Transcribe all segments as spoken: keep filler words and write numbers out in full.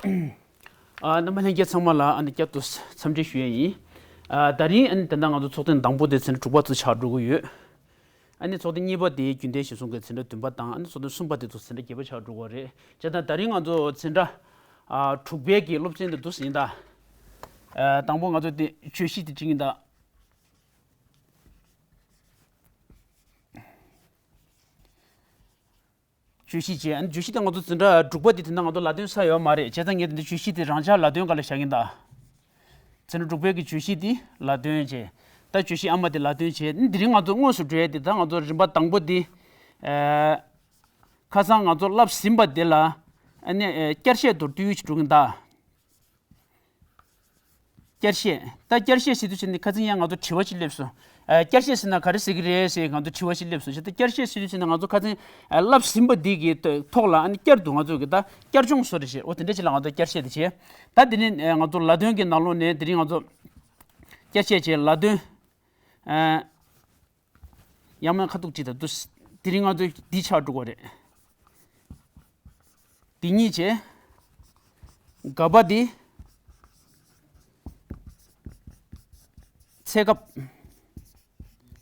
ཨ། རྣམ་པ་ལྷན་རྒྱས་ཚང་མ་ལ་ཨ་ནི་བསྐྱར་དུ་འཚམས་འདྲི་ཞུ་ཡས་ཡིན། ཨ། ད་རིང་ཨ་ནི་དེ་འདྲ་ང་ཚོ་ཚོགས་ཐེངས་དང་པོ་དེ་ཚན་དྲུག་པ་ཚོ་ཆགས་འགྲོ་གི་ཡོད། ཨ་ནི་ཚོགས་ཐེངས་གཉིས་པ་དེ་རྒྱུན་ལྡན་གཞིར་བཟུང་གི་ཚན་ཁྲ་བདུན་པ་དང་ཨ་ནི་ཚོགས་ཐེངས་གསུམ་པ་དེ་ཚོ་ཚན་ཁྲ་བརྒྱད་པ་ཆགས་འགྲོ་གི་རེད། བྱས་ཙང་ད་རིང་ང་ཚོ་ཚན་ཁྲ་ཨ་དྲུག་པའི་གི་སློབ་ཚན་དེ་འདུག་ཟིན་ད། ཨ། དང་པོ་ང་ཚོ་དེ་བརྗོད་གཞི་དེ་བྲིས་ཡིན་ད། བརྗོད་གཞི་བྱས། ཨ་ནི་བརྗོད་གཞི་དེ་ང་ཚོ་འཛིན་གྲྭ་དྲུག་པ་དེ་དེ་ན་ང་ཚོ་ལ་དོན་ཚར་ཡོད་མ་རེད། བྱས་ཙང་ངས་དེ་འདྲ་བརྗོད་གཞི་དེ་རང་འཇགས་ལ་དོན་སྒང་ལ་བཞག་གིན་གདའ། འཛིན་གྲྭ་དྲུག་པའི་གི་བརྗོད་གཞི་དེ་ལ་དོན་བྱས། ད་བརྗོད་གཞི་ཨ་མ་དེ་ལ་དོན་བྱས། ཨ་ནི་དེ་རིང་ང་ཚོ་དངོས་སུ་འགྲོ་ཡས་དེ་ད་ང་ཚོ་རིམ་པ་དང་པོ་དེ། ཨ། ཁ་སང་ང་ཚོ་བསླབས་ཟིན་པ་དེ་ལ་ཨ་ནི་ཨ་བསྐྱར་བཤད་མདོར་བསྡུས་ཤིག་འགྲོ་གིན་གདའ། བསྐྱར་བཤད། ད་བསྐྱར་བཤད་ཟེར་དུས་ཙམ་ནས་ཁ་སང་ཡང་ང་ཚོ་དྲི་བ་ཞིག་སླེབས་སོང་། ཨ། བསྐྱར་བཤད་ཟེར་ན་ག་རེ་ཟེར་གི་རེད་ཟེར་ང་ཚོ་དྲི་བ་ཞིག་སླེབས་སོང་། བྱས་ཙང་བསྐྱར་བཤད་ཟེར་དུས་ཙམ་ནས་ང་ཚོ་ཁ་སང་ཨ་བསླབས་ཟིན་པ་འདི་གི་ཐོག་ལ་ཨ་ནི་བསྐྱར་དུ་ང་ཚོ་གི་ད་བསྐྱར་སྦྱོང་བཟོ་འདྲ་ཞིག་འོ་དེ་འདྲ་ཞིག་ལ་ང་ཚོ་བསྐྱར་བཤད་དེ་བྱས། ད་དེ་ནས་ཨ་ང་ཚོ་ལ་དོན་གྱི་ནང་ལོགས་ནས་དེ་རིང་ང་ཚོ་བསྐྱར་བཤད་བྱས་ལ་དོན། ཨ། ཡང་མིན་ཁ་ཐུག་བྲིས་ད་འདུག་དེ་རིང་ང་ཚོ་འདི་ཆགས་འགྲོ་གི་རེད། འདི་གཉིས་བྱས། ག་པ་འདི་ཚེ་སྐབས།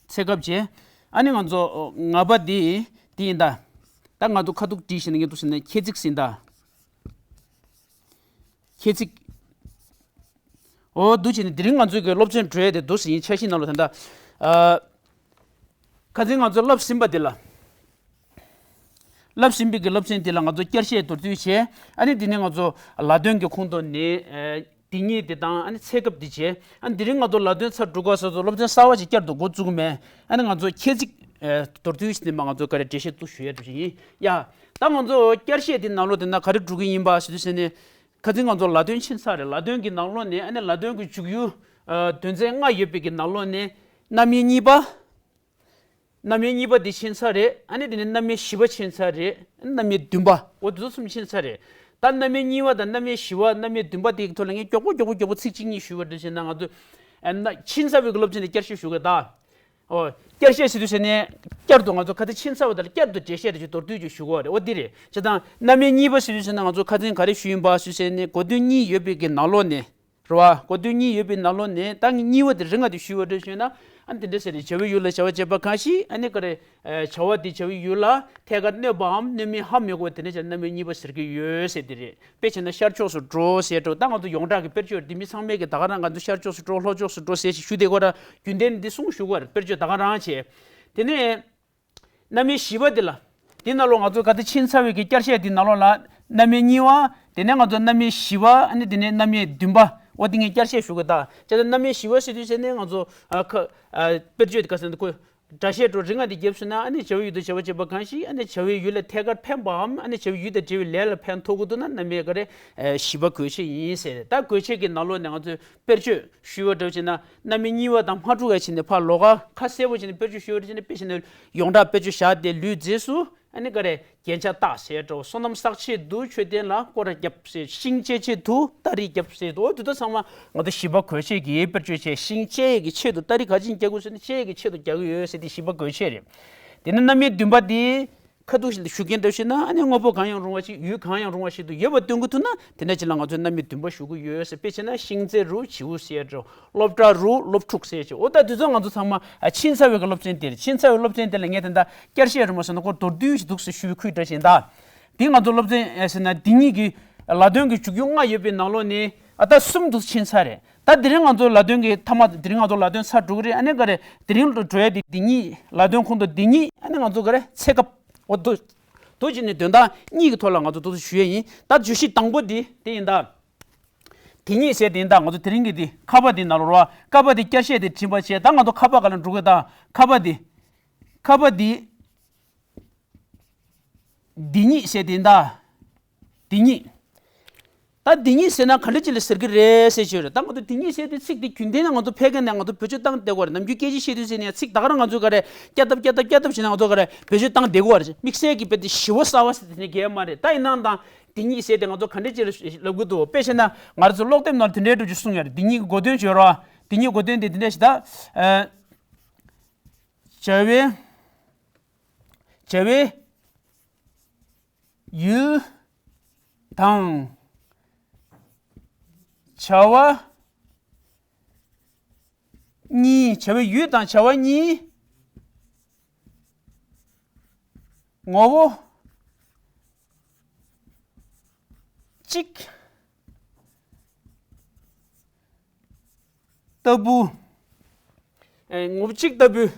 ཚེ་སྐབས་བྱས། ཨ་ནི་ང་ཚོ་ང་པ་འདི་འདི་ཡིན་ད། ད་ང་ཚོ་ཁ་ཐུག་བྲིས་ཤིང་ངས་འདུག་ཟེར་ན་ཁྱད་ཚིག་ཟིན་ད། ཁྱད་ཚིག་འོ་འདུག་བྱས་ནས་དེ་རིང་ང་ཚོའི་གི་སློབ་ཚན་འགྲོ་ཡས་དེ་འདུག་ཟིན་ཡིན་འཆར་གཞི་ནང་ལ་ད་ལྟ། ཨ། ཁ་སང་ང་ཚོ་བསླབས་ཟིན་པ་དེ་ལ། བསླབས་ཟིན་པའི་གི་སློབ་ཚན་དེ་ལ་ང་ཚོ་བསྐྱར་བཤད་མདོར་བསྡུས་བྱས། ཨ་ནི་དེ་ནས་ང་ཚོ་ལ་དོན་གྱི་ཁོངས་གཏོགས་ནས། ཨ། འདི་གཉིས་དེ་དང་ཨ་ནི་ཚེ་སྐབས་འདི་བྱས། ཨ་ནི་དེ་རིང་ང་ཚོ་ལ་དོན་ཚར་དྲུག་ག་སོ་སོ་སློབ་ཚན་གསར་བ་ཞིག་བསྐྱར་དུ་འགོ་བཙུགས་མེད། ཨ་ནི་ང་ཚོ་ཁྱད་ཚིག་ཨ། མདོར་བསྡུས་ཤིག་འདི་མ་ང་ཚོ་ག་རེ་འགྲེལ་བཤད་ཏུ་ཞུ་ཡས་འགྲོ་བཞིན་ཡིན་ཡ། ད་ང་ཚོ་བསྐྱར་བཤད་འདི་ནང་ལོགས་དེ་ན་ག་རེ་འགྲོ་གི་ཡིན་པ་ཞུ་དུས་ཟེར་ནས། ཁ་སང་ང་ཚོ་ལ་དོན་ཕྱིན་ཚར་རེད། ལ་དོན་གྱི་ནང་ལོགས་ནས་ཨ་ནི་ལ་དོན་གྱི་འཇུག་ཡུལ། ཨ། དོན་ཚན་ལྔ་ཡོད་པའི་གི་ནང་ལོགས་ནས། རྣམ་དབྱེ་གཉིས་པ། རྣམ་དབྱེ་གཉིས་པ་འདི་ཕྱིན་ཚར་རེད། ཨ་ནི་དེ་ནས་རྣམ་དབྱེ་བཞི་པ་ཕྱིན་ཚར་རེད། རྣམ་དབྱེ་བདུན་པ། འོ་དེ་ཚོ་གསུམ་ཕྱིན་ཚར་རེད། ད་རྣམ་དབྱེ་གཉིས་པ་དང་རྣམ་དབྱེ་བཞི་པ་རྣམ་དབྱེ་བདུན་པ་དེའི་ཐོག་ལ་ངས་མགྱོགས་པོ་མགྱོགས་པོ་མགྱོགས་པོ་ཚིག་གཅིག་གཉིས་ཞུས་པ་འདྲ་བྱས་ན་ང་ཚོ། ཨ། ན། ཕྱིན་ཚར་བའི་གི་སློབ་ཚན་དེ་བསྐྱར་བཤད་ཞུ་དགོས་ད། འོ། བསྐྱར་བཤད་ཟེར་དུས་ཟེར་ནས་བསྐྱར་དུ་ང་ཚོ་ཁ་སང་ཕྱིན་ཚར་བ་དང་བསྐྱར་དུ་འགྲེལ་བཤད་དེ་ཚོ་མདོར་བསྡུས་ཀྱིས་ཞུ་དགོས་རེད། འོ་འདི་རེད། བྱས་ཙང་རྣམ་དབྱེ་གཉིས་པ་ཟེར་དུས་ཟེར་ན་ང་ཚོ་ཁ་སང་ག་རེ་ཞུས་ཡིན་པ་ཞུས་ཟེར་ནས་གོ་དོན་གཉིས་ཡོད་པའི་གི་ནང་ལོགས་ནས། རེད་བ། གོ་དོན་གཉིས་ཡོད་པའི་ནང་ལོགས་ནས་ད་གཉིས་པ་དེ་རིང་ང་དེ་ཞུས་པ་འདྲ་ཞུས་ན། ཨ་ནི་དེ་འདྲ་ཟེར་རེད། བྱ་བའི་ཡུལ་ལ་བྱ་བ་བྱེད་པ་གང་ཞིག་ཨ་ནི་ག་རེ། ཨ། བྱ་བ་དེ་བྱ་བའི་ཡུལ་ལ་ཐད་ཀར་གནོད་པའམ་གནོད་མིན་ཧ་མི་གོ་བ་དེ་འདྲ་བྱས་ན་རྣམ་དབྱེ་གཉིས་པ་ཟེར་གྱི་ཡོད་ཟེར་དེ་རེད། དཔེ་བྱས་ན་ཤར་ཕྱོགས་སུ་འགྲོ་ཟེར་འགྲོ། ད་ང་ཚོ་ཡོངས་གྲགས་ཀྱི་དཔེར་བརྗོད་འདི་མི་ཚང་མས་ཀྱི་ད་ག་རང་ང་ཚོ་ཤར་ཕྱོགས་སུ་འགྲོ་ལྷོ་ཕྱོགས་སུ་འགྲོ་ཟེར་ཞིག་ཞུ་བསྡད་ཀྱི་ཡོད་ར། རྒྱུན་ལྡན་འདི་གསུངས་ཞུ་གི་ཡོད་ར། དཔེར་བརྗོད་ད་ག་རང་བྱས། དེ་ནས། རྣམ་དབྱེ་བཞི་པ་འདི་ལ། འདི་ནང་ལོགས་ང་ཚོ་ག་ཚོད་ཕྱིན་ཚར་བའི་གི་བསྐྱར་བཤད་འདི་ནང་ལོགས་ལ་རྣམ་དབྱེ་གཉིས་པ། དེ་ནས་ང་ཚོ་རྣམ་དབྱེ་བཞི་པ། ཨ་ནི་དེ་ནས་རྣམ་དབྱེ་བདུན་པ། འོ་འདི་ངས་བསྐྱར་བཤད་ཞུ་གི་ད། བྱས་ཙང་རྣམ་དབྱེ་བཞི་པ་ཟེར་དུས་ཟེར་ནས་ང་ཚོ། ཨ། ཁ། ཨ། དཔེར་བརྗོད་འདི་ག་ཟེར་འདི་ཁོ། སྒྲ་བཤད་འགྲོ་རིང་ང་འདི་བརྒྱབ་སོང་ན་ཨ་ནི་བྱ་བའི་ཡུལ་དུ་བྱ་བ་བྱེད་པ་གང་ཞིག་ཨ་ནི་བྱ་བའི་ཡུལ་ལ་ཐད་ཀར་ཕན་པའམ་ཨ་ནི་བྱ་བའི་ཡུལ་དང་འབྲེལ་བའི་ལས་ལ་ཕན་ཐོགས་ཀྱི་འདུག་ན་རྣམ་དབྱེ་ག་རེ། ཨ། བཞི་པ་དགོས་ཆེད་ཡིན་ཟེར། ད་དགོས་ཆེད་ཀྱི་ནང་ལོགས་ནས་ང་ཚོས། དཔེར་བརྗོད་ཞུས་པ་འདྲ་བྱས་ན་རྣམ་དབྱེ་གཉིས་པ་དང་མ་འཁྲུག་པ་བྱས་ནས་ཕར་ལོགས་ཀ་ཁ་གསལ་པོ་བྱས་ནས་དཔེར་བརྗོད་ཞུས་པ་འདྲ་བྱས་ན། དཔེ་བྱས་ན་ཡོངས་གྲགས་དཔེར་བརྗོད་བཞག་སྟེ་ལུས་རྫས་སུ་ཨ་ནི་ག་རེ་རྒྱན་ཆ་བཏགས་ཟེར་འགྲོ། སོ་ནམ་བསགས་ཆེད་དུ་མཆོད་རྟེན་ལ་སྐོར་ར་བརྒྱབ་ཟེར། ཤིང་བཅད་ཆེད་དུ་སྟ་རེ་བརྒྱབ་ཟེར་འགྲོ། འོ་དེ་ཚོ་ཚང་མ་ང་ཚོ་བཞི་པ་དགོས་ཆེད་ཀྱི་དཔེར་བརྗོད་བྱས། ཤིང་བཅད་ཀྱི་ཆེད་དུ་སྟ་རེ་ག་ཅིག་རྒྱག་དགོས་ཟེར་ན་བཅད་ཀྱི་ཆེད་དུ་རྒྱག་གི་ཡོད་ཟེར། དེ་བཞི་པ་དགོས་ཆེད་རེད། དེ་ནས་རྣམ་དབྱེ་བདུན་པ་དེ། ཁ་ཐུག་ཞིག་ལ་ཞུ་མཁན་འདྲ་ཞིག་ན་ཨ་ནི་དངོས་པོ་གང་ཡང་རུང་བ་ཞིག་ཡུལ་གང་ཡང་རུང་བ་ཞིག་ཏུ་ཡོད་པ་སྟོན་གྱི་ཐུབ་ན་དེ་འདྲ་ཅིག་ལ་ང་ཚོས་རྣམ་དབྱེ་བདུན་པ་ཞུ་གི་ཡོད་ཟེར། དཔེ་བྱས་ན་ཤིང་རྩེ་རུ་བྱིའུ་ཟེར་འགྲོ། སློབ་གྲྭ་རུ་སློབ་ཕྲུག་ཟེར་ཅིག་འོ་ད་དེ་ཚོ་ང་ཚོ་ཚང་མ་ཕྱིན་ཚར་བའི་གི་སློབ་ཚན་དེ་རེད། ཕྱིན་ཚར་བའི་སློབ་ཚན་དེ་ལ་ངས་དེ་འདྲ་བསྐྱར་བཤད་རུ་མ་སོང་ན་ཁོ་མདོར་བསྡུས་ཤིག་འདུག་ཟེར་ཞུ་བའི་ཁུལ་འདྲ་ཞིག་ད། དེ་ང་ཚོ་སློབ་ཚན་ཟེར་ན་འདི་གཉིས་ཀྱི་ལ་དོན་གྱི་འཇུག་ཡུལ་ལྔ་ཡོད་པའི་ནང་ལོགས་ནས་ཨ་ད་གསུམ་འདུག་ཕྱིན་ཚར་རེད། ད་དེ་རིང་ང་ཚོ་ལ་དོན་གྱི་མཐའ་མ་དེ་རིང་ང་ཚོ་ལ་དོན་ཚར་འགྲོ་གི་རེད། ཨ་ནི་ག་རེ་དེ་རིང་ལ་འགྲོ་ཡ་དེ་འདི་གཉིས་ལ་དོན་ཁོངས་གཏོགས་འདི་གཉིས། ཨ་ནི་ང་ཚོ་ག་རེ་ཚེ་སྐབས། འོ་དུ་དུ་ཅི་ནས་དོན་དག་གཉིས་ཀྱི་ཐོག་ལ་ང་ཚོ་དུ་དུ་ཞུ་ཡས་ཡིན། ད་བརྗོད་གཞི་དང་པོ་འདི་དེ་ཡིན་ད། དེ་གཉིས་ཟེར་དེ་ཡིན་ད། ང་ཚོ་དེ་རིང་གི་འདི་ཁ་པ་འདི་ནང་ལ་རོ། ཁ་པ་འདི་བསྐྱར་བཤད་དེ་བྲིས་པ་བྱས། ད་ང་ཚོ་ཁ་པ་ག་ལ་འགྲོ་གི་ད། ཁ་པ་འདི། ཁ་པ་འདི། འདི་གཉིས་ཟེར་དེ་ཡིན་ད། འདི་གཉིས། ད་འདི་གཉིས་ཟེར་ན་ག་འདྲ་ཅིག་ལ་ཟེར་གི་རེད་ཟེར་ཞུ་རེད། ད་ང་ཚོ་འདི་གཉིས་ཟེར་དུས་ཚིག་འདི་རྒྱུན་ལྡན་ནས་ང་ཚོ་ཕལ་སྐད་ནས་ང་ཚོ་བེད་སྤྱོད་བཏང་བསྡད་ཀྱི་ཡོད་རེད། ནམ་རྒྱུན་སྐད་ཆ་བཤད་དུས་ཟེར་ནས་ཚིག་ད་ག་རང་ང་ཚོ་ག་རེ་བསྐྱར་ལྡབ་བསྐྱར་ལྡབ་བསྐྱར་ལྡབ་བྱས་ནས་ང་ཚོ་ག་རེ་བེད་སྤྱོད་བཏང་བསྡད་ཀྱི་ཡོད་རེད། དམིགས་བསལ་གྱི་དཔེ་དེ་ཞི་བ་གསར་བ་ཟེར་དེ་ནས་གལ་མ་རེད། ད་ཡིན་ནའང་ད་འདི་གཉིས་ཟེར་དེ་ང་ཚོ་ག་འདྲ་ཅིག་ལ་ལབ་གི་འདུག་དཔེ་བྱས་ན་ང་རང་ཚོ་ཀློག་དེབ་ནང་དེ་འདྲའི་འགྲོ་རྒྱུ་གསུངས་ཡོད་རེད། འདི་གཉིས་ཀྱི་གོ་དོན་བརྗོད་རོགས། འདི་གཉིས་ཀྱི་གོ་དོན་དེ་འདི་འདྲ་ཞིག་ད། ཨ། བྱ་བའི། བྱ་བའི་ཡུལ་དང་ བྱ་བ་གཉིས། བྱ་བའི་ཡུལ་དང་བྱ་བ་གཉིས་ངོ་བོ་གཅིག་ལྟ་བུ། ཨེ། ངོ་བོ་གཅིག་ལྟ་བུའི།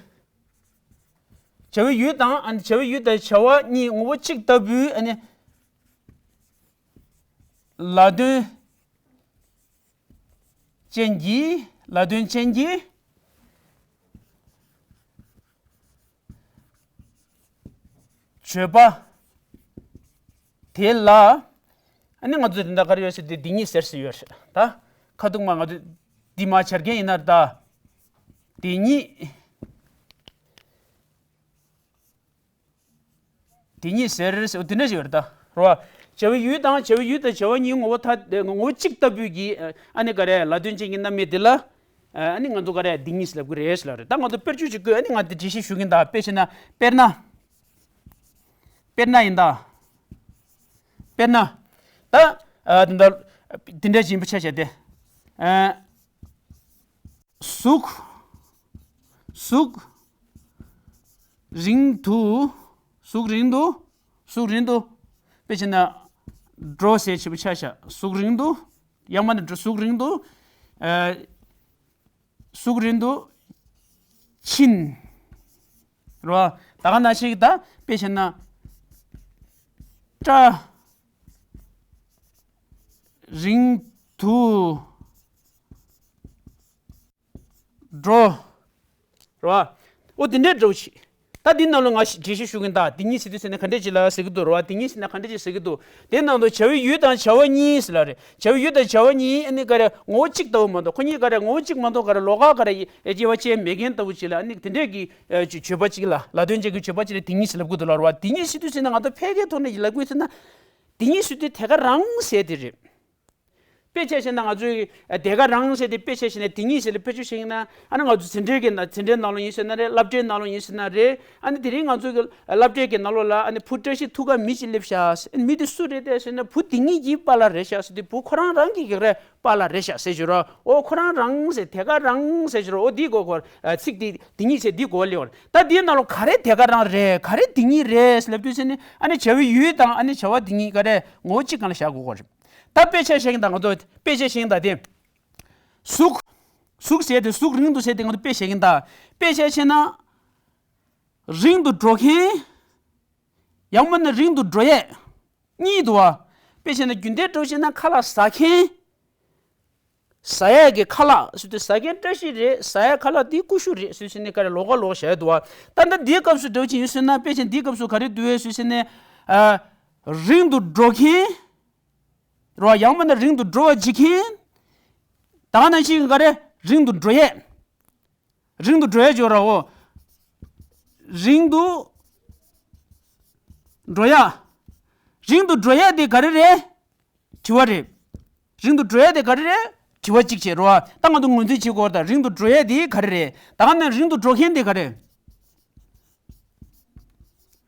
བྱ་བའི་ཡུལ་དང་། ཨ་ནི་བྱ་བའི་ཡུལ་དང་བྱ་བ་གཉིས་ངོ་བོ་གཅིག་ལྟ་བུའི། ཨ་ནི་ལ་དོན་ཅན་གྱི། ལ་དོན་ཅན་གྱི་བརྗོད་པ་དེ་ལ། ཨ་ནི་ང་ཚོ་དེ་འདྲ་ག་རེ་ཡོད་ཟེར་དུས་དེ་ཉིད་ཟེར་ཟེར་ཡོད་རེད། ད་ཁ་ཐུག་མ་ང་ཚོ་འདི་མ་བྱར་མཁན་ཡིན་ན། ད་དེ་ཉིད། དེ་ཉིད་ཟེར་ཟེར་དེ་འདྲ་ཞིག་ཡོད་རེད། ད་རེད་བ། བྱ་བའི་ཡུལ་དང་། བྱ་བའི་ཡུལ་དང་བྱ་བ་གཉིས་ངོ་བོ་ཐ། ངོ་བོ་གཅིག་ལྟ་བུའི་གི། ཨ་ནི་ག་རེ། ལ་དོན་ཅན་གྱི་རྣམ་དབྱེ་དེ་ལ། ཨ་ནི་ང་ཚོ་ག་རེ། དེ་ཉིད་ཟེར་ལབ་ཀྱི་རེད་ཟེར་ལབ་རེད། ད་ང་ཚོ་དཔེར་བརྗོད་ཅིག་བཀོད། ཨ་ནི་ང་དེ་འགྲེལ་བཤད་ཞུ་གིན། ད་དཔེ་བྱས་ན། དཔེར་ན། དཔེར་ན་ཡིན་ད། དཔེར་ན། ད་ཨ་དེ་འདྲ་དེ་འདྲ་ཞིག་ཡིན་པ་ཆ་བཞག་སྟེ། ཨ། གཟུགས། གཟུགས་རིང་དུ། གཟུགས་རིང་དུ། གཟུགས་རིང་དུ། དཔེ་བྱས་ན་འགྲོ་ཟེར་བྱས་པ་ཆ་བཞག་གཟུགས་རིང་དུ། ཡང་མིན་ན་འགྲོ། གཟུགས་རིང་དུ། ཨ། གཟུགས་རིང་དུ་ཕྱིན། རེད་བ། ད་ག་ནང་བཞིན་གྱི། ད་དཔེ་བྱས་ན་སྐྲ་རིང་དུ་འགྲོ། རེད་བ། འོ་དེ་འདྲའི་འདྲ་བོ་ཞིག་ད་འདི་ནང་ལ་ང་ཞིག་འགྲེལ་བཤད་ཞུ་གིན། ད་དེ་ཉིད་ཟེར་དུས་ཟེར་ན་ག་འདྲས་ཅིག་ལ་ཟེར་གི་འདུག་རེད་བ། དེ་ཉིད་ཟེར་ན་ག་འདྲས་ཅིག་ཟེར་གི་འདུག་དེའི་ནང་དུ་བྱ་བའི་ཡུལ་དང་བྱ་བ་གཉིས་ཟེར་ལབ་རེད། བྱ་བའི་ཡུལ་དང་བྱ་བ་གཉིས། ཨ་ནི་ག་རེ། ངོ་བོ་གཅིག་ལྟ་བུ་མ་གཏོགས། ཁོ་གཉིས་ག་རེ། ངོ་བོ་གཅིག་མ་གཏོགས་ག་རེ། ལོགས་ཀ་ག་རེ་དབྱེ་བ་ཕྱེ་མེད་མཁན་ལྟ་བུ་ཅིག་ལ། ཨ་ནི་དེ་འདྲས་ཀྱི་ཨ་བརྗོད་པ་ཅིག་ལ། ལ་དོན་ཅན་གྱི་བརྗོད་པ་ཅིག་ལ་དེ་ཉིད་ཟེར་ལབ་གི་འདུག་ལབ་རེད་བ། དེ་ཉིད་ཟེར་དུས་ཟེར་ན་ང་ཚོ་ཕལ་སྐད་ཐོག་ནས་ལབ་དགོས་ཟེར་ན། དེ་ཉིད་ཟེར་དུས་དེ་ག་རང་ཟེར་དེ་རེད། དཔེ་ཆ་བཞག་ན་ང་ཚོས་དེ་ག་རང་ཟེར་དེ། དཔེ་ཆ་བཞག་ན་དེ་ཉིད་ཟེར་ལ་དཔེ་ཆ་བཞག་ན། ཨ་ནི་ང་ཚོ་འཛིན་གྲྭའི་གི་ནང་། འཛིན་གྲྭའི་ནང་ལོགས་ཡིན་ཟེར་ན་རེད། སློབ་གྲྭའི་ནང་ལོགས་ཡིན་ཟེར་ན་རེད། ཨ་ནི་དེ་རིང་ང་ཚོ་གི་སློབ་གྲྭའི་གི་ནང་ལོགས་ལ། ཨ་ནི་བུ་བཀྲ་ཤིས་ཐུག་ག་མི་ཞིག་སླེབས་ཤག་མི་དེ་སུ་རེད་དེ་ཟེར་ན། བུ་དེ་ཉིད་ཀྱི་པཱ་ལགས་རེད་ཤག་ཟེར་དུས། བུ་ཁོ་རང་རང་གི་ག་རེ། པཱ་ལགས་རེད་ཤག་ཟེར་ཞུ་རོགས། འོ་ཁོ་རང་རང་ཟེར། དེ་ག་རང་ཟེར་ཞུ་རོགས། འོ་དེའི་གོ་གོ། ཚིག་དེ་དེ་ཉིད་ཟེར་དེའི་གོ་ལེན་བར། ད་དེའི་ནང་ལོགས་ག་རེ་དེ་ག་རང་རེད། ག་རེ་དེ་ཉིད་རེད་ཟེར་ལབ་དུས་ཟེར་ན། ཨ་ནི་བྱ་བའི་ཡུལ་དང་ཨ་ནི་བྱ་བ་དེ་ཉིད་ག་རེ། ངོ་བོ་གཅིག་སྒང་ལ་བཞག་དགོས་གོ་རེད། ད་དཔེ་ཆ་བཞག་གིན། ད་ང་ཚོ་དཔེ་ཆ་བཞག་གིན། ད་དེ་གཟུགས། གཟུགས་ཟེར་དེ། གཟུགས་རིང་དུ་ཟེར་དེ་ང་ཚོ་དཔེ་བཞག་གིན། ད་དཔེ་ཆ་བཞག་ན་རིང་དུ་འགྲོ་མཁན། ཡང་མིན་ན་རིང་དུ་འགྲོ་ཡས་གཉིས་འདུག་བ། དཔེ་བཞག་ན་རྒྱུན་ལྡན་འདྲ་བོ་བྱས་ན་ཁ་ལག་ཟ་མཁན། ཟ་ཡས་ཀྱི་ཁ་ལག་ཟེར་དུས་ཟ་མཁན་བཀྲ་ཤིས་རེད། ཟ་ཡས་ཁ་ལག་འདི་ཀུ་ཤུ་རེད་ཟེར་ཟེར་ནས་ག་རེ། ལོགས་ཀ་ལོགས་བཞག་འདུག་བ། ད་ལྟ་འདིའི་སྐབས་སུ་འདྲ་བོ་ཅིག་ཡིན་ཟེར་ན། དཔེ་ཆ་འདིའི་སྐབས་སུ་ག་རེ་འདུག་བས་ཟེར་ཟེར་ནས། ཨ། རིང་དུ་འགྲོ་མཁན། རོ། ཡང་མིན་ན་རིང་དུ་འགྲོ་བ་བྱེད་མཁན། ད་ག་ནང་བཞིན་ག་རེ། རིང་དུ་འགྲོ་ཡས། རིང་དུ་འགྲོ་ཡས་ཅོ་ར་འོ། རིང་དུ་འགྲོ་ཡ། རིང་དུ་འགྲོ་ཡ་དེ་ག་རེ་རེད། དྲི་བ་རེད། རིང་དུ་འགྲོ་ཡ་དེ་ག་རེ་རེད། དྲི་བ་གཅིག་བྱས་རོ། ད་ང་ཚོ་ངོས་འཛིན་བྱེད་དགོས་རེད། ད་རིང་དུ་འགྲོ་ཡ་དེ་ག་རེ་རེད། ད་ག་ནང་རིང་དུ་འགྲོ་མཁན་དེ་ག་རེ།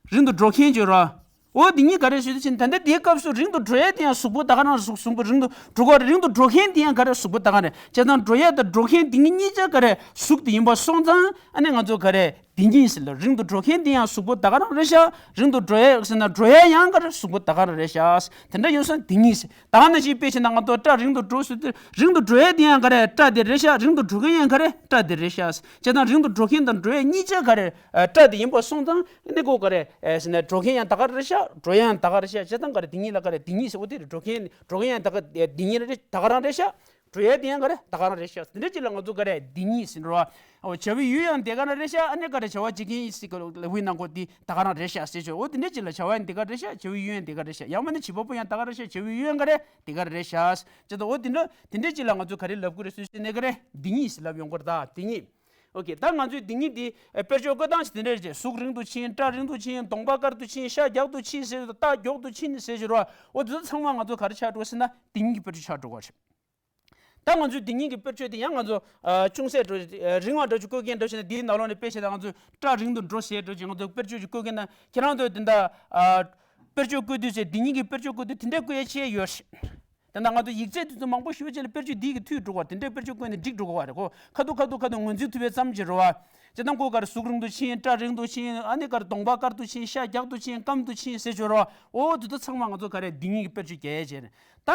རིང་དུ་འགྲོ་མཁན་ཅོ་ར། འོ་དེ་གཉིས་ག་རེ་ཞུ་དུས་ཕྱིན། ད་ལྟ་དེའི་སྐབས་སུ་རིང་དུ་འགྲོ་ཡས་དེ་ཡང་གཟུགས་པོ་ད་ག་རང་གཟུགས། གཟུགས་པོ་རིང་དུ་འགྲོ་གོ་རེད། རིང་དུ་འགྲོ་མཁན་དེ་ཡང་ག་རེ། གཟུགས་པོ་ད་ག་རེད། བྱས་ཙང་འགྲོ་ཡས་དང་འགྲོ་མཁན་དེ་གཉིས་གཉིས་ཆ་ག་རེ། གཟུགས་དེ་ཡིན་པ་སོང་ཙང་། ཨ་ནི་ང་ཚོ་ག་རེ། དེ་གཉིས་ཟེར་ལ། རིང་དུ་འགྲོ་མཁན་དེ་ཡང་གཟུགས་པོ་ད་ག་རང་རེད་ཤག་རིང་དུ་འགྲོ་ཡས་ཟེར་ན་འགྲོ་ཡས་ཡང་ག་རེ། གཟུགས་པོ་ད་ག་རང་རེད་ཤག་དེ་འདྲ་ཡོད་ཙང་དེ་གཉིས་ཟེར། ད་ག་ནང་བཞིན་དཔེ་བྱས་ན་ང་ཚོ་སྐྲ་རིང་དུ་འགྲོ་ཟེར་དུས། རིང་དུ་འགྲོ་ཡས་དེ་ཡང་ག་རེ། སྐྲ་དེ་རེད་ཤག་རིང་དུ་འགྲོ་མཁན་ཡང་ག་རེ། སྐྲ་དེ་རེད་ཤག་བྱས་ཙང་རིང་དུ་འགྲོ་མཁན་དང་འགྲོ་ཡས་གཉིས་ཆ་ག་རེ། ཨ། སྐྲ་དེ་ཡིན་པ་སོང་ཙང་། ཨ་ནི་ཁོ་ག་རེ། ཨ། ཟེར་ན་འགྲོ་མཁན་ཡང་ད་ག་རེད་ཤག་འགྲོ་ཡས་ཡང་ད་ག་རེད་ཤག་བྱས་ཙང་ག་རེ། དེ་གཉིས་ལ་ག་རེ། དེ་གཉིས་ཟེར། འོ་དེ་རེད། འགྲོ་མཁན། འགྲོ་མཁན་ཡང་ད་ག་དེ་གཉིས་རེད། ད་ག་རང་རེད་ཤག་འགྲོ་ཡས་དེ་ཡང་ག་རེ། ད་ག་རང་རེད་ཤག་དེ་འདྲ་ཅིག་ལ་ང་ཚོ་ག་རེ། དེ་གཉིས་ཟེར་རོ། འོ་བྱ་བའི་ཡུལ་ཡང་དེ་ག་རང་རེད་ཤག་ཨ་ནི་ག་རེ། བྱ་བ་བྱེད་མཁན་ཡིན་སྲིད་ག་ལ་བའི་ནང་གོ་དེ་ད་ག་རང་རེད་ཤག་ཟེར་ཆོག་འོ་དེ་འདྲ་ཅིག་ལ་བྱ་བ་ཡང་དེ་ག་རེད་ཤག་བྱ་བའི་ཡུལ་ཡང་དེ་ག་རེད་ཤག་ཡང་མིན་ན་བྱེད་པ་པོ་ཡང་ད་ག་རེད་ཤག་བྱ་བའི་ཡུལ་ཡང་ག་རེ། དེ་ག་རེད་ཤག་བྱས་ཙང་འོ་དེ་འདྲ། དེ་འདྲ་ཅིག་ལ་ང་ཚོ་ག་རེ་ལབ་དགོས་རེད་ཟེར་ཟེར་ནས་ག་རེ། དེ་གཉིས་ལབ་ཡོང་གི་རེད། ད་དེ་གཉིས། ཨོ་ཀེ། ད་ང་ཚོས་དེ་གཉིས་དེ་དཔེར་བརྗོད་བཀོད་སྟངས་ཤིག་དེ་འདྲ་རེད། གཟུགས་རིང་དུ་ཕྱིན། སྐྲ་རིང་དུ་ཕྱིན། གདོང་པ་དཀར་དུ་ཕྱིན་ཟེར། རྟ་མགྱོགས་དུ་ཕྱིན་ཟེར་ཞུ་རོགས། འོ་དེ་ཚོ་ཚང་མ་ང་ཚོ་ག་རེ་ཆགས་འགྲོ་ཟེར་ན་དེ་གཉིས་ཀྱི་དཔེར་བརྗོད་ཆགས་འགྲོ་བ་རེད། ད་ང་ཚོས་དེ་གཉིས་ཀྱི་དཔེར་བརྗོད་དེ་ཡང་ང་ཚོ་ཨ་ཅུང་ཟད་འགྲོ། ཨ་རིང་བ་འདྲ་ཅིག་བཀོད་མཁན་འདྲ་ཞིག་ན། དེའི་ནང་ལོགས་ནས་དཔེ་བྱས་ན་ང་ཚོས་སྐྲ་རིང་དུ་འགྲོ་ཟེར་འདྲ་ཅིག་ང་ཚོ་དཔེར་བརྗོད་ཅིག་བཀོད་མཁན་ན། ཁྱེད་རང་ཚོས་དེ་འདྲ་ཨ་དཔེར་བརྗོད་བཀོད་དུས་ཚེ། དེ་གཉིས་ཀྱི་དཔེར་བརྗོད་བཀོད་དུས་དེ་འདྲ་བཀོད་ཡ་ཆེ་ཡོད་རེད། དེ་འདྲ་ང་ཚོ་ཡིག་ཚད་དེ་ཚོ་མང་པོ་ཞུ་བ་བྱས་ལ་དཔེར་བརྗོད་འདི་གི་མཐུད་འགྲོ་བ། དེ་འདྲའི་དཔེར་བརྗོད་བཀོད་ནས་འགྲིག་འགྲོ་གི་བ་རེད་གོ། ཁ་ཐུག་ཁ་ཐུག་ཁ་ཐུག་ངོས་འཛིན་ཐུབ་པའི་ཙམ་ཅིག་རེད་བ། སྤྱིར་བཏང་ཁོ་གར་གཟུགས་རིང་དུ་ཕྱིན། སྐྲ་རིང་དུ་ཕྱིན། ཨ་ནི་གར་གདོང་པ་དཀར་དུ་ཕྱིན། ཤ་རྒྱགས་དུ་ཕྱིན། སྐམ་དུ་ཕྱིན་ཟེར་ཞོར་བ། འོ་དེ་ཚོ་ཚང་མ་ང་ཚོ་ག་རེ་འདི་གཉིས་ཀྱི་དཔེར་བརྗོད་རྒྱག་ཡས་བྱས་རེད། ད་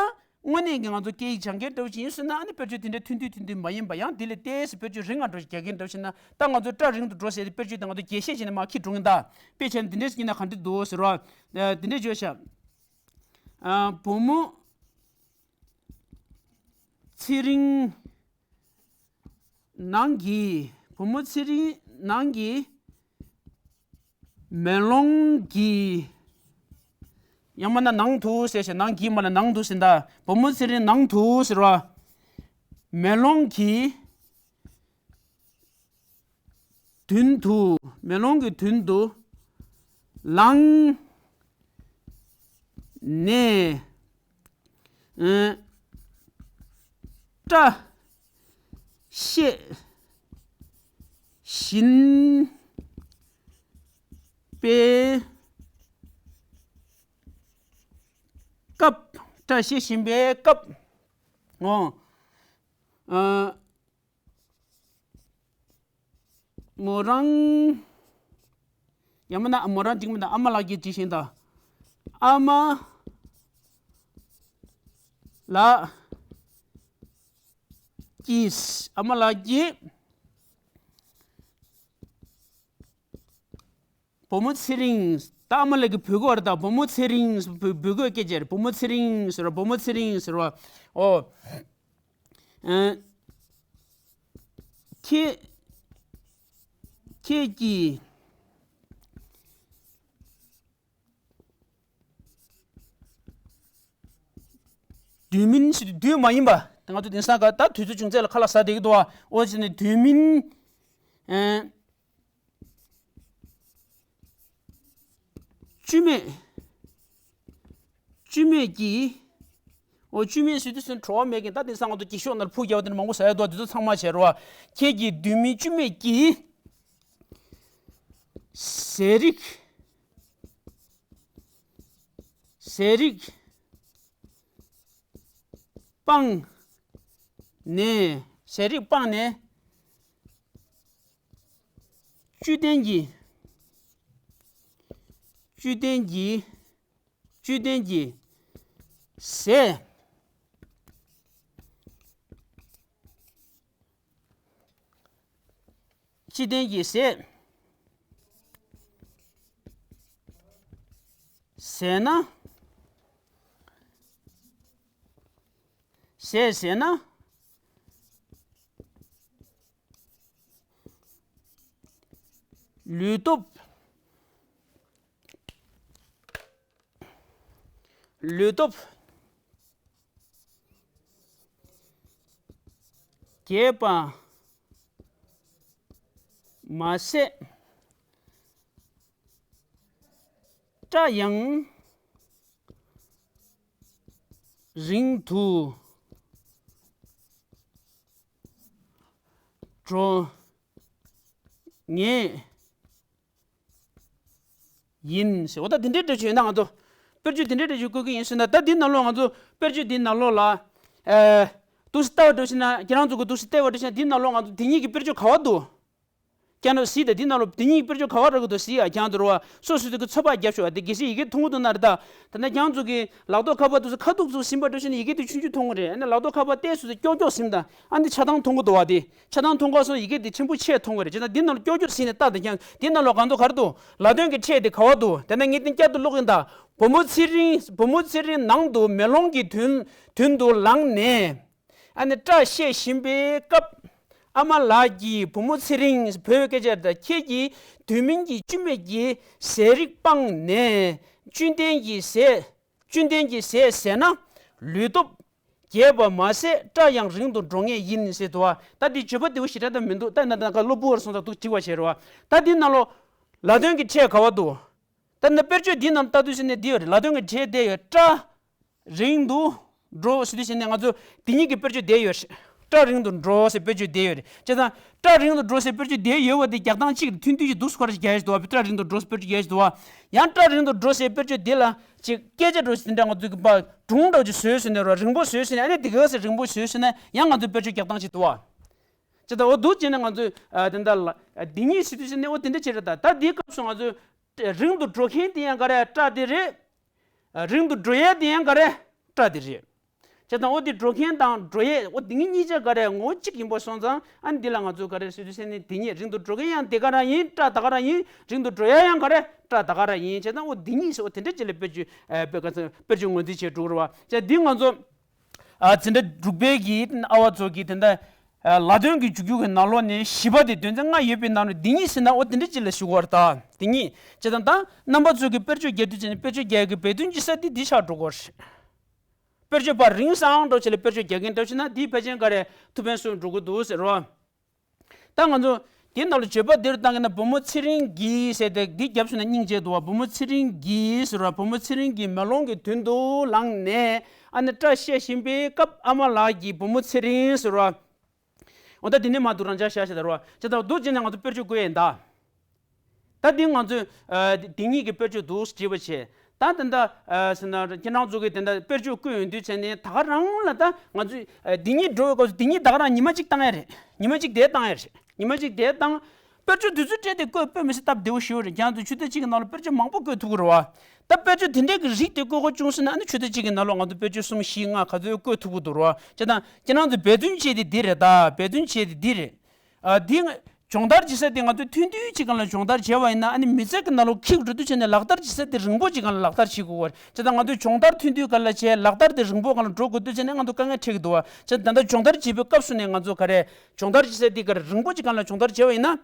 དངོས་གནས་ཀྱི་ང་ཚོ་སྐད་ཡིག་སྦྱང་མཁན་འདྲ་བོ་ཅིག་ཡིན་སོང་ན། ཨ་ནི་དཔེར་བརྗོད་དེ་འདྲའི་ཐུང་ཐུང་ཐུང་ཐུང་མ་ཡིན་པ། ཡང་དེ་ལས་ཏོག་ཙམ་དཔེར་བརྗོད་རིང་བ་འདྲ་བོ་ཞིག་རྒྱག་མཁན་འདྲ་བོ་ཞིག་ན། ད་ང་ཚོ་སྐྲ་རིང་དུ་འགྲོ་ཟེར་ཏེ་དཔེར་བརྗོད་དེ་ང་ཚོ་རྒྱས་བཤད་བྱས་ནས་མར་འཁྱེར་འགྲོ་མཁན། ད་དཔེ་བྱས་ན་འདི་འདྲས་ཞིག་ཡིན་ན་ག་འདྲས་འདུག་ཟེར་བ། ཨ་འདི་འདྲས་བརྗོད་བྱ། ཨ་བུ་མོ་ཚེ་རིང་ནང་གི། བུ་མོ་ཚེ་རིང་ནང་གི་མེ་ལོང་གི། ཡང་མིན་ན་ནང་དུ་ཟེར་བྱས། ནང་གི་མ་ལ་ནང་དུ་ཟེར་ད། བུ་མོ་ཚེ་རིང་ནང་དུ་ཟེར་བ། མེ་ལོང་གི་མདུན་དུ། མེ་ལོང་གི་མདུན་དུ་ལངས་ནས། ཨ་སྐྲ་བཤད་བཞིན་པའི་སྐབས། སྐྲ་བཤད་བཞིན་པའི་སྐབས། འོ། ཨ། མོ་རང་། ཡང་མིན་ན་མོ་རང་འགྲིག་མི་འདུག་ཨ་མ་ལགས་ཀྱིས་འགྲིག་བཞིན་དང་། ཨ་མ་ལགས་ཀྱིས། ཨ་མ་ལགས་ཀྱིས། བུ་མོ་ཚེ་རིང་། ད་ཨ་མ་ལགས་ཀྱིས་འབོད་དགོས་རེད། ད་བུ་མོ་ཚེ་རིང་འབོད་དགོས་སྐད་ཆ་རེད། བུ་མོ་ཚེ་རིང་ཟེར་བ། བུ་མོ་ཚེ་རིང་ཟེར་བ། འོ། ཨ། ཁྱེད། ཁྱེད་ཀྱིས། དུས་མིན་ཞེས་དུས་མ་ཡིན་པ། ང་ཚོ་དེང་སང་ག་ད་དུས་ཚོད་ཅུང་ཟད་ལ་ཁ་ལག་ཟ་བསྡད་ཀྱི་འདུག་བ། འོ་བྱས་ནས་དུས་མིན། ཨ། བཅུད་མེད། བཅུད་མེད་ཀྱི། འོ་བཅུད་མེད་ཟེར་དུས་ཙམ་བྲོ་བ་མེད་མཁན། ད་དེང་སང་ང་ཚོ་འགྱིག་ཤོག་ནང་ལ་ཕུག་རྒྱག་པ་དེ་འདྲ་མང་པོ་ཟ་ཡ་འདུག་དེ་ཚོ་ཚང་མ་བྱས་རོགས། ཁྱེད་ཀྱིས་དུས་མིན་བཅུད་མེད་ཀྱི་ཟས་རིགས། ཟས་རིགས་སྤངས་ནས། ཟས་རིགས་སྤངས་ནས། བཅུད་ལྡན་གྱི། བཅུད་ལྡན་གྱི། བཅུད་ལྡན་གྱི་ཟས། བཅུད་ལྡན་གྱི་ཟས། ཟས་ན། ཟས་ཟས་ན། ལུས་སྟོབས། ལུས་སྟོབས་རྒྱས་པ་མ་ཟད། སྐྲ་ཡང་རིང་དུ་འགྲོ་ངེས་ཡིན་ཟེར། འོ་ད་དེ་འདྲའི་འདྲ་བྱས་ན་ང་ཚོ་དཔེར་བརྗོད་དེ་འདྲའི་འདྲ་བྱས་བཀོད་ཀྱི་ཡིན་ཟེར་ན། ད་འདི་ནང་ལོགས་ང་ཚོ་དཔེར་བརྗོད་འདི་ནང་ལོགས་ལ། ཨ། འདུག་སེ་ལྟ་བ་འདྲ་བྱས་ན། ཁྱེད་རང་ཚོ་གི་འདུག་སེ་བལྟས་པ་འདྲ་བྱས་ན། འདི་ནང་ལོགས་ང་ཚོ་དེ་གཉིས་ཀྱི་དཔེར་བརྗོད་ག་བ་འདུག་ཀྱང་ནོ་སི་ད་འདི་ནང་ལོགས་དེ་གཉིས་དཔེར་བརྗོད་ག་བ་རག་གི་འདུག་སི་ཡ་ཀྱང་དུ་རུ་བ། སོ་སོ་སོ་གི་ཚོད་དཔག་རྒྱབ་ཤོག་དེ་གལ་སྲིད་ཡི་གེ་མཐོང་གི་འདུག་ན་རེད་ད། ད་ནི་ཁྱེད་རང་ཚོ་གི་ལག་ཐོག་ཁ་པར་འདུག་སེ་ཁ་ཐུག་ཚོ་ཟིན་པ་འདྲ་བྱས་ན་ཡི་གེ་དེ་ཆུང་ཆུང་མཐོང་གི་རེད། ཨ་ནི་ལག་ཐོག་ཁ་པར་བལྟས་སོ་སོ་ཀྱོག་ཀྱོག་ཟིན་ད། ཨ་ནི་ཆ་ཚང་མཐོང་གི་འདུག་བ། དེ་ཆ་ཚང་མཐོང་ག་སོང་ཡི་གེ་དེ་ཆེན་པོ་ཆེ་མཐོང་གི་རེད། བྱས་ན་འདི་ནང་ལོགས་ཀྱོག་ཀྱོག་ཟིན་ནས་ལྟ་ད། ཀྱང་འདི་ནང་ལོགས་གང་དུ་ག་རེ་འདུག་ལ་དོན་གྱི་ཕྲད་དེ་ག་བ་འདུག་དེ་ནས་ངས་དེ་བསྐྱར་དུ་ཀློག་གིན་ད། བུ་མོ་ཚེ་རིང་། བུ་མོ་ཚེ་རིང་ནང་དུ་མེ་ལོང་གི་མདུན་མདུན་དུ་ལངས་ནས། ཨ་ནི་སྐྲ་བཤད་བཞིན་པའི་སྐབས། ཨ་མ་ལགས་ཀྱིས་བུ་མོ་ཚེ་རིང་བོས་སྐད་ཆ་དང་། ཁྱེད་ཀྱིས་དུས་མིན་གྱི་བཅུད་མེད་ཀྱི་ཟས་རིགས་སྤངས་ནས། བཅུད་ལྡན་གྱི་ཟས། བཅུད་ལྡན་གྱི་ཟས་ཟས་ན་ལུས་སྟོབས་རྒྱས་པ་མ་ཟད་སྐྲ་ཡང་རིང་དུ་འགྲོ་ངེས་ཡིན་ཟེར་འདུག་བ། ད་འདི་བརྗོད་པ་བདེ་བོ་ཞེ་དྲག་ད་མི་འདུག་ད་ན་ད་ག་གློ་བུར་བ་སོང་ད་འདུག་ཅིག་བ་བྱས་རེད་བ། ད་འདི་ནང་ལོགས་ལ་དོན་གྱི་ཕྲད་ག་བ་འདུག་ད་ནི་དཔེར་བརྗོད་འདི་ནང་ལྟ་དུས་ཟེར་ནས་འདི་ཡོད་རེད། ལ་དོན་གྱི་ཕྲད་དེ་ཡོད། སྐྲ་རིང་དུ་འགྲོ་ཟེར་དུས་ཟེར་ནས་ང་ཚོ་དེ་གཉིས་ཀྱི་དཔེར་བརྗོད་དེ་ཡོད་རེད། སྐྲ་རིང་དུ་འགྲོ་ཟེར་དཔེར་བརྗོད་བསྡད་ཡོད་རེད། བྱས་ཙང་སྐྲ་རིང་དུ་འགྲོ་ཟེར་དཔེར་བརྗོད་བསྡད་ཡོད་པ་དེ་རྒྱག་སྟངས་གཅིག་ཐུང་ཐུང་ཞིག་འདུག་སེ་ཁོ་རང་ཞིག་རྒྱག་ཡ་ཞིག་འདུག་བ། སྐྲ་རིང་དུ་འགྲོ་ཟེར་དཔེར་བརྗོད་བསྡད་ཡོད་ཞིག་འདུག་བ། ཡང་སྐྲ་རིང་དུ་འགྲོ་ཟེར་དཔེར་བརྗོད་འདི་ལ་ཅིག་སྐད་ཆ་འདྲ་བོ་ཞིག་དེ་འདྲ་ང་ཚོ་གི་པ་སྒྲུང་འདྲ་བོ་ཅིག་བཟོས་ཟིན་ནས་རོ། རིང་པོ་བཟོས་ཟིན་ནས། ཨ་ནི་དེ་ག་ཟེར་རིང་པོ་བཟོས་ཟིན་ན་ཡང་ང་ཚོ་དཔེར་བརྗོད་རྒྱག་སྟངས་ཅིག་འདུག་བ། ཅེས་དང་འོ་འདུག་བྱས་ནས་ང་ཚོས་ཨ་དེ་འདྲ་ལ་ཨ་འདི་གཉིས་ཟེར་དུས་ཟེར་ནས་འོ་དེ་འདྲ་བྱས་རེད། ད་ད་འདིའི་སྐབས་སུ་ང་ཚོས་རིང་དུ་འགྲོ་མཁན་དེ་ཡང་ག་རེ། སྐྲ་དེ་རེད། ཨ་རིང་དུ་འགྲོ་ཡས་དེ་ཡང་ག་རེ། སྐྲ་དེ་རེད། བྱས་ཙང་འོ་དེ་འགྲོ་མཁན་དང་འགྲོ་ཡས་འོ་དེ་གཉིས་གཉིས་ཆ་ག་རེ་ངོ་བོ་གཅིག་ཡིན་པ་སོང་ཙང་། ཨ་ནི་འདི་ལ་ང་ཚོས་ག་རེ་ཟེར་དུས་ཟེར་ནས་དེ་གཉིས། རིང་དུ་འགྲོ་མཁན་ཡང་དེ་ག་རང་ཡིན། སྐྲ་ད་ག་རང་ཡིན། རིང་དུ་འགྲོ་ཡས་ཡང་ག་རེ། སྐྲ་ད་ག་རང་ཡིན། བྱས་ཙང་འོ་དེ་གཉིས་ཟེར་འོ་དེ་འདྲ་ཅིག་ལ་དཔེར་བརྗོད་ཨ་དཔེ་ག་ཚོད་དཔེར་བརྗོད་ངོས་འཛིན་བྱས་འགྲོ་གི་རེད་བ། བྱས་འདི་ང་ཚོ་ཨ་འཛིན་གྲྭ་དྲུག་པའི་གི་ཨ་བ་ཚོ་གི་དེ་འདྲ་ཨ་ལ་དོན་གྱི་འཇུག་རྒྱུ་གི་ནང་ལོགས་ནས་བཞི་པ་དེ་དོན་ཚན་ལྔ་ཡོད་པའི་ནང་ནས་འདི་གཉིས་ཟེར་ན་འོ་དེ་འདྲ་ཅིག་ལ་ཞུ་གི་ཡོད་རེད། ད་དེ་གཉིས་བྱས་ཙང་ད་རྣམ་པ་ཚོ་གི་དཔེར་བརྗོད་རྒྱག་དུས་ཙམ་ནས་དཔེར་བརྗོད་རྒྱག་གི་སྦས་དོན་སྤྱི་གསལ་འདི་འདི་ཆགས་འགྲོ་གི་ཡོད་རེད། དཔེར་བརྗོད་པ་རིང་སང་འགྲོ་བྱས་ལ་དཔེར་བརྗོད་རྒྱག་མཁན་འདྲ་བྱས་ན་འདིའི་ཕལ་ཆེར་ག་རེ་ཐུགས་ཕན་གསོས་འགྲོ་གི་འདུག་ཟེར་རོ། ད་ང་ཚོ་འདིའི་ནང་ལ་བརྗོད་པ་འདིར་བཏང་གི་ན་བུ་མོ་ཚེ་རིང་གིས་ཟེར་ཏེ་འདི་རྒྱབ་སོང་ན་སྙིང་རྗེ་འདུག་བ། བུ་མོ་ཚེ་རིང་གིས་ཟེར་བ། བུ་མོ་ཚེ་རིང་གིས་མེ་ལོང་གི་མདུན་དུ་ལངས་ནས་ཨ་ནི་སྐྲ་བཤད་བཞིན་པའི་སྐབས། ཨ་མ་ལགས་ཀྱིས་བུ་མོ་ཚེ་རིང་ཟེར་བ། འོ་ད་འདི་ནས་མ་འདུག་རང་ཅག་བཤད་བཤད་ད་རོ། ཅེས་དང་འདུག་ཅེས་ནས་ང་ཚོ་དཔེར་བརྗོད་བཀོད་ཡིན་ད། ད་འདི་ང་ཚོས་ཨ་འདི་གཉིས་ཀྱི་དཔེར་བརྗོད་འདུག་བྲིས་པ་བྱས། ད་དེ་འདྲ་ཨ་ཟེར་ན་ཁྱེད་རང་ཚོ་གིས་དེ་འདྲ་དཔེར་བརྗོད་བཀོད་ཡོང་དུས་བྱས་ནས་ད་ག་རང་ལ་ད་ང་ཚོས་ཨ་འདི་གཉིས་འགྲོ་བའི་སྐབས་སུ་འདི་གཉིས་ད་ག་རང་ཉི་མ་གཅིག་བཏང་ཡ་རེད། ཉི་མ་གཅིག་དེ་བཏང་ཡ་རེད། ཉི་མ་གཅིག་དེ་བཏང་། དཔེར་བརྗོད་དུས་ཚོད་སྤྲད་དེ་བཀོད་དཔེ་མི་སྲིད་སྟབས་བདེ་བོ་ཞིག་རེད། ཁྱེད་རང་ཚོ་ཆུ་ཚོད་གཅིག་གི་ནང་ལ་དཔེར་བརྗོད་མང་པོ་བཀོད་ཐུབ་ཀྱི་རེད་བ། ད་དཔེར་བརྗོད་དེ་འདྲའི་གི་རིགས་དེ་བཀོད་དགོས་བྱུང་ཟིན་ན་ཨ་ནི་ཆུ་ཚོད་གཅིག་གི་ནང་ལ་ང་ཚོ་དཔེར་བརྗོད་གསུམ་བཞི་ལྔ་ག་ཚོད་བཀོད་ཐུབ་ཀྱི་འདུག་རེད་བ། བྱས་ཙང་ཁྱེད་རང་ཚོ་སྦས་དོན་བྱས་ཏེ་འདི་རེད། ད་སྦས་དོན་བྱས་ཏེ་འདི་རེད། ཨ་འདི་སྦྱོང་བརྡར་བྱེད་ས་དེ་ང་ཚོས་ཐུང་ཐུང་ཅིག་སྒང་ལ་སྦྱོང་བརྡར་བྱས་པ་ཡིན་ན་ཨ་ནི་མི་ཚེ་གི་ནང་ལོགས་འཁྱེར་འགྲོ་དུས་བྱས་ནས་ལག་བསྟར་བྱེད་ས་དེ་རིང་པོ་ཅིག་སྒང་ལ་ལག་བསྟར་བྱེད་དགོས་པ་རེད། བྱས་ཙང་ང་ཚོས་སྦྱོང་བརྡར་ཐུང་ཐུང་སྒང་ལ་བྱས། ལག་བསྟར་དེ་རིང་པོ་སྒང་ལ་འགྲོ་དགོས་དུས་བྱས་ནས་ང་ཚོ་དཀའ་ངལ་འཕྲད་ཀྱི་འདུག་བ། བྱས་ཙང་ད་ལྟ་སྦྱོང་བརྡར་བྱེད་པའི་སྐབས་སུ་ནས་ང་ཚོ་ག་རེ་སྦྱོང་བརྡར་བྱེད་ས་དེ་ག་རེ་རིང་པོ་ཅིག་སྒང་ལ་སྦྱོང་བརྡར་བྱས་པ་ཡིན་ན།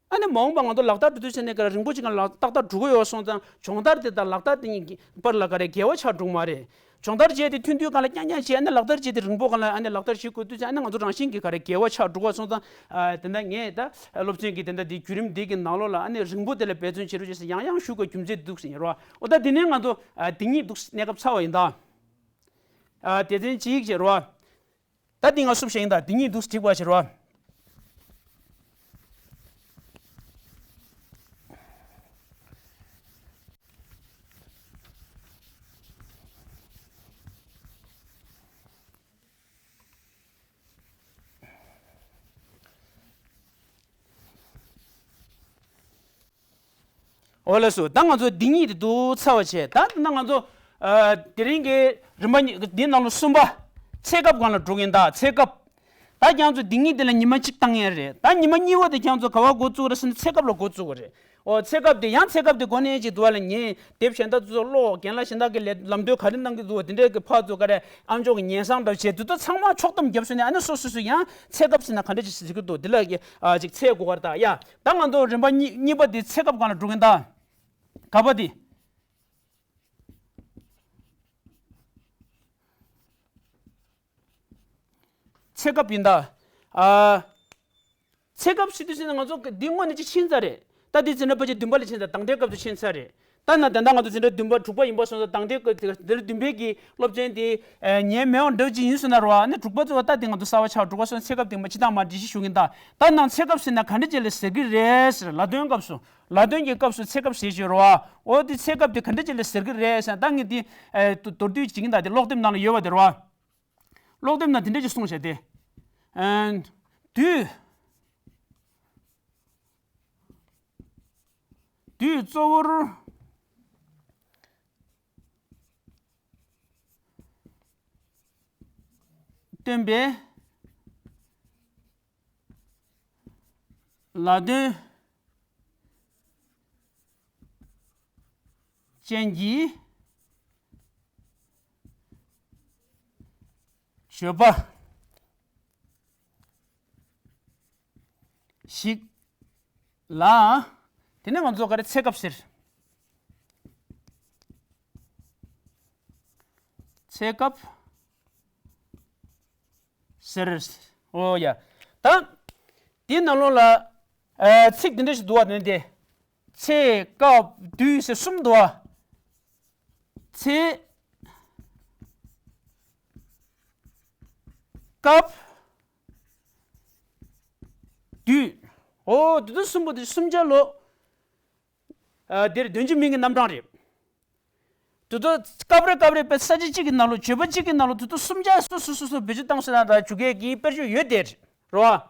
ཨ་ནི་མ་འོངས་པ་ང་ཚོ་ལག་བསྟར་འགྲོ་དུས་ཚོད་ནས་ག་རེ་རིང་པོ་ཅིག་སྒང་ལ་ཏག་ཏག་འགྲོ་གི་ཡོད་སོང་ཙང་། སྦྱོང་བརྡར་དེ་དང་ལག་བསྟར་དེ་གཉིས་ཀྱི་བར་ལ་ག་རེ་འགལ་བ་ཆགས་འགྲོ་གི་མ་རེད། སྦྱོང་བརྡར་བྱས་ཏེ་ཐུང་ཐུང་སྒང་ལ་རྐྱང་རྐྱང་བྱས། ཨ་ནི་ལག་བསྟར་བྱས་ཏེ་རིང་པོ་སྒང་ལ་ཨ་ནི་ལག་བསྟར་བྱེད་དགོས་དུས་ཙང་ཨ་ནི་ང་ཚོ་རང་བཞིན་གྱིས་ག་རེ་འགལ་བ་ཆགས་འགྲོ་གི་སོང་ཙང་། ཨ་དེ་འདྲ་ངས་ད་སློབ་ཚན་གྱི་དེ་འདྲ་དེ་བརྒྱུད་རིམ་འདི་གི་ནང་ལོགས་ལ་ཨ་ནི་རིང་པོ་དེ་ལ་འབད་བརྩོན་བྱེད་རོགས་ཞེས་ཡང་ཡང་ཞུ་དགོས་རྒྱུ་མཚན་འདུག་ཟེར་ཡིན་རོ། འོ་ད་དེ་ནས་ང་ཚོ་ཨ་དེ་གཉིས་འདུག་གནས་སྐབས་ཚར་བ་ཡིན་ད། ཨ་སྡེ་ཚན་གཅིག་བྱེད་རོ། ད་འདི་ང་སུབ་བྱས་ཡིན་ད། འདི་གཉིས་འདུག་སྒྲིག་པ་བྱེད་རོགས། འོ་ལགས་སོ། ད་ང་ཚོ་འདི་གཉིས་དེ་འདུག་ཚར་བ་བྱས། ད་ད་ང་ཚོ་ཨ་དེ་རིང་གི་རིམ་པ་གཉིས་འདི་ནང་ལ་གསུམ་པ་ཚེ་སྐབས་སྒང་ལ་འགྲོ་གིན་ད། ཚེ་སྐབས། ད་ཁྱེད་ཚོ་འདི་གཉིས་དེ་ལ་ཉི་མ་གཅིག་བཏང་ཡས་རེད། ད་ཉི་མ་གཉིས་པ་དེ་ཁྱེད་ཚོ་ག་པར་འགོ་བཙུགས་རེད་ཟེར་ན་ཚེ་སྐབས་ལ་འགོ་བཙུགས་པ་རེད། འོ་ཚེ་སྐབས་དེ་ཡང་ཚེ་སྐབས་དེ་གོ་ནས་ཅིག་འདུག་བ་ལ་ངས་དེབ་གཞན་དག་ཚོ་ཀློག་རྒན་ལགས་གཞན་དག་གི་ལས་ལམ་སྟོན་ག་རེ་གནང་གི་འདུག་བ། དེ་འདྲའི་གི་ཕར་ཚུར་ག་རེ་ཨམ་ཅོག་གི་ཉན་བསམ་འདྲ་བྱས་དུས་ད་ཚང་མ་ཕྱོགས་བསྡོམས་བརྒྱབ་སོང་ནས་ཨ་ནི་སོ་སོ་སོ་ཡང་ཚེ་སྐབས་ཟེར་ན་ག་འདྲ་ཅིག་ཟེར་གི་འདུག་འདི་ལ་ཨ་ཅིག་ཚེ་གོ་བར་ད་ཡ། ད་ང་ཚོ་རིམ་པ་གཉིས་གཉིས་པ་དེ་ཚེ་སྐབས་སྒང་ལ་འགྲོ་གིན་ད། ག་པ་དེ། ཚེ་སྐབས་ཡིན་ད། ཨ། ཚེ་སྐབས་ཟེར་དུས་ཟེར་ན་ང་ཚོ་འདི་དངོས་གནས་ཅིག་ཕྱིན་ཚར་རེད། ད་འདི་འཛིན་གྲྭ་ཕལ་ཆེར་བདུན་པ་ལ་ཕྱིན་ཚར། དང་འདྲའི་སྐབས་སུ་ཕྱིན་ཚར་རེད། ད་ན་ད་ལྟ་ང་ཚོ་འཛིན་གྲྭ་བདུན་པ་དྲུག་པ་ཡིན་པ་སོང་ཙང་དང་འདྲའི་སྐབས་དེ་འཛིན་གྲྭ་བདུན་པའི་གི་སློབ་ཚན་དེ་ཉན་མེད་པ་འདྲ་ཅིག་ཡིན་སོང་ན་རོ། ཨ་ནི་དྲུག་པ་ཚོ་ད་འདི་ང་ཚོ་གསར་པ་ཆགས། དྲུག་པ་སོང་ཚེ་སྐབས་དེ་མ་ཕྱི་དང་མ་འདྲི་ཞིག་ཞུ་གིན་ད། ད་ནང་ཚེ་སྐབས་ཟེར་ན་ག་འདྲ་ཅིག་ལ་ཟེར་གི་རེད་ཟེར། ལ་དོན་སྐབས་སུ། ལ་དོན་གྱི་སྐབས་སུ་ཚེ་སྐབས་ཟེར་ཞིག་རོ། འོ་དེ་ཚེ་སྐབས་དེ་ག་འདྲ་ཅིག་ལ་ཟེར་གི་རེད་ཟེར། ད་ངས་དེ་མདོར་བསྡུས་བྱེད་ཀྱིན་ད། དེ་ཀློག་དེབ་ནང་ལ་ཡོད་པ་དེ་རོ། ཀློག་དེབ་ནང་དེ་འདྲ་ཅིག་གསུངས་བཞག་སྟེ། ཨན། དུས། དུས་གཙོ་བོར་སྟོན་པའི་ལ་དོན་ཅན་གྱི་བརྗོད་པ་ཞིག་ལ། དེ་ནས་ང་ཚོ་ག་རེ་ཚེ་སྐབས་ཟེར། ཚེ་སྐབས་ཟེར། འོ་ཡ། ད་དེའི་ནང་ལོགས་ལ་ཨ་ཚིག་འདི་འདྲ་ཞིག་འདུག་བ། དེ་ནས་དེ་ཚེ་སྐབས་དུས་ཟེར་གསུམ་འདུག་བ། ཚེ་སྐབས་ དུས། འོ་དེ་དུས་གསུམ་པོ་དེ་སུམ་བརྒྱ་ལོ། ཨ་འདིར་དོན་གྱི་མིང་གི་རྣམ་གྲངས་རེད། དེ་དུས་སྐབས་རེ་སྐབས་རེ་པའི་ས་བཅད་གཅིག་གི་ནང་ལོ་བརྗོད་པ་གཅིག་གི་ནང་ལོ་དེ་དུས་སུམ་བརྒྱ་སོ་སོ་སོ་སོ་བེད་སྤྱོད་བཏང་ཟེར་ན་ད་ཇུས་འགོད་ཀྱི་དཔེར་བརྗོད་ཡོད་དེ་རེད་བ།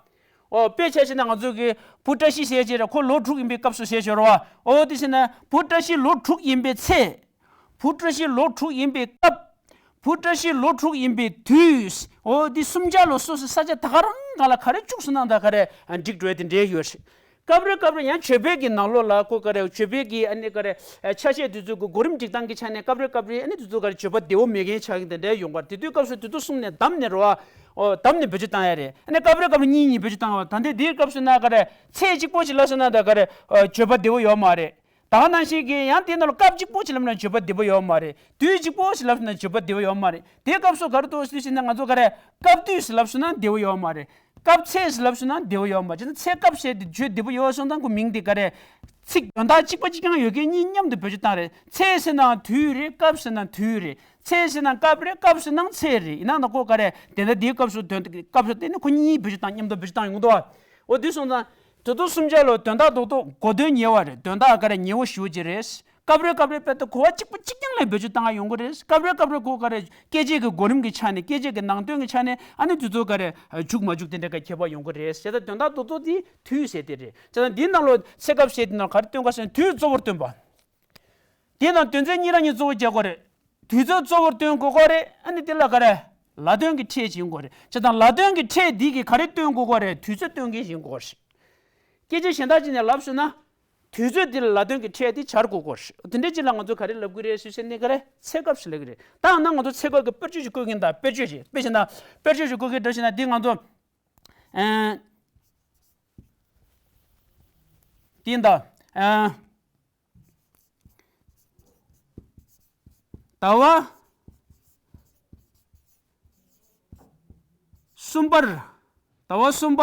འོ་དཔེ་ཆ་བཞག་ན་ང་ཚོ་གི་བུ་བཀྲ་ཤིས་ཟེར་བྱས་རེད། ཁོ་ལོ་དྲུག་ཡིན་པའི་སྐབས་སུ་ཟེར་བྱས་རེད་བ། འོ་དེ་བྱས་ན་བུ་བཀྲ་ཤིས་ལོ་དྲུག་ཡིན་པའི་ཚེ། བུ་བཀྲ་ཤིས་ལོ་དྲུག་ཡིན་པའི་སྐབས། བུ་བཀྲ་ཤིས་ལོ་དྲུག་ཡིན་པའི་དུས། འོ་འདི་སུམ་བརྒྱ་ལོ་སོ་སོའི་ས་ཆ་ད་ག་རང་གང་ལ་ག་རེ་བཅུག་སོང་ན་ད་ག་རེ་འགྲིག་འགྲོ་ཡ་དེ་འདྲའི་ཡོད་རེད། སྐབས་རེ་སྐབས་རེ་ཡང་བརྗོད་པའི་གི་ནང་ལོགས་ལ་ཁོ་ག་རེ་བརྗོད་པའི་གི་ཨ་ནི་ག་རེ་ཆ་ཤས་དེ་ཚོ་གི་གོ་རིམ་སྒྲིག་སྟངས་ཀྱི་ཆ་ནས་སྐབས་རེ་སྐབས་རེ་ཨ་ནི་དེ་ཚོ་ག་རེ་བརྗོད་པ་བདེ་བོ་མེད་མཁན་ཆགས་ཀྱི་དེ་འདྲའི་ཡོང་གི་རེད། དེ་དུས་སྐབས་སུ་དེ་ཚོ་གསུམ་ནས་བདམས་ནས་རེད་བ། འོ་བདམས་ནས་བེད་སྤྱོད་བཏང་ཡ་རེད། ཨ་ནི་སྐབས་རེ་སྐབས་རེ་གཉིས་གཉིས་བེད་སྤྱོད་བཏང་བ། ད་ལྟའི་དེའི་སྐབས་སུ་ན་ག་རེ་ཚེས་གཅིག་པོ་ཞིག་ལབ་སོང་ན་ད་ག་རེ་བརྗོད་པ་བདེ་བོ་ཡོད་མ་རེད། ད་ག་ནང་བཞིན་གྱི་ཡང་དེའི་ནང་ལ་སྐབས་གཅིག་པོ་ཞིག་ལབ་ན་བརྗོད་པ་བདེ་པོ་ཡོད་མ་རེད། དུས་གཅིག་པོ་ཞིག་ལབ་ན་བརྗོད་པ་བདེ་པོ་ཡོད་མ་རེད། དེའི་སྐབས་སུ་ག་རེ་འདུག་ཟེར་ན་ང་ཚོ་ག་རེ་སྐབས་དུས་ཞིག་ལབ་སོང་ན་བདེ་པོ་ཡོད་མ་རེད། སྐབས་ཚེས་ཞིག་ལབ་སོང་ན་བདེ་པོ་ཡོད་མ་རེད། ཚེ་སྐབས་ཞེས་དེ་བརྗོད་བདེ་པོ་ཡོད་སོང་ཙང་ཁོ་མིང་དེ་ག་རེ་ཚིག་དོན་དག་གཅིག་པ་གཅིག་རྐྱང་ཡོད་མཁན་གཉིས་མཉམ་དུ་བེད་སྤྱོད་བཏང་རེད། ཚེས་ཟེར་ན་དུས་རེད། སྐབས་ཟེར་ན་དུས་རེད། ཚེས་ཟེར་ན་སྐབས་རེད། སྐབས་ཟེར་ན་ཚེས་རེད། ཡིན་ན་ད་ཁོ་ག་རེ་དེ་འདྲ་དེའི་སྐབས་སུ་དོན་སྐབས་སུ་བརྟེན་ནས་ཁོ་གཉིས་བེད་སྤྱོད་བཏང་མཉམ་དུ་བེད་སྤྱོད་བཏང་ཡོང་གི་འདུག་བ། འོ་དེ་སོང་ཙང་། དེ་དུས་སུམ་བརྒྱ་ལོ་དོན་དག་རྡོག་རྡོག་གོ་དོན་ཉེ་བ་རེད། དོན་དག་ག་རེ་ཉེ་བོ་ཞེ་པོ་ཅིག་རེད། སྐབས་རེ་སྐབས་རེ་དཔེ་ད་གོ་བ་གཅིག་པ་གཅིག་རྐྱང་ལ་བེད་སྤྱོད་བཏང་ཡ་ཡོང་གི་རེད། སྐབས་རེ་སྐབས་རེ་ཁོ་ག་རེ་སྐད་ཆའི་གི་གོ་རིམ་གྱི་ཆ་ནས་སྐད་ཆའི་གི་ནང་དོན་གྱི་ཆ་ནས་ཨ་ནི་དེ་ཚོ་ག་རེ་འཇུག་མ་འཇུག་དེ་འདྲ་ག་ཁྱད་པར་ཡོང་གི་རེད། བྱས་ཙང་དོན་དག་རྡོག་རྡོག་དེ་དུས་ཟེར་དེ་རེད། བྱས་ཙང་འདིའི་ནང་ལོ་ཚེ་སྐབས་ཟེར་དེ་ནང་ག་རེ་སྟོན་ག་ཟེར་ན་དུས་གཙོ་བོར་སྟོན་པ། དེ་ནང་དོན་ཚན་གཉིས་རང་གཉིས་གཙོ་བོ་རྒྱག་དགོས་རེད། དུས་ཚོད་གཙོ་བོར་སྟོན་དགོས་ཀྱི་རེད། ཨ་ནི་དེ་ལ་ག་རེ་ལ་དོན་གྱི་ཕྲད་ཅིག་ཡིན་དགོས་རེད། བྱས་ཙང་ལ་དོན་གྱི་ཕྲད་འདི་གིས་ག་རེ་སྟོན་དགོས་ཀྱི་རེད། དུས་ཚོད་སྟོན་མཁན་ཞིག་ཡིན་དགོས་རེད། སྐད་ཆ་གཞན་དག་ཅིག་ནས་ལབ་སོང་ན། དུས་ཚོད་འདི་ལ་ལ་དོན་གྱི་ཕྲད་འདི་སྦྱར་དགོས་ཀྱི་རེད། དེ་འདྲའི་ཅིག་ལ་ང་ཚོ་ག་རེ་ལབ་ཀྱི་རེད་ཟེར་ཟེར་ནས་ག་རེ་ཚེ་སྐབས་ཟེར་ལབ་ཀྱི་རེད། ད་ཡང་ན་ང་ཚོ་ཚེ་སྐབས་ཀྱི་དཔེར་བརྗོད་ཅིག་བཀོད་ཀྱིན་གདའ། དཔེར་བརྗོད་ཅིག་དཔེ་བྱས་ན་དཔེར་བརྗོད་ཅིག་བཀོད་ཀྱིན་འདུག་ཟེར་ན་འདི་ང་ཚོ། ཨ། འདི་ཡིན་གདའ། ཨ། ཟླ་བ་གསུམ་པར། ཟླ་བ་གསུམ་པ།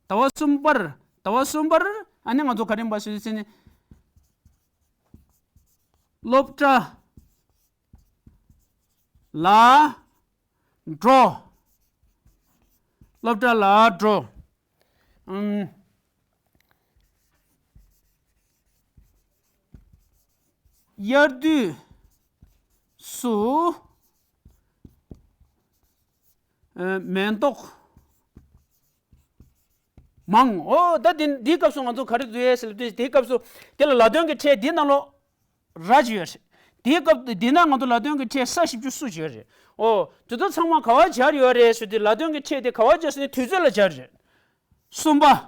ཟླ་བ་གསུམ་པར། ཟླ་བ་གསུམ་པར། ཨ་ནི་ང་ཚོ་ག་རེ་ཡིན་པ་ཞུ་ཟེར་ན། སློབ་གྲྭ་ལ་འགྲོ། སློབ་གྲྭ་ལ་འགྲོ། ཨུམ། དབྱར་དུས་སུ། ཨ། མེ་ཏོག་མང་། འོ་ད་དེ་འདིའི་སྐབས་སུ་ང་ཚོ་ག་རེ་བཟོ་ཡས་ཟེར་ལབ་དུས་དེའི་སྐབས་སུ་དེ་ལ་ལ་དོན་གྱི་ཕྲད་འདི་ནང་ལོགས་ར་ཅིག་ཡོད་རེད། དེའི་སྐབས་དེ་ན་ང་ཚོ་ལ་དོན་གྱི་ཕྲད་ས་བཞི་བཅུ་སུ་ཅིག་ཡོད་རེད། འོ་དེ་ཚོ་ཚང་མ་ག་བ་སྦྱར་ཡོད་རེད་ཟེར་དུས་ལ་དོན་གྱི་ཕྲད་དེ་ག་བ་སྦྱར་ཟེར་ན་དུས་ཚོད་ལ་སྦྱར་རེད། གསུམ་པ། རེད་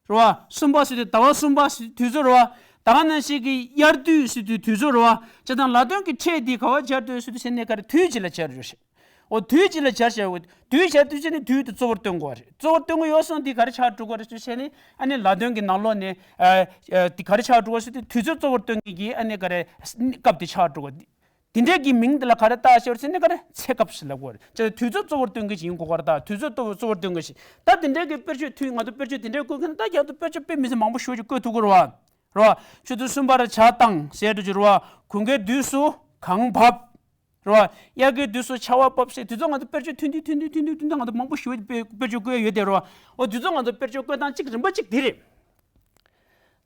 བ། གསུམ་པ་ཟེར་དུས་ཟླ་བ་གསུམ་པ་ཟེར་དུས་དུས་ཚོད་རེད་བ། ད་ག་ནང་བཞིན་གྱི་དབྱར་དུས་ཟེར་དུས་དུས་ཚོད་རེད་བ། བྱས་ཙང་ལ་དོན་གྱི་ཕྲད་འདི་ག་བ་སྦྱར་འདུག་ཟེར་དུས་ཟེར་ནས་ག་རེ་དུས་གཅིག་ལ་སྦྱར་ཡོད་རེད། འོ་དུས་གཅིག་ལ་སྦྱར་བྱས་འོ་དུས་སྦྱར་དུས་ཟེར་ནས་དུས་དེ་གཙོ་བོར་སྟོན་དགོས་རེད། གཙོ་བོར་སྟོན་གྱི་ཡོད་སོང་འདི་ག་རེ་ཆགས་འགྲོ་གི་རེད་ཟེར་ནས་ཨ་ནི་ལ་དོན་གྱི་ནང་ལོགས་ནས་ཨ་ཨ་འདི་ག་རེ་ཆགས་འགྲོ་གི་ཟེར་དུས་དུས་ཚོད་གཙོ་བོར་སྟོན་མཁན་གྱི་ཨ་ནི་ག་རེ་སྐབས་དེ་ཆགས་འགྲོ་གི། དེ་འདྲའི་གི་མིང་དེ་ལ་ག་རེ་བཏགས་ཤོར་ཟེར་ན་ག་རེ་ཚེ་སྐབས་ཟེར་ལབ་དགོས་རེད། ཅེས་དུས་ཚོད་གཙོ་བོར་སྟོན་མཁན་ཞིག་ཡིན་དགོས་པ་རེད། ད་དུས་ཚོད་གཙོ་བོ་གཙོ་བོར་སྟོན་མཁན་ཞིག་ད་དེ་འདྲའི་གི་དཔེར་བརྗོད་མཐུན་ང་ཚོ་དཔེར་བརྗོད་དེ་འདྲའི་བཀོད་མཁན་ད་རྒྱབ་ཏུ་དཔེར་བརྗོད་དཔེ་མི་སྲིད་མང་པོ་ཞེ་པོ་ཅིག་བཀོད་ཐུབ་ཀྱི་རེད་བ། རེད་བ། ཆུ་ཚོད་གསུམ་པར་ཇ་བཏང་ཟེར་འགྲོ་རྒྱུ་རེད་བ། དགུན་ཁའི་དུས་སུ་གངས་བབས། རེད་བ། དབྱར་ཁའི་དུས་སུ་ཆར་པ་བབས་ཟེར་དུས་ཚོད་ང་ཚོ་དཔེར་བརྗོད་མཐུན་མཐུན་མཐུན་མཐུན་མཐུན་མཐུན་ང་ཚོ་མང་པོ་ཞེ་པོ་ཅིག་དཔེ་དཔེར་བརྗོད་བཀོད་ཡ་ཡོད་དེ་རེད་བ། འོ་དུས་ཚོད་ང་ཚོ་དཔེར་བརྗོད་བཀོད་སྟངས་གཅིག་རིམ་པ་གཅིག་འདི་རེད།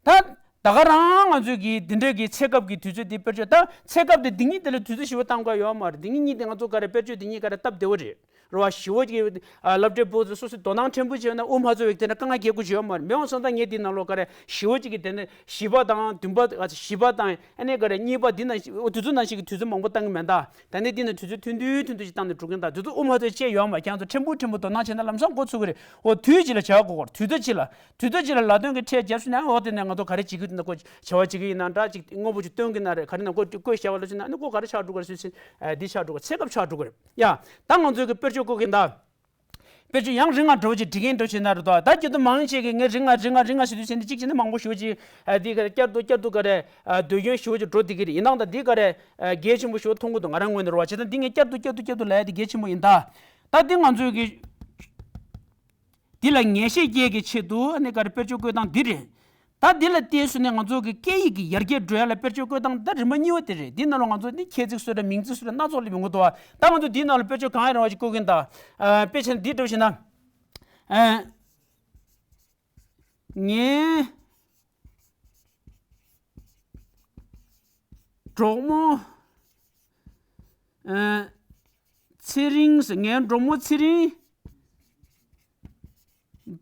ད། ད་ག་རང་ང་ཚོས་ཀྱི་འདི་འདྲའི་གི་ཚེ་སྐབས་ཀྱི་དུས་ཚོད་འདི་དཔེར་བརྗོད་ད་ཚེ་སྐབས་དེ་འདི་གཉིས་དེ་ལ་དུས་ཚོད་ཞེ་པོ་བཏང་དགོས་ཡོད་མ་རེད། འདི་གཉིས་གཉིས་དེ་ང་ཚོ་ག་རེ་དཔེར་བརྗོད་འདི་གཉིས་ག་རེ་སྟབས་བདེ་བོ་རེད། རེད་བ། ཞི་བོ་གི་ཨ་སློབ་གྲྭའི་བུ་ཚོ་སོ་སོའི་དོ་སྣང་ཕྲན་བུ་བྱས་ན་དབུ་མ་ཚོ་བའི་དེ་འདྲ་དཀའ་ངལ་སྐྱེལ་དགོས་ཡོད་མ་རེད། མི་འོང་སོང་ད་ངས་འདི་ནང་ལོགས་ག་རེ་ཞི་བོ་གཅིག་གི་དེ་ནས་བཞི་པ་དང་བདུན་པ་ཨ་བཞི་པ་དང་ཨ་ནི་ག་རེ་གཉིས་པ་འདི་ན་འོ་དུས་ཚོད་ནང་བཞིན་གྱི་དུས་ཚོད་མང་པོ་བཏང་གི་མེད་ད། ད་ནི་འདི་ནས་དུས་ཚོད་ཐུང་ཐུང་ཐུང་ཐུང་ཞིག་བཏང་ནས་འགྲོ་གི་ཡིན་ད། དུས་ཚོད་དབུ་མ་ཚོས་བཅད་ཡོད་མ་རེད། ཁྱེད་ཚོ་ཕྲན་བུ་ཕྲན་བུ་དོ་སྣང་བྱས་ན་ལམ་སང་འགོ་ཚུགས་ཀྱི་རེད། འོ་དུས་གཅིག་ལ་བྱ་དགོས་ཀྱི་རེད། དུས་ཚོད་གཅིག་ལ། དུས་ཚོད་གཅིག་ལ་ལ་དོན་གྱི་ཕྲད་བརྒྱབ་ཤིག་ན་འོ་དེ་ནས་ང་ཚོ་ག་རེ་བྱེད་ཀྱི་འདུག་ན་ཁོ་བྱ་བ་བྱེད་ཀྱི་ཡིན་ན་འདྲ་ཅིག་དངོས་པོ་ཅིག་སྟོན་གྱི་ན་རེད། ག་རེ་ན་ཁོ་བཀོད་བཞག་པ་ལ་ཕྱིན་ན་ཨ་ནི་ཁོ་ག་རེ་ཆགས་འགྲོ་གི་རེད་ཟེར་ཟེར་འདི་ཆགས་འགྲོ་གི་རེད། ཚེ་སྐབས་ཆགས་འགྲོ་གི་རེད། ཡ། ད་ང་ཚོའི་གི་དཔེར་བརྗོད་བཀོད་ཀྱི་ཡིན་ད། དཔེར་བརྗོད་ཡང་རིང་ང་འགྲོ་བྱེད་འབྲི་མཁན་འགྲོ་བྱེད་ན་རེད་དོ། ད་སྐྱིད་སྡུག་མང་ཆེ་གི་ངས་རིང་ང་རིང་ང་རིང་ང་ཟེར་དུས་ཟེར་ནས་གཅིག་བྱས་ན་མང་པོ་ཞེ་པོ་ཅིག་ཨ་འདི་ག་རེ་བསྐྱར་དུ་བསྐྱར་དུ་ག་རེ་ཨ་ཟློས་སྐྱོན་ཞེ་པོ་ཅིག་འགྲོ་བསྡད་ཀྱི་རེད། ཡིན་ནའང་ད་འདི་ག་རེ་ཨ་གལ་ཆེན་པོ་ཞེ་པོ་མཐོང་གི་འདུག་ང་རང་ངོས་ནས་རེད་བ། བྱས་ཙང་འདི་ངས་བསྐྱར་དུ་བསྐྱར་དུ་བསྐྱར་དུ་ལབ་ཡ་དེ་གལ་ཆེན་པོ་ཡིན་ད། ད་འདི་ང་ཚོའི་གི་འདི་ལ་ངེས་ཤེས་སྐྱེད་ཀྱི་ཆེད་དུ་ཨ་ནི་ག་རེ་དཔེར་བརྗོད་བཀོད་སྟངས་འདི་རེད། ད་འདི་ལ་བལྟས་སོང་ནས་ང་ཚོ་གི་སྐད་ཡིག་གི་ཡར་རྒྱས་འགྲོ་ཡ་ལ་དཔེར་བརྗོད་བཀོད་སྟངས་ད་རིམ་པ་གཉིས་པ་དེ་རེད། འདི་ནང་ལ་ང་ཚོ་ནི་ཁྱད་ཚིག་སོགས་རེད། མིང་ཚིག་སོགས་རེད། སྣ་ཚོགས་སླེབས་ཡོང་གི་འདུག་བ། ད་ང་ཚོ་འདིའི་ནང་ལ་དཔེར་བརྗོད་གང་ཡང་རུང་བ་ཞིག་བཀོད་ཀྱི་ཡིན་ད། ཨ། དཔེ་ཆ་འདི་འགྲོ་བྱས་ན། ཨ། ངའི་གྲོགས་མོ་ཨ་ཚེ་རིང་ཟེར། ངའི་གྲོགས་མོ་ཚེ་རིང་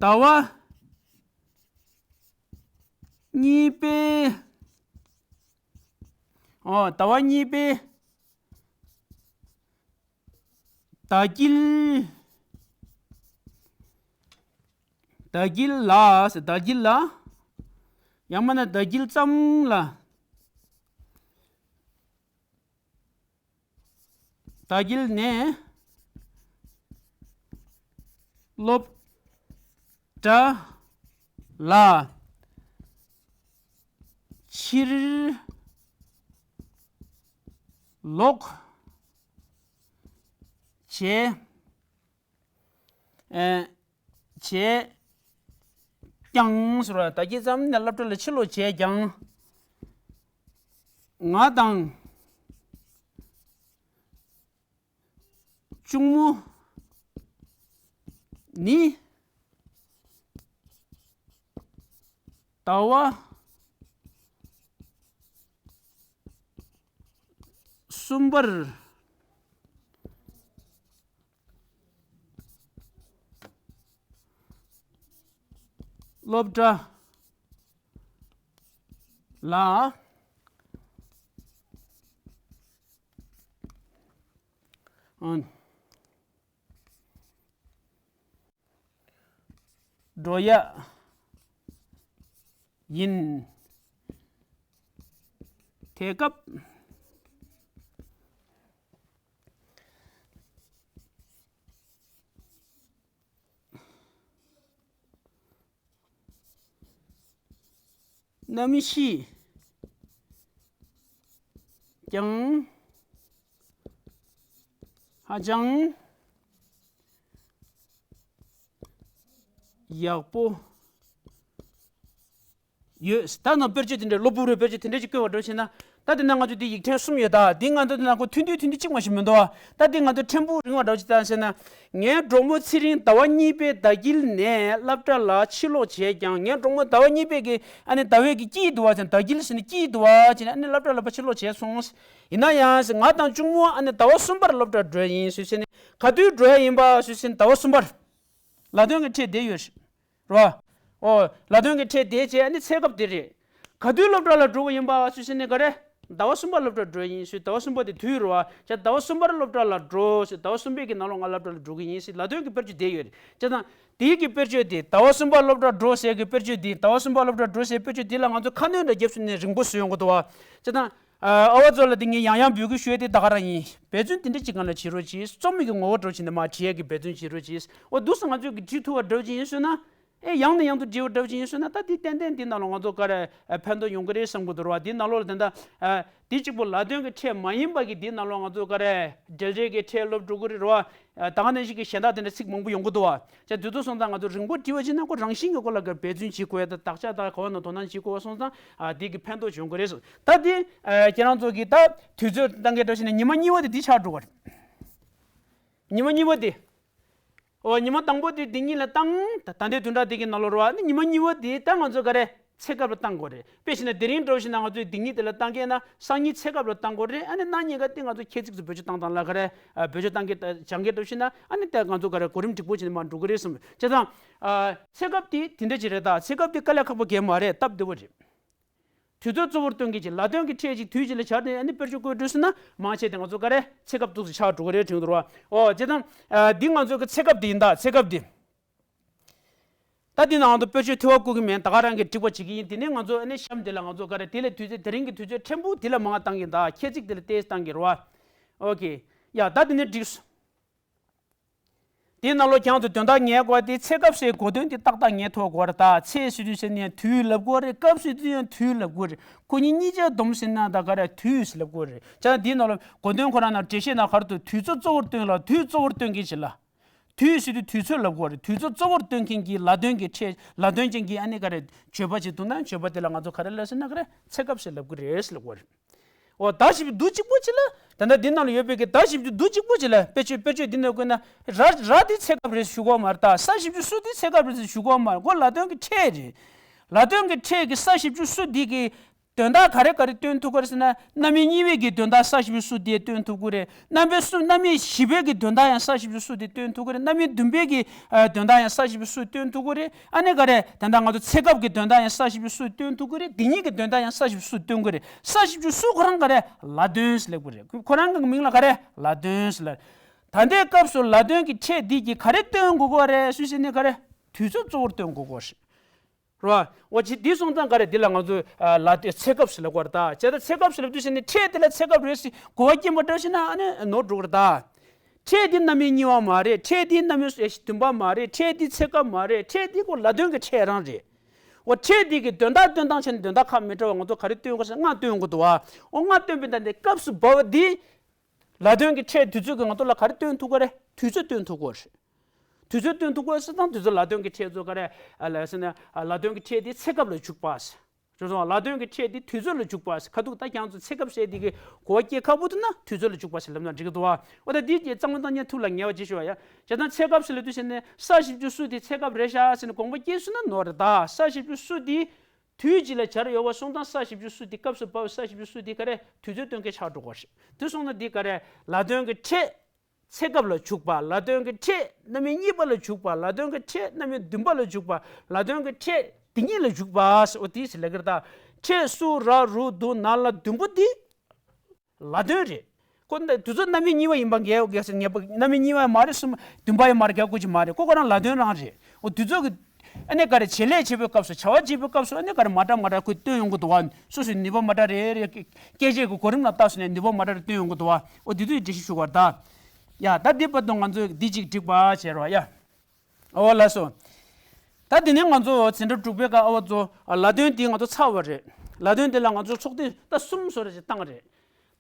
ཟླ་བ་གཉིས་པའི། ཨོ། ཟླ་བ་གཉིས་པའི་ཟླ་དཀྱིལ། ཟླ་དཀྱིལ་ལ་ཟེར། ཟླ་དཀྱིལ་ལ། ཡང་མིན་ན་ཟླ་དཀྱིལ་ཙམ་ལ། ཟླ་དཀྱིལ་ནས་སློབ་གྲྭ་ལ་ཕྱིར་ལོག་བྱས། ཨེ། བྱས་ཀྱང་ཟེར་བ། ཟླ་དཀྱིལ་ཙམ་ནས་སློབ་གྲྭ་ལ་ཕྱིར་ལོག་བྱས་ཀྱང་། ང་དང་གཅུང་མོ་ནི་ཟླ་བ་གསུམ་པར་སློབ་གྲྭ་ལ། ཨང་། འགྲོ་ཡ་ཡིན། དེ་སྐབས། གནམ་གཤིས་ཀྱང་ཧ་ཅང་ཡག་པོ་ཡོད། ད་ནང་དཔེར་བརྗོད་དེ་འདྲ། གློ་བུར་བའི་དཔེར་བརྗོད་དེ་འདྲ་ཅིག་བཀོད་པ་འདྲ་བྱས་ན། ད་དེ་ན་ང་ཚོ་འདི་ཡིག་ཕྲེང་གསུམ་ཡོད། ད་འདི་ང་ཚོ་འདི་ནང་ཁོ་ཐུང་ཐུང་ཐུང་ཐུང་གཅིག་མ་ཞིག་མི་འདུག་བ། ད་འདི་ང་ཚོ་ཕྲན་བུ་རིང་བ་འདྲ་བ་ཅིག་བཏང་བྱས་ན། ངའི་གྲོགས་མོ་ཚེ་རིང་ཟླ་བ་གཉིས་པའི་ཟླ་དཀྱིལ་ནས་སློབ་གྲྭ་ལ་ཕྱིར་ལོག་བྱས་ཀྱང་། ངའི་གྲོགས་མོ་ཟླ་བ་གཉིས་པའི་གི་ཨ་ནི་ཟླ་བའི་གི་དཀྱིལ་འདུག་བ་ཟེར། ཟླ་དཀྱིལ་ཟེར་ནས་དཀྱིལ་འདུག་བ་བྱས་ནས་ཨ་ནི་སློབ་གྲྭ་ལ་ཕར་ཕྱིར་ལོག་བྱས་སོང་། ཡིན་ན་ཡང་ཟེར། ང་དང་གཅུང་མོ་ཨ་ནི་ཟླ་བ་གསུམ་པར་སློབ་གྲྭ་འགྲོ་ཡིན་ཟེར་བྱས་ནས། ག་དུས་འགྲོ་ཡ་ཡིན་པ་ཟེར་བྱས་ནས་ཟླ་བ་གསུམ་པར། ལ་དོན་གྱི་ཕྲད་བསྡད་ཡོད་རེད། རོ། ཨོ། ལ་དོན་གྱི་ཕྲད་དེ་བྱས་ཨ་ནི་ཚེ་སྐབས་དེ་རེད། ག་དུས་སློབ་གྲྭ་ལ་འགྲོ་གི་ཡིན་པ་སུས་ཟེར་ནས་ག་རེ། ཟླ་བ་གསུམ་པ་སློབ་གྲྭ་འགྲོ་ཡིན་ཟེར། ཟླ་བ་གསུམ་པ་དེ་དུས་རེད་བ། བྱས་ཟླ་བ་གསུམ་པར་སློབ་གྲྭ་ལ་འགྲོ་ཟེར། ཟླ་བ་གསུམ་པའི་གི་ནང་ལོགས་ང་སློབ་གྲྭ་ལ་འགྲོ་གི་ཡིན་ཟེར་ལ་དོན་གྱི་དཔེར་བརྗོད་དེ་ཡོད་རེད། བྱས་ཙང་དེའི་གི་དཔེར་བརྗོད་དེ། ཟླ་བ་གསུམ་པར་སློབ་གྲྭ་འགྲོ་ཟེར་གི་དཔེར་བརྗོད་དེ། ཟླ་བ་གསུམ་པར་སློབ་གྲྭ་འགྲོ་ཟེར་དཔེར་བརྗོད་དེ་ལ་ང་ཚོ་ཁ་སྣོན་འདྲ་རྒྱབ་ཟེར་ནས་རིང་པོ་བཟོས་ཡོང་གི་འདུག་བ། བྱས་ཙང་། ཨ་ཨ་བ་ཚོ་ལ་དེ་ངས་ཡང་ཡང་འབོད་སྐུལ་ཞུ་ཡས་དེ་ད་ག་རང་ཡིན། འབད་བརྩོན་དེ་འདྲ་ཅིག་གང་ལ་བྱེད་རོགས་གྱིས། རྩོམ་མི་གི་ངོ་བོ་འདྲ་བོ་བྱས་ནས་མར་བྲིས་ཡས་ཀྱི་འབད་བརྩོན་བྱེད་རོགས་གྱིས། འོ་འདུག་སེ་ང་ཚོས་ཀྱི་བྲིས་ཐུབ་པ་འདྲ་བོ་ཅིག་ཡིན་ཟེར་ན། ཨེ་ཡང་ནས་ཡང་དུ་བྲིས་པ་འདྲ་བོ་ཅིག་ཡིན་ཟེར་ན། ད་དེ་ཏན་ཏན་དེ་ནང་ལ་ང་ཚོ་ག་རེ་ཨ་ཕན་ཐོགས་ཡོང་གི་རེད་བསམ་གྱི་འདུག་ར་བ། དེ་ནང་ལོགས་ལ་དེ་འདྲ་ཨ་དེ་གཅིག་པོ་ལ་དོན་གྱི་ཕྲད་མ་ཡིན་པ་གི་དེ་ནང་ལོགས་ང་ཚོ་ག་རེ་འགྲེལ་བཤད་ཀྱི་ཕྲད་སློབ་འགྲོ་གི་རེད་ར་བ། ཨ་ད་ག་ནང་བཞིན་གྱི་གཞན་དག་དེ་འདྲ་ཚིག་མང་པོ་ཡོང་གི་འདུག་བ། ཅག་དུས་ཚོད་སོང་ཙང་ང་ཚོ་རིང་པོ་བྲིས་པ་བྱས་ན་ཁོ་རང་བཞིན་གྱི་སྐོར་ལ་ག་འབད་བརྩོན་བྱེད་དགོས་ཡ་དང་། བདག་ཅག་དག་ག་བ་ན་དོ་སྣང་བྱེད་དགོས་པ་སོང་ཙང་ཨ་དེ་གི་ཕན་ཐོགས་བྱུང་གི་རེད་ཟེར། ད་དེ་ཨ་ཁྱེད་རང་ཚོ་གི་ད་དུས་ཚོད་གཏང་གི་འདྲ་བྱས་ན་ཉི་མ་གཉིས་པ་དེ་འདི་ཆགས་འགྲོ་གི་རེད། ཉི་མ་གཉིས་པ་དེ། ཨོ་ཉི་མ་དང་པོ་དེ་འདི་གཉིས་ལ་བཏང་། ད་ད་ལྟའི་བདུན་ཕྲག་འདི་གི་ནང་ལོགས་རེད་བ། ཨ་ནི་ཉི་མ་གཉིས་པ་དེ་ད་ང་ཚོ་ག་རེ། ཚེ་སྐབས་ལ་བཏང་དགོས་རེད། དཔེ་བྱས་ན་དེ་རིང་འདྲ་བོ་ཞིག་ན་ང་ཚོས་འདི་གཉིས་དེ་ལ་བཏང་གི་ན་སང་ཉིན་ཚེ་སྐབས་ལ་བཏང་དགོས་རེད། ཨ་ནི་གནངས་ཉིན་ཀ་དེ་ང་ཚོ་ཁྱད་ཚིག་ཚོ་བེད་སྤྱོད་བཏང་སྟངས་ལ་ག་རེ་ཨ་བེད་སྤྱོད་བཏང་གི་སྦྱང་གི་འདྲ་བོ་ཞིག་ན། ཨ་ནི་དེ་ང་ཚོ་ག་རེ་གོ་རིམ་འགྲིག་པོ་བྱས་ནས་མར་འགྲོ་གི་རེད་བསམ། བྱས་ཙང་ཨ་ཚེ་སྐབས་དེ་དེ་འདྲ་ཅིག་རེད། ད་ཚེ་སྐབས་དེ་དཀའ་ལས་ཁག་པོ་གང་ཡང་མ་རེད། སྟབས་བདེ་པོ་རེད། དུས་ཚོད་གཙོ་བོར་སྟོན་མཁན་ཅིག་ལ་དོན་གྱི་ཕྲད་ཅིག་དུས་གཅིག་ལ་སྦྱར་ནས་ཨ་ནི་དཔེར་བརྗོད་བཀོད་འགྲོ་ཟེར་ན་མང་ཆེ་དེ་ང་ཚོ་ག་རེ་ཚེ་སྐབས་འདུག་སེ་ཆགས་འགྲོ་གི་རེད་དྲན་འདུག་ར་བ། ཨོ་བྱས་ཙང་ཨ་འདི་ང་ཚོ་གི་ཚེ་སྐབས་འདི་ཡིན། ད་ཚེ་སྐབས་འདི། ད་འདི་ནང་དུ་དཔེར་བརྗོད་ཐེ་བ་བཀོད་ཀྱི་མེད། ད་ག་རང་གིས་འགྲིག་པ་བྱེད་ཀྱི་ཡིན། དེ་ནས་ང་ཚོ་ཨ་ནི་གཤམ་འདི་ལ་ང་ཚོ་ག་རེ་དེ་ལས་དུས་ཚོད་དེ་རིང་གི་དུས་ཚོད་ཕྲན་བུ་འདི་ལ་མང་བ་བཏང་གི་ཡིན། ད་ཁྱད་ཚིག་འདི་ལ་ཏོག་ཙམ་བཏང་གི་རེད་བ། ཨོ་ཁེ། ཡ་ད་འདི་ནས་འགྲིགས་སོང་། དེའི་ནང་ལོགས་ཀྱང་དུ་དོན་དག་ངེས་དགོས་དེ། ཚེ་སྐབས་ཟེར་གོ་དོན་དེ་ཏག་ཏག་ངེས་ཐུབ་དགོས་རེད། ད་ཚེ་ཟེར་དུས་ཟེར་ནས་དུས་ལབ་དགོས་རེད། སྐབས་ཟེར་དུས་ཡང་དུས་ལབ་དགོས་རེད། ཁོ་གཉིས་གཉིས་ཆ་བསྡོམས་ཟེར་ན་ད་ག་རེ་དུས་ཟེར་ལབ་དགོས་རེད། བྱས་ཙང་དེའི་ནང་ལོགས་གོ་དོན་ཁོ་རང་ནང་འགྲེལ་བཤད་ནང་ག་རེ་འདུག་དུས་ཚོད་གཙོ་བོར་སྟོན་ལ། དུས་གཙོ་བོར་སྟོན་མཁན་ཞིག་ལ། དུས་ཟེར་དུས་དུས་ཚོད་ལབ་དགོས་རེད། དུས་ཚོད་གཙོ་བོར་སྟོན་མཁན་གྱི་ལ་དོན་གྱི་ཕྲད། ལ་དོན་ཅན་གྱི་ཨ་ནི་ག་རེ་བརྗོད་པ་ཅིག་འདུག་ན། བརྗོད་པ་དེ་ལ་ང་ཚོ་ག་རེ་ལབ་ཟེར་ན་ག་རེ་ཚེ་སྐབས་ཟེར་ལབ་གི་རེད་ཟེར་ལབ་དགོས་རེད། འོ་ད་ཞིབ་རྡུལ་གཅིག་པོ་ཅིག་ལ། ད་ལྟ་འདི་ནང་ལ་ཡོད་པའི་གི་ད་ཞིབ་རྡུལ་གཅིག་པོ་ཅིག་ལ་དཔེ་བརྗོད་དཔེ་བརྗོད་འདི་ནང་བཀོད་ན། ར་ར་འདི་ཚེ་སྐབས་རེད་ཞུ་གོ་མ་རེད། ད་ས་ཞིབ་རྡུལ་སུ་འདི་ཚེ་སྐབས་རེད་ཞུ་གོ་མ་རེད། ཁོ་ལ་དོན་གྱི་ཕྲད་རེད། ལ་དོན་གྱི་ཕྲད་ཀྱི་ས་བཞི་བཅུ་སུ་དེ་གི་དོན་དག་ག་རེ་ག་རེ་སྟོན་ཐུབ་ཀྱི་རེད་ཟེར་ན། རྣམ་དབྱེ་གཉིས་པའི་གི་དོན་དག་ས་བཞི་བཅུ་སུ་དེ་སྟོན་ཐུབ་ཀྱི་རེད། རྣམ་པའི་སུ་རྣམ་དབྱེ་བཞི་པའི་གི་དོན་དག་ཡང་ས་བཞི་བཅུ་སུ་དེ་སྟོན་ཐུབ་ཀྱི་རེད། རྣམ་དབྱེ་བདུན་པའི་གི་ཨ་དོན་དག་ཡང་ས་བཞི་བཅུ་སུ་སྟོན་ཐུབ་ཀྱི་རེད། ཨ་ནི་ག་རེ་ད་ལྟ་ང་ཚོ་ཚེ་སྐབས་ཀྱི་དོན་དག་ཡང་ས་བཞི་བཅུ་སུ་སྟོན་ཐུབ་ཀྱི་རེད། དེ་གཉིས་ཀྱི་དོན་དག་ཡང་ས་བཞི་བཅུ་སུ་སྟོན་གྱི་རེད། ས་བཞི་བཅུ་སུ་ཁོ་རང་ག་རེ་ལ་དོན་ཟེར་ལབ་ཀྱི་རེད། ཁོ་རང་གི་མིང་ལ་ག་རེ་ལ་དོན་ཟེར་ལབ། ད་ལྟའི་སྐབས་སུ་ལ་དོན་གྱི་ཕྲད་འདི་གིས་ག་རེ་སྟོན་དགོས་ཀྱི་རེད་ཟེར་ནས་ག་རེ་དུས་ཚོད་གཙོ་བོར་སྟོན་དགོས་ཀྱི་རེད། རོ། འོ་ཅི་འདི་སོང་ཙང་ག་རེ་འདི་ལ་ང་ཚོས་ཨ་ལ་དེ་ཚེ་སྐབས་སུ་ལབ་དགོས་རེད་ད། བྱས་ཙང་ཚེ་སྐབས་སུ་ལབ་དུས་ཟེར་ནས་ཕྲད་དེ་ལ་ཚེ་སྐབས་རེད་ཟེར་གོ་བ་སྐྱེན་པ་འདྲ་ཞིག་ན་ཨ་ནི་ནོར་འགྲོ་གི་རེད་ད། ཕྲད་འདི་རྣམ་དབྱེ་གཉིས་པ་མ་རེད། ཕྲད་འདི་རྣམ་དབྱེ་བདུན་པ་མ་རེད། ཕྲད་འདི་ཚེ་སྐབས་མ་རེད། ཕྲད་འདི་ཁོ་ལ་དོན་གྱི་ཕྲད་རང་རེད། འོ་ཕྲད་འདི་གི་དོན་དག་སྟོན་སྟངས་བྱས་ནས་དོན་དག་ཁ་མི་འདྲ་བ་ང་ཚོ་ག་རེ་སྟོན་དགོས་ཟེར་ལྔ་སྟོན་དགོས་འདུག་བ། འོ་ལྔ་སྟོན་པའི་ད་འདི་སྐབས་སུ་བབ་པ་འདི། ལ་དོན་གྱི་ཕྲད་དུས་ཚོད་ཀྱི་ང་ཚོ་ལ་ག་རེ་སྟོན་ཐུབ་ཀྱི་རེད། དུས་ཚོད་སྟོན་ཐུབ་ཀྱི་རེད། དུས་ཚོད་སྟོན་ཐུབ་ཀྱི་རེད་ཟེར་དང་དུས་ཚོད་ལ་དོན་གྱི་ཕྲད་ཚོ་ག་རེ་ཨ་ལ་ཟེར་ན་ཨ་ལ་དོན་གྱི་ཕྲད་དེ་ཚེ་སྐབས་ལ་འཇུག་པ་ཟེར། རེད་སོང་། ལ་དོན་གྱི་ཕྲད་དེ་དུས་ཚོད་ལ་འཇུག་པ་ཟེར། ཁ་ཐུག་ད་ཁྱེད་ཚོ་ཚེ་སྐབས་ཟེར་དེ་གི་གོ་བ་སྐྱེ་ཁག་པོ་འདུག་ན་དུས་ཚོད་ལ་འཇུག་པ་ཟེར་ལབ་ན་འགྲིག་གི་འདུག་བ། འོ་ད་འདི་གི་གཙང་མ་བཏང་ཉན་ཐུགས་ལ་ངེས་པ་ཅིག་ཞུ་བ་ཡ། བྱས་ཙང་ཚེ་སྐབས་ཟེར་ལབ་དུས་ཟེར་ནས་ས་བཞི་བཅུ་སུ་དེ་ཚེ་སྐབས་རེད་ཤག་ཟེར་ནས་དགོངས་པ་སྐྱེས་སོང་ན་ནོར་རེད་ད། ས་བཞི་བཅུ་སུ་དེ། དུས་གཅིག་ལ་སྦྱར་ཡོད་པ་སོང་ཙང་ས་བཞི་བཅུ་སུ་དེ་སྐབས་སུ་བབས། ས་བཞི་བཅུ་སུ་དེ་ག་རེ་དུས་ཚོད་སྟོན་མཁན་ཆགས་འགྲོ་གི་རེད། དེ་སོང་ན་འདི་ག་རེ་ལ་དོན་གྱི་ཕྲད་ཚེ་སྐབས་ལ་འཇུག་པ། ལ་དོན་གྱི་ཕྲད་རྣམ་དབྱེ་གཉིས་པ་ལ་འཇུག་པ། ལ་དོན་གྱི་ཕྲད་རྣམ་དབྱེ་བདུན་པ་ལ་འཇུག་པ། ལ་དོན་གྱི་ཕྲད་དེ་ཉིད་ལ་འཇུག་པ། འོ་དེ་ཟེར་ལབ་ཀྱི་རེད་ད། ཕྲད་སུ་ར་རུ་དུ་ན་ལ་བདུན་པོ་འདི་ལ་དོན་རེད། ཁོ་འདི་དུས་ཚོད་རྣམ་དབྱེ་གཉིས་པ་ཡིན་པ་འགལ་འགལ་ཟེར་ངེས་པ། རྣམ་དབྱེ་གཉིས་པ་མ་རེད་གསུམ་བདུན་པ་ཡང་མ་རེད། འགལ་དགོས་ཀྱི་མ་རེད། ཁོ་ཁོ་རང་ལ་དོན་རང་རེད། འོ་དུས་ཚོད་ཀྱི་ཨ་ནི་ག་རེ་བྱེད་ལས་བྱེད་པའི་སྐབས་སུ་བྱ་བ་བྱེད་པའི་སྐབས་སུ་ཨ་ནི་ག་རེ་མ་འདྲ་མ་འདྲ་ཁོས་སྟོན་ཡོང་གི་འདུག་བ། སོ་སོའི་ནུས་པ་མ་འདྲ་རེ་རེ་སྐད་ཆའི་གི་གོ་རིམ་ལ་བལྟས་སོང་ནས་ནུས་པ་མ་འདྲ་རེ་སྟོན་ཡོང་གི་འདུག་བ། འོ་འདི་ཚོའི་འགྲེལ་བཤད་ཞུ་བར་ད། ཡ་ད་འདི་བར་དུ་ང་ཚོས་འདི་གཅིག་འགྲིག་པ་བྱས་རོགས་ཡ། ཨོ་ལགས་སོ། ད་དེ་ནས་ང་ཚོ་འཛིན་གྲྭ་དྲུག་པའི་སྐབས་ཨ་བ་ཚོ་ལ་དོན་འདི་ང་ཚོ་ཚར་བ་རེད། ལ་དོན་འདི་ལ་ང་ཚོ་ཚོགས་ཐེངས་ད་གསུམ་བཟོ་འདྲ་ཞིག་བཏང་རེད།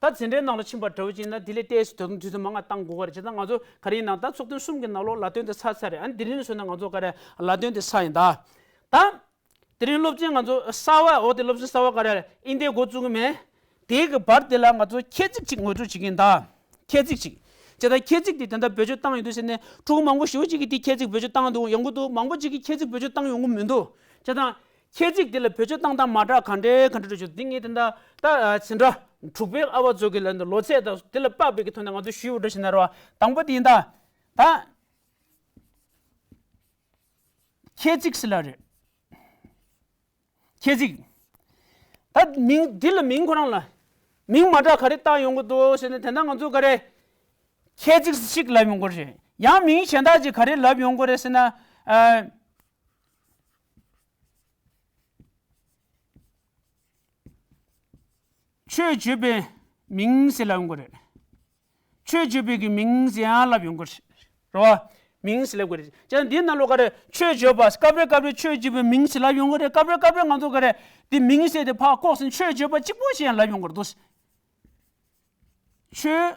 ད་འཛིན་གྲྭའི་ནང་ལ་ཕྱིན་པ་འདྲ་བོ་ཅིག་ཡིན་ན་དེ་ལས་ཏོག་ཙམ་ད་དུང་དུས་ཚོད་མང་ང་བཏང་དགོས་པ་རེད། བྱས་ཙང་ང་ཚོ་ག་རེ་ཡིན་ན་ད་ཚོགས་ཐེངས་གསུམ་གྱི་ནང་ལོགས་ལ་དོན་དེ་ཚར་ཚར་རེད། ཨ་ནི་དེ་རིང་ནས་བཟུང་ན་ང་ཚོ་ག་རེ་ལ་དོན་དེ་ཚར་ཡིན་ད། ད། དེ་རིང་སློབ་ཚན་ང་ཚོ་གསར་བ་འོ་དེ་སློབ་ཚན་གསར་བ་ག་རེ་ཨིན་དེ་འགོ་བཙུགས་གི་མེད། དེའི་གི་བར་དེ་ལ་ང་ཚོ་ཁྱད་ཚིག་ཅིག་ངོ་སྤྲོད་བྱེད་ཀྱི་ཡིན་ད། ཁྱད་ཚིག་ཅིག་བྱས་ཙང་ཁྱད་ཚིག་དེ་ད་ལྟ་བེད་སྤྱོད་བཏང་ཡོང་དུས་ཟེར་ནས་ཕྲུ་གུ་མང་པོ་ཞེ་པོ་ཅིག་གིས་དེ་ཁྱད་ཚིག་བེད་སྤྱོད་བཏང་འདུག་ཡོང་གི་འདུག་མང་པོ་ཅིག་གིས་ཁྱད་ཚིག་བེད་སྤྱོད་བཏང་ཡོང་གི་མི་འདུག་བྱས་ཙང་ཁྱད་ཚིག་དེ་ལ་བེད་སྤྱོད་བཏང་སྟངས་མ་འདྲ་ག་འདྲའི་ག་འདྲ་འདྲ་བྱུང་འདི་ངས་དེ་འདྲ་ད་འཛིན་གྲྭ་དྲུག་པའི་ཨ་བ་ཚོ་གི་ལ་འདི་ལོ་ཚད་དང་དེ་ལ་དཔག་པའི་གི་ཐོག་ནས་ང་ཚོ་ཞུས་པ་འདྲ་ཞིག་ན་རེད་བ། དང་པོ་དེ་ཡིན་ད། ད། ཁྱད་ཚིག་ཟེར་ལབ་རེད། ཁྱད་ཚིག་ད་མིང་འདི་ལ་མིང་ཁོ་རང་ལ་མིང་མ་འདྲ་ག་རེ་བཏགས་ཡོང་གི་འདུག་ཟེར་ན་དེ་འདྲ་ང་ཚོ་ག་རེ་ཁྱད་ཚིག་ཅིག་ལབ་ཡོང་གི་རེད། ཡང་མིང་གཞན་དག་ཅིག་ག་རེ་ལབ་ཡོང་གི་རེད་ཟེར་ན། ཨ། ཆོས་བརྗོད་པའི་མིང་ཟེར་ལབ་ཡོང་གི་རེད། ཆོས་བརྗོད་པའི་གི་མིང་ཟེར་ཡང་ལབ་ཡོང་གི་རེད། རེད་བ། མིང་ཟེར་ལབ་གི་རེད། ཅང་འདི་ནང་ལོགས་ག་རེ་ཆོས་བརྗོད་པ་སྐབས་རེ་སྐབས་རེ་ཆོས་བརྗོད་པའི་མིང་ཟེར་ལབ་ཡོང་གི་རེད། སྐབས་རེ་སྐབས་རེ་ང་ཚོ་ག་རེ་འདི་མིང་ཟེར་དེ་ཕར་ལྐོག་ཟིན་ཆོས་བརྗོད་པ་གཅིག་པོ་ཞེས་ཡང་ལབ་ཡོང་གི་རེད་དོ། ཆོས།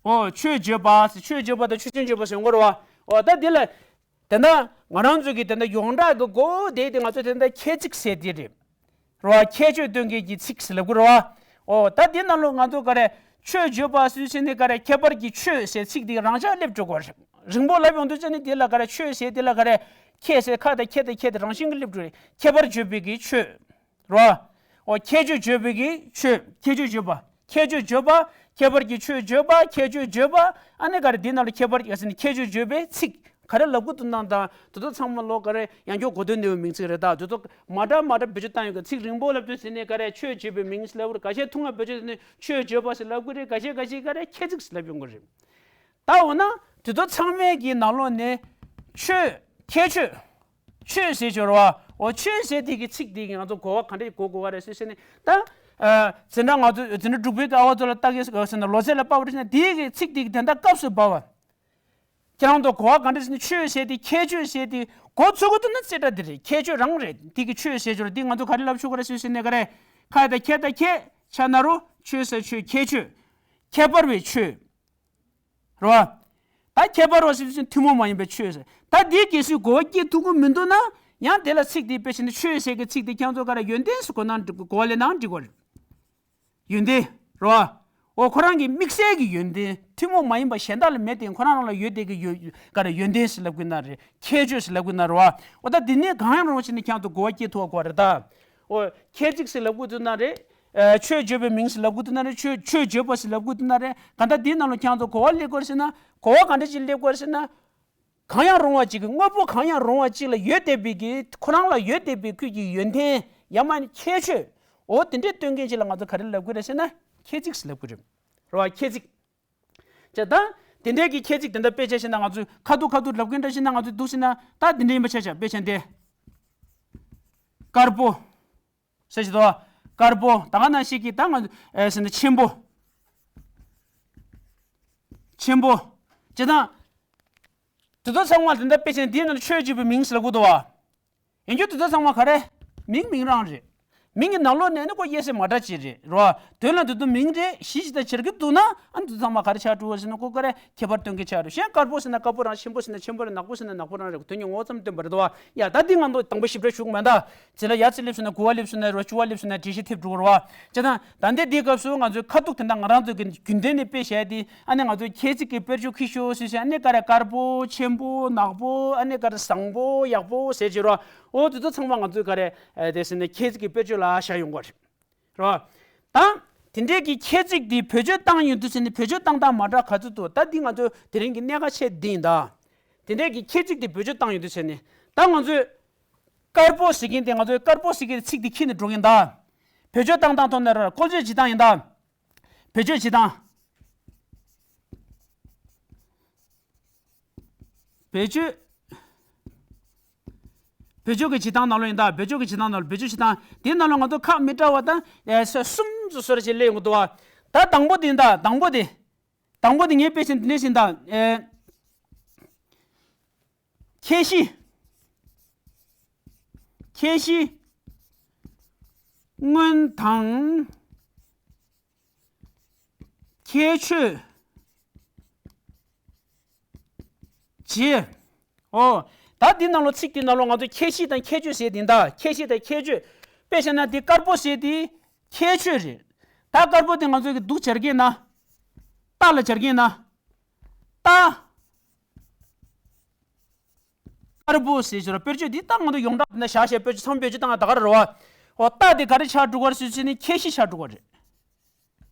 ཨོ་ཆོས་བརྗོད་པ་ཟེར་ཆོས་བརྗོད་པ་དང་ཆོས་ཅན་བརྗོད་པ་ཟེར་ཡོང་གི་རེད་བ། ཨོ་ད་འདི་ལ། དེ་ན་ང་རང་ཚོ་གི་དེ་འདྲ་ཡོངས་གྲགས་ཀྱི་གོ་བདེ་དེ་ང་ཚོ་དེ་འདྲ་ཁྱད་ཚིག་ཟེར་དེ་རེད། རེད་བ། ཁྱད་ཆོས་སྟོན་མཁན་གྱི་ཚིག་ཟེར་ལབ་ཀྱི་རེད་བ། ཨོ་ད་དེ་ནང་ལོགས་ང་ཚོ་ག་རེ་ཆོས་བརྗོད་པ་ཟེར་ཟེར་ནས་ག་རེ་ཁྱད་པར་གྱི་ཆོས་ཟེར་ཚིག་དེ་རང་འཇགས་སླེབས་འགྲོ་གི་རེད། རིང་པོ་ལབ་ཡོང་དུས་ཙ་ནི་དེ་ལ་ག་རེ་ཆོས་ཟེར་དེ་ལ་ག་རེ་ཁྱད་ཟེར་ཁ་དང་ཁྱད་དང་ཁྱད་དེ་རང་བཞིན་གྱིས་སླེབས་འགྲོ་རེད། ཁྱད་པར་བརྗོད་པའི་གི་ཆོས། རེད་བ། ཨོ་ཁྱད་ཆོས་བརྗོད་པའི་གི་ཆོས། ཁྱད་ཆོས་བརྗོད་པ། ཁྱད་ཆོས་བརྗོད་པ། ཁྱད་པར་གྱི་ཆོས་བརྗོད་པ། ཁྱད་ཆོས་བརྗོད་པ། ཨ་ནི་ག་རེ་འདི་ནང་ལ་ཁྱད་པར་གྱི་ཟེར་ནས་ཁྱད་ཆོས་བརྗོད་པའི་ཚིག་ག་རེ་ལབ་དགོས་འདུག་ན་དང་དེ་ཚོ་ཚང་མ་ལོག་ག་རེ་ཡང་སྐྱར་གོ་དོན་གནས་པའི་མིང་ཚིག་རེད། ད་དེ་ཚོ་མ་འདྲ་མ་འདྲ་བེད་སྤྱོད་བཏང་ཡོད་གི། ཚིག་རིང་པོ་ལབ་དུས་ཟེར་ནས་ག་རེ་ཆོས་བརྗོད་པའི་མིང་ཟེར་ལབ་གི་རེད། ཁ་ཤས་ཐུང་བ་བེད་སྤྱོད་ཟེར་ནས་ཆོས་བརྗོད་པ་ཟེར་ལབ་གི་རེད། ཁ་ཤས་ཁ་ཤས་ག་རེ་ཁྱད་ཚིག་ཟེར་ལབ་ཡོང་གི་རེད། ད་འོ་ན་དེ་ཚོ་ཚང་མའི་གི་ནང་ལོགས་ནས་ཆོས་ཁྱད་ཆོས། ཆོས་ཟེར་ཆོས་རེད་བ། འོ་ཆོས་ཟེར་དེ་གི་ཚིག་དེ་གི་ང་ཚོ་གོ་བ་ག་འདྲ་གོ་དགོས་བ་རེད་ཟེར་ཟེར་ནས་ད། ཨ། འཛིན་གྲྭ་ང་ཚོ་འཛིན་གྲྭ་དྲུག་པའི་ཨ་བ་ཚོ་ལ་ལྟ་གི་ཟེར་ན་ལོ་ཚད་ལ་དཔག་པ་རེད་ཟེར་ན་དེ་གི་ཚིག་དེ་གི་དེ་འདྲ་སྐབས་སུ་བབ་པ། ཁྱེད་རང་ཚོ་གོ་བ་ག་འདྲ་ཟེར་ན་ཆོས་ཟེར་དེ་ཁྱད་ཆོས་ཟེར་དེ་གོ་ཚུགས་ཀྱི་འདུག་ན་རྩེ་གྲ་དེ་རེད། ཁྱད་ཆོས་རང་རེད། དེ་གི་ཆོས་ཟེར་ཆོས་རེད། དེ་ང་ཚོ་ག་རེ་ལབ་ཆོག་གི་རེད་ཟེར་ཟེར་ནས་ག་རེ། ཁ་དང་ཁྱད་དང་ཁྱད་ཆ་ན་རོ་ཆོས་ཟེར་ཆོས་ཁྱད་ཆོས། ཁྱད་པར་བའི་ཆོས། རེད་བ། ད་ཁྱད་པར་བ་ཟེར་དུས་ཐུན་མོང་མ་ཡིན་པའི་ཆོས་ཟེར། ད་འདིའི་གལ་སྲིད་གོ་བ་སྐྱེ་ཐུབ་ཀྱི་མི་འདུག་ན་ཡང་དེ་ལ་ཚིག་དེ་དཔེ་བྱས་ན་ཆོས་ཟེར་གྱི་ཚིག་དེ་ཁྱེད་ཚོ་ག་རེ་ཡོན་ཏན་ཟེར་གོ་ན་འགྲིག་གོ་བ་ལེན་ན་འགྲིག་གོ་རེད། ཡོན་ཏན། རེད་བ། འོ་ཁོ་རང་གི་དམིགས་བསལ་གྱི་ཡོན་ཏན་ཐུན་མོང་མ་ཡིན་པ་གཞན་དག་ལ་མེད་དེ་ཁོ་རང་རང་ལ་ཡོད་དེ་གི་ཡོད་ག་རེ་ཡོན་ཏན་ཞིག་ལབ་དགོས་ན་རེད། ཁྱད་ཆོས་ཞིག་ལབ་དགོས་ན་རེད་བ། འོ་ད་འདི་ནས་གང་ཡང་རུང་བ་ཞིག་ནས་ཁྱེད་རང་ཚོ་གོ་བ་སྐྱེ་ཐུབ་པ་དགོས་རེད་ད། འོ་ཁྱད་ཅིག་ཞིག་ལབ་དགོས་འདུག་ན་རེད། ཨ་ཆོས་བརྗོད་པའི་མིང་ཞིག་ལབ་དགོས་འདུག་ན་རེད། ཆོས་ཆོས་བརྗོད་པ་ཞིག་ལབ་དགོས་འདུག་ན་རེད། གང་ལྟར་འདིའི་ནང་ལ་ཁྱེད་རང་ཚོ་གོ་བ་སླེབས་དགོས་རེད་ཟེར་ན་གོ་བ་ག་འདྲ་ཞིག་སླེབས་དགོས་རེད་ཟེར་ན། གང་ཡང་རུང་བ་གཅིག་གི་དངོས་པོ་གང་ཡང་རུང་བ་གཅིག་ལ་ཡོད་བསྡད་པའི་གི་ཁོ་རང་ལ་ཡོད་བསྡད་པའི་ཁོས་ཀྱི་ཡོན་ཏན་ཡང་མ་ནི་ཁྱད་ཆོས། འོ་དེ་འདྲའི་སྟོན་མཁན་ཅིག་ལ་ང་ཚོ་ག་རེ་ལབ་དགོས་རེད་ཟེར་ན་ཁྱད་ཅིག་ཞིག་ལབ་དགོས་རེད། རེད་བ། ཁྱད་ཅིག་བྱས་ད། དེ་འདྲའི་གི་ཁྱད་ཅིག་དེ་འདྲ་དཔེ་ཆ་བཞག་ན་ང་ཚོས་ཁ་ཐུག་ཁ་ཐུག་ལབ་མཁན་འདྲ་བཞག་ན་ང་ཚོས་འདུག་ཟེར་ན་ད་དེ་འདྲ་ཡིན་པ་ཆ་བཞག་དཔེ་ཆ་འདི། དཀར་པོ། ཟེར་གྱི་འདུག་བ། དཀར་པོ་ད་ག་ནང་བཞིན་གྱི་ད་ང་ཚོ་ཨེ་ཟེར་ན་ཆེན་པོ། ཆེན་པོ། བྱས་ད། དེ་ཚོ་ཚང་མ་དེ་འདྲ་དཔེ་ཆ་འདིའི་ནང་ཆོས་བརྗོད་པའི་མིང་ཟེར་ལབ་དགོས་འདུག་བ། ཡིན་རྒྱུ་དེ་ཚོ་ཚང་མ་ག་རེ། མིང་མིང་རང་རེད། མིང་གི་ནང་ལོགས་ནས་ནི་ཁོ་དབྱེ་ཟེར་མ་འདྲ་ཅིག་རེད་རོ། དོན་ལ་དེ་ཚོ་མིང་རེད། གཞི་ཅིག་དང་བྱེད་ཀྱི་འདུག་ན་ཨ་ནི་དེ་ཚོ་ཚང་མ་ག་རེ་ཆགས་འགྲོ་བ་ཟེར་ན་ཁོ་ག་རེ་ཁྱད་པར་སྟོན་གྱི་ཆགས་རེད། གཞན་དཀར་པོ་ཟེར་ན་དཀར་པོ་རང་། ཆེན་པོ་ཟེར་ན་ཆེན་པོ་རེད། ནག་པོ་ཟེར་ན་ནག་པོ་རང་རེད། དོན་གྱི་ངོ་བོ་ཙམ་སྟོན་པ་རེད་དོ། ཡ་ད་འདི་ང་ཚོ་དང་པོ་ཞིབ་ཕྲ་ཞུ་གི་མེད་ད། ཅི་ལ་ཡ་ཙི་སླེབས་སོང་ན་དགུ་བ་སླེབས་སོང་ན་རོ་བཅུ་བ་སླེབས་སོང་ན་འགྲེལ་བཤད་ཐེབས་འགྲོ་གི་རེད་བ། བྱས་ཙང་ད་ལྟའི་འདིའི་སྐབས་སུ་ང་ཚོའི་ཁ་ཐུག་དེ་འདྲ་ང་རང་ཚོ་གི་རྒྱུན་ལྡན་ནས་དཔེ་བཞག་དེ་ཨ་ནི་ང་ཚོ་ཁྱད་ཅིག་གི་དཔེར་བརྗོད་ཁི་ཤོ་ཞུ་ཞེས་ཨ་ནི་ག་རེ་དཀར་པོ་ཆེན་པོ་ནག་པོ་ཨ་ནི་ག་རེ་བཟང་པོ་ཡག་པོ་ཟེར་གྱི་རོ། འོ་དེ་ཚོ་ཚང་མ་ང་ཚོའི་ག་རེ་ཨ་དེ་ཟེར་ནས་ཁྱད་ཅིག་གི་དཔེར་བརྗོད་ལ་བཞག་ཡོང་གི་རེད་རོ། ད་དེ་འདྲའི་གི་ཁྱད་ཅིག་དེ་བེད་སྤྱོད་བཏང་ཡོང་དུས་ཟེར་ནས་བེད་སྤྱོད་བཏང་སྟངས་མ་འདྲ་ག་ཚོད་འདུག་ད་འདི་ང་ཚོ་དེ་རིང་གི་གནད་འགག་ཆེ་འདི་ཡིན་ད། དེ་འདྲའི་གི་ཁྱད་ཅིག་དེ་བེད་སྤྱོད་བཏང་ཡོང་དུས་ཟེར་ནས་ད་ང་ཚོས། དཀར་པོ་ཟེར་མཁན་དེ་ང་ཚོས་དཀར་པོ་ཟེར་མཁན་ཚིག་དེ་ཁྱེར་ནས་འགྲོ་མཁན་ད། བེད་སྤྱོད་བཏང་སྟངས་ཐོག་ནས་ར་བཀོལ་སྤྱོད་བྱེད་སྟངས་ཡིན་ད། བེད་སྤྱོད་བྱེད་སྟངས། བེད་སྤྱོད། བེད་སྤྱོད་ཀྱི་བྱེད་སྟངས་ནང་ལོགས་ཡིན་ད། བེད་སྤྱོད་ཀྱི་བྱེད་སྟངས་ནང་ལོགས། བེད་སྤྱོད་བྱེད་སྟངས་དེའི་ནང་ལོགས་ང་ཚོ་ཁག་མི་འདྲ་བ་ད་ཨེ་ས་གསུམ་ཙམ་བཟོ་འདྲ་ཞིག་སླེབས་ཡོང་གི་འདུག་བ། ད་དང་པོ་དེ་ཡིན་ད། དང་པོ་དེ། དང་པོ་དེ་ངས་དཔེ་ཆ་འདི་འདྲ་ཞིག་ཡིན་ད། ཨེ། ཁྱད་གཞི། ཁྱད་གཞི། སྔོན་དང་། ཁྱད་ཆོས། རྗེས། ཨོ། ད་འདི་ནང་ལོགས་ཚིག་འདི་ནང་ལོགས་ང་ཚོ་ཁྱད་གཞི་དང་ཁྱད་ཆོས་ཟེར་དེ་ཡིན་ད། ཁྱད་གཞི་དང་ཁྱད་ཆོས། དཔེ་བཞག་ན་འདི་དཀར་པོ་ཟེར་དེ་ཁྱད་ཆོས་རེད། ད་དཀར་པོ་དེ་ང་ཚོ་གི་འདུག་སྦྱར་གྱི་ན། རྟ་ལ་སྦྱར་གྱི་ན། རྟ། དཀར་པོ་ཟེར་ཞོར་དཔེར་བརྗོད་འདི་ད་ང་ཚོ་ཡོངས་གྲགས་ན་བཞག་བཞག་དཔེར་བརྗོད་ཚང་དཔེར་བརྗོད་བཏང་ད་ག་རེ་རེད་བ། འོ་རྟ་དེ་ག་རེ་ཆགས་འགྲོ་གི་རེད་ཟེར་ཟེར་ནས་ཁྱད་གཞི་ཆགས་འགྲོ་གི་རེད།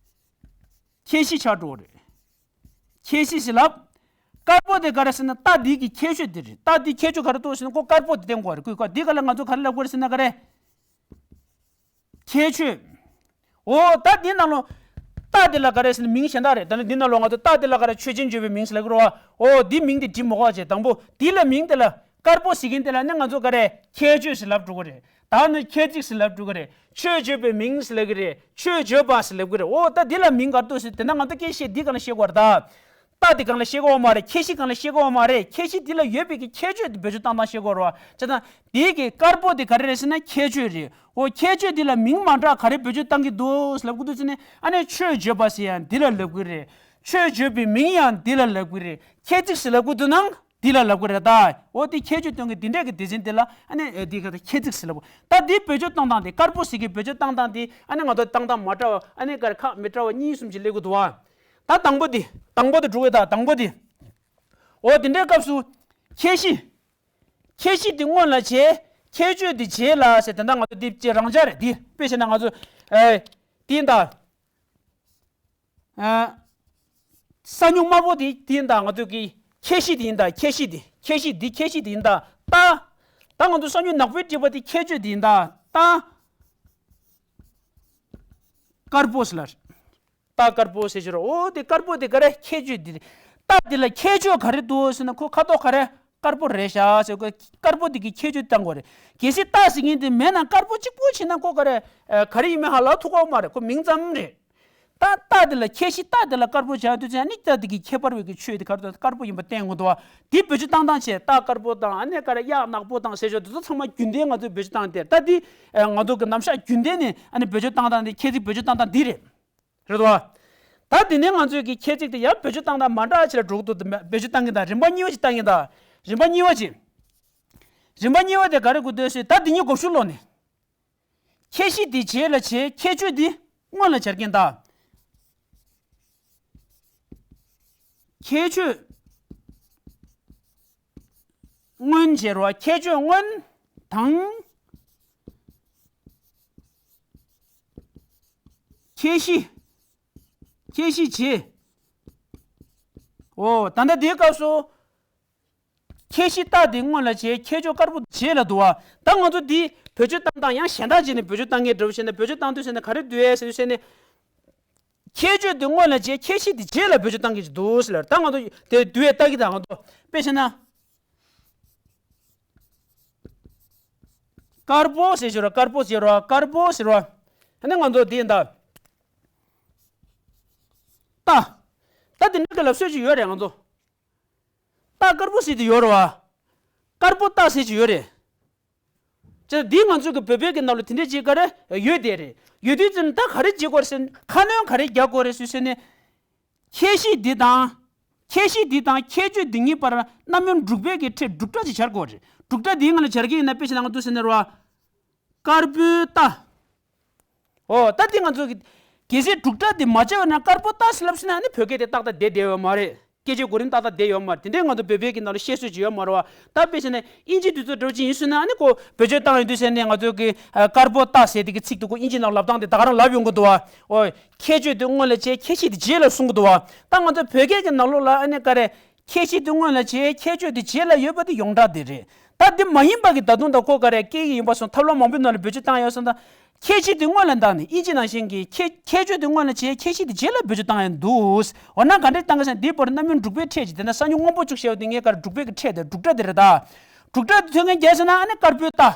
ཁྱད་གཞི་ཆགས་འགྲོ་གི་རེད། ཁྱད་གཞི་ཞིག་ལབ། དཀར་པོ་དེ་ག་རེ་ཟེར་ན་རྟ་འདི་གི་ཁྱད་ཆོས་འདི་རེད། རྟ་འདི་ཁྱད་ཆོས་ག་རེ་འདུག་ཟེར་ན་ཁོ་དཀར་པོ་དེ་བསྟན་དགོས་རེད། ཁོས་ཁོ་འདི་ག་ལ་ང་ཚོ་ག་རེ་ལབ་དགོས་རེད་ཟེར་ན་ག་རེ། ཁྱད་ཆོས། འོ་ད་འདི་ནང་ལོ། རྟ་འདི་ལ་ག་རེ་ཟེར་ན་མིང་གཞན་དག་རེད། ད་ནི་འདི་ནང་ལོ་ང་ཚོ་རྟ་འདི་ལ་ག་རེ་ཆོས་ཅན་བརྗོད་པའི་མིང་ཟེར་ལབ་ཀྱི་རེད་བ། འོ་འདི་མིང་འདི་འབྲི་མི་དགོས་བྱས་དང་པོ་འདི་ལ་མིང་འདི་ལ་དཀར་པོ་ཟེར་མཁན་འདི་ལ་ནི་ང་ཚོ་ག་རེ་ཁྱད་ཆོས་ཟེར་ལབ་འགྲོ་གི་རེད། ད་ནི་ཁྱད་ཅིག་ཟེར་ལབ་འགྲོ་གི་རེད། ཆོས་བརྗོད་པའི་མིང་ཟེར་ལབ་ཀྱི་རེད། ཆོས་བརྗོད་པ་ཟེར་ལབ་ཀྱི་རེད། འོ་ད་འདི་ལ་མིང་ག་རེ་འདུག་ཟེར་དེ་འདྲ་ང་ཚོ་སྐད་བཤད་འདི་གང་ལ་བཤད་དགོས་རེད་ད། རྟ་འདི་གང་ལ་བཤད་དགོས་བ་མ་རེད། ཁྱད་གཞི་གང་ལ་བཤད་དགོས་བ་མ་རེད། ཁྱད་གཞི་འདི་ལ་ཡོད་པའི་གི་ཁྱད་ཆོས་འདི་བེད་སྤྱོད་བཏང་སྟངས་བཤད་དགོས་རེད་བ། བྱས་ཙང་འདི་གི་དཀར་པོ་འདི་ག་རེ་རེད་ཟེར་ན་ཁྱད་ཆོས་རེད། འོ་ཁྱད་ཆོས་འདི་ལ་མིང་མ་འདྲ་ག་རེ་བེད་སྤྱོད་བཏང་གི་འདུག་ཟེར་ལབ་ཀྱི་འདུག་ཟེར་ནས་ཨ་ནི་ཆོས་བརྗོད་པ་ཟེར་ཡང་འདི་ལ་ལབ་ཀྱི་རེད། ཆོས་བརྗོད་པའི་མིང་ཡང་འདི་ལ་ལབ་ཀྱི་རེད། ཁྱད་ཅིག་ཟེར་ལབ་ཀྱི་འདུག་ན་འདི་ལ་ལབ་ཀྱི་རེད་ད། འོ་དེ་ཁྱད་ཆོས་སྟོན་གྱི་འདི་འདྲས་ཀྱི་སྡེ་ཚན་འདི་ལ་ཨ་ནི་འདི་ག་ད་ཁྱད་ཅིག་ཟེར་ལབ། ད་འདི་བེད་སྤྱོད་བཏང་སྟངས་དེ་དཀར་པོ་ཟེར་གྱི་བེད་སྤྱོད་བཏང་སྟངས་དེ་ཨ་ནི་ང་ཚོ་བཏང་སྟངས་མ་འདྲ་བ་ཨ་ནི་ག་རེ་ཁག་མི་འདྲ་བ་གཉིས་གསུམ་ཅིག་སླེབས་ཀྱི་འདུག་བ། ད་དང་པོ་དེ་དང་པོ་དེ་འགྲོ་གི་ད་དང་པོ་དེ། འོ་དེ་འདྲའི་སྐབས་སུ། ཁྱད་གཞི། ཁྱད་གཞི་དེ་སྔོན་ལ་བྱས། ཁྱད་ཆོས་དེ་རྗེས་ལ་ཟེར་དེ་འདྲ་ང་ཚོ་དེ་ཅེས་རང་འཇགས་རེད་དེ་དཔེ་བྱས་ན་ང་ཚོ། ཨེ། དེ་ཡིན་ད། ཨ། ས་སྨྱུག་དམར་པོ་དེ་དེ་ཡིན་ད་ང་ཚོ་གི་ཁྱད་གཞི་དེ་ཡིན་ད་ཁྱད་གཞི་དེ་ཁྱད་གཞི་འདི་ཁྱད་གཞི་དེ་ཡིན་ད་རྟ། ད་ང་ཚོ་ས་སྨྱུག་ནག་པོའི་བྲིས་པ་དེ་ཁྱད་ཆོས་དེ་ཡིན་ད་རྟ། དཀར་པོ་ཟེར་ལ། རྟ་དཀར་པོ་ཟེར་ཞོར་འོ་དེ་དཀར་པོ་དེ་ག་རེ་ཁྱད་ཆོས་དེ་རེད། རྟ་དེ་ལ་ཁྱད་ཆོས་ག་རེ་འདུག་ཟེར་ན་ཁོ་ཁ་དོག་ག་རེ་དཀར་པོ་རེད་ཤག་ཟེར་ཁོ་དཀར་པོ་དེ་གི་ཁྱད་ཆོས་བཏང་དགོས་རེད། གལ་སྲིད་རྟ་ཟེར་མཁན་དེ་མེད་ན་དཀར་པོ་གཅིག་པོ་བྱས་ན་ཁོ་ག་རེ་ག་རེ་ཡིན་མིན་ཧ་ལབ་ཐུབ་ཀྱི་མ་རེད། ཁོ་མིང་ཙམ་རེད། ད་རྟ་དེ་ལ་ཁྱད་གཞི་རྟ་དེ་ལ་དཀར་པོ་བྱ་དུས་ཙང་ནི་རྟ་དེ་གི་ཁྱད་པར་བའི་གི་ཆོས་དེ་ག་རེ་དཀར་པོ་ཡིན་པ་བསྟན་དགོས་འདུག་བ། དེ་བེད་སྤྱོད་བཏང་སྟངས་བྱས་རྟ་དཀར་པོ་དང་ཨ་ནི་ག་རེ་གཡག་ནག་པོ་དང་ཟེར་ཞོར་དེ་ཚོ་ཚང་མ་རྒྱུན་ལྡན་ང་ཚོས་བེད་སྤྱོད་བཏང་སྟེ་ད་དེ་ང་ཚོ་གི་རྣམ་གཞག་རྒྱུན་ལྡན་ནས་ཨ་ནི་བེད་སྤྱོད་བཏང་སྟངས་དེ་ཁྱད་ཚིག་བེད་སྤྱོད་བཏང་སྟངས་འདི་རེད། རེད་དོ། ད་དེ་ནས་ང་ཚོས་ཀྱི་ཁྱད་ཚིག་དེ་ཡང་བེད་སྤྱོད་བཏང་སྟངས་མ་འདྲ་ཅིག་ལ་འགྲོ་གི་འདུག་བེད་སྤྱོད་བཏང་གི་ད་རིམ་པ་གཉིས་པ་ཅིག་བཏང་གི་ད། རིམ་པ་གཉིས་པ་ཅིག་རིམ་པ་གཉིས་པ་དེ་ག་རེ་དགོས་འདུག་ཟེར་ད་དེ་གཉིས་མགོ་གཞུག་ལོག་ནས། ཁྱད་གཞི་དེ་རྗེས་ལ་བྱས་ཁྱད་ཆོས་དེ་སྔོན་ལ་སྦྱར་གྱིན་ད། ཁྱད་ཆོས་མངོན་བྱེད་རོ། ཁྱད་ཆོས་མངོན་དང་ཁྱད་གཞི། ཁྱད་གཞི་བྱེད། འོ་ད་ལྟ་དེའི་སྐབས་སུ། ཁྱད་གཞི་རྟགས་དེ་སྔོན་ལ་བྱེད། ཁྱད་ཆོས་དཀར་པོ་རྗེས་ལ་འདུག་བ། ད་ང་ཚོ་འདི་བེད་སྤྱོད་བཏང་སྟངས་ཡང་གཞན་དག་བྱས་ནས་བེད་སྤྱོད་བཏང་མཁན་འདྲ་བོ་བྱས་ན། བེད་སྤྱོད་བཏང་དུས་ཟེར་ན་ག་རེ་འདུག་ཨེ་ཟེར་དུས་ཟེར་ན། ཁྱད་ཆོས་དེ་སྔོན་ལ་བྱེད། ཁྱད་གཞི་དེ་རྗེས་ལ་བེད་སྤྱོད་བཏང་མཁན་ཅིག་འདུག་ཟེར་ལ། ད་ང་ཚོ་དེ་འདུག་ཨེ་ལྟ་གི། ད་ང་ཚོ་དཔེ་བྱས་ན། དཀར་པོ་ཟེར་ཞོར་དཀར་པོ་ཟེར་རོ། དཀར་པོ་ཟེར་རོ། ཨ་ནི་ང་ཚོ་དེ་ཡིན་ད། རྟགས། ད་དེ་འདྲ་གི་ལབ་སྲོལ་ཅིག་ཡོད་རེད་ང་ཚོ། རྟགས་དཀར་པོ་ཟེར་དེ་ཡོད་རེད་བ། དཀར་པོ་རྟགས་ཟེར་གྱི་ཡོད་རེད། ཅེས་འདི་ང་ཚོ་གི་བོད་པའི་གི་ནང་ལ་དེ་འདྲ་ཅིག་ག་རེ་ཡོད་དེ་རེད། ཡོད་དུས་ཙམ་ད་ག་རེ་བྱེད་དགོས་རེད་ཟེར་ན། ཁ་སྣོན་ག་རེ་རྒྱག་དགོས་རེད་ཟེར་ཟེར་ནས། ཁྱད་གཞི་འདི་དང་། ཁྱད་གཞི་འདི་དང་ཁྱད་ཆོས་འདི་གཉིས་བར་རྣམ་དབྱེ་འགྲུབ་པའི་གི་ཕྲད་འགྲུབ་སྒྲ་ཅིག་སྦྱར་དགོས་རེད། འགྲུབ་སྒྲ་འདིའི་ནང་ལ་སྦྱར་གྱི་ཡིན་ན། དཔེ་བཞག་ན་ང་ཚོ་ཟེར་ན་རེད་བ། དཀར་པོའི་རྟགས། འོ་ད་འདི་ང་ཚོ་གི་གལ་སྲིད་འགྲུབ་སྒྲ་འདི་མ་སྦྱར་བ་ན། དཀར་པོ་རྟགས་ཟེར་ལབ་ཟེར་ན་ཨ་ནི་བོད་སྐད་དེ་ཏག་ཏག་བསྡད་བསྡད་ཡོད་མ་རེད། སྐད་ཆའི་གོ་རིམ་ཏག་ཏག་བསྡད་ཡོད་མ་རེད། དེ་འདྲའི་ང་ཚོ་བོད་པའི་གི་ནང་ལ་བཤད་སྲོལ་ཅིག་ཡོད་མ་རེད་བ། ད་དཔེ་བྱས་ན་ཨིན་ཇི་དུས་ཚོད་འདྲ་བོ་ཅིག་ཡིན་ཟེར་ན། ཨ་ནི་ཁོ་བེད་སྤྱོད་བཏང་ཡོང་དུས་ཟེར་ནས་ང་ཚོ་གི་ཨ་དཀར་པོ་རྟགས་ཟེར་དེ་གི་ཚིག་དེ་ཁོ་ཨིན་ཇི་ནང་ལབ་སྟངས་དེ་ད་ག་རང་ལབ་ཡོང་གི་འདུག་བ། འོ། ཁྱད་ཆོས་དེ་སྔོན་ལ་བྱེད། ཁྱད་གཞི་དེ་རྗེས་ལ་གསུང་གི་འདུག་བ། ད་ང་ཚོ་བོད་སྐད་ཀྱི་ནང་ལོགས་ལ་ཨ་ནི་ག་རེ། ཁྱད་གཞི་དེ་སྔོན་ལ་བྱེད། ཁྱད་ཆོས་དེ་རྗེས་ལ་ཡོད་པ་དེ་ཡོངས་གྲགས་དེ་རེད། ད་འདི་མ་ཡིན་པ་གི་ད་དུང་ད་ཁོ་ག་རེ་སྐད་ཡིག་ཡིན་པ་སོང་། ཐབས་ལམ་མང་པོའི་ནང་ལ་བེད་སྤྱོད་བཏང་ཡོད་སོང་། ད་ཁྱད་གཞི་དེ་སྔོན་ལ་བཏང་ནས། ཨིན་ཇི་ནང་བཞིན་གྱི་ཁྱད་ཁྱད་ཆོས་དེ་སྔོན་ལ་བྱེད། ཁྱད་གཞི་དེ་རྗེས་ལ་བེད་སྤྱོད་བཏང་ཡོད་འདུག། འོ་ན་ག་འདྲས་བཏང་གི་ཟེར་ན། འདིའི་བར་རྣམ་དབྱེ་འགྲུབ་པའི་ཕྲད་ཅིག། དེ་ན་ས་མྱུག་སྔོན་པོ་བཅུག་བྱས་པ་དེ་ངས་ག་རེ། འགྲུབ་པའི་གི་ཕྲད་དེ་འགྲུབ་སྒྲ་དེ་རེད། ད་འགྲུབ་སྒྲ་དེ་ཐོན་མཁན་གལ་སྲིད་ན་ཨ་ནི་དཀར་པོའི་རྟགས།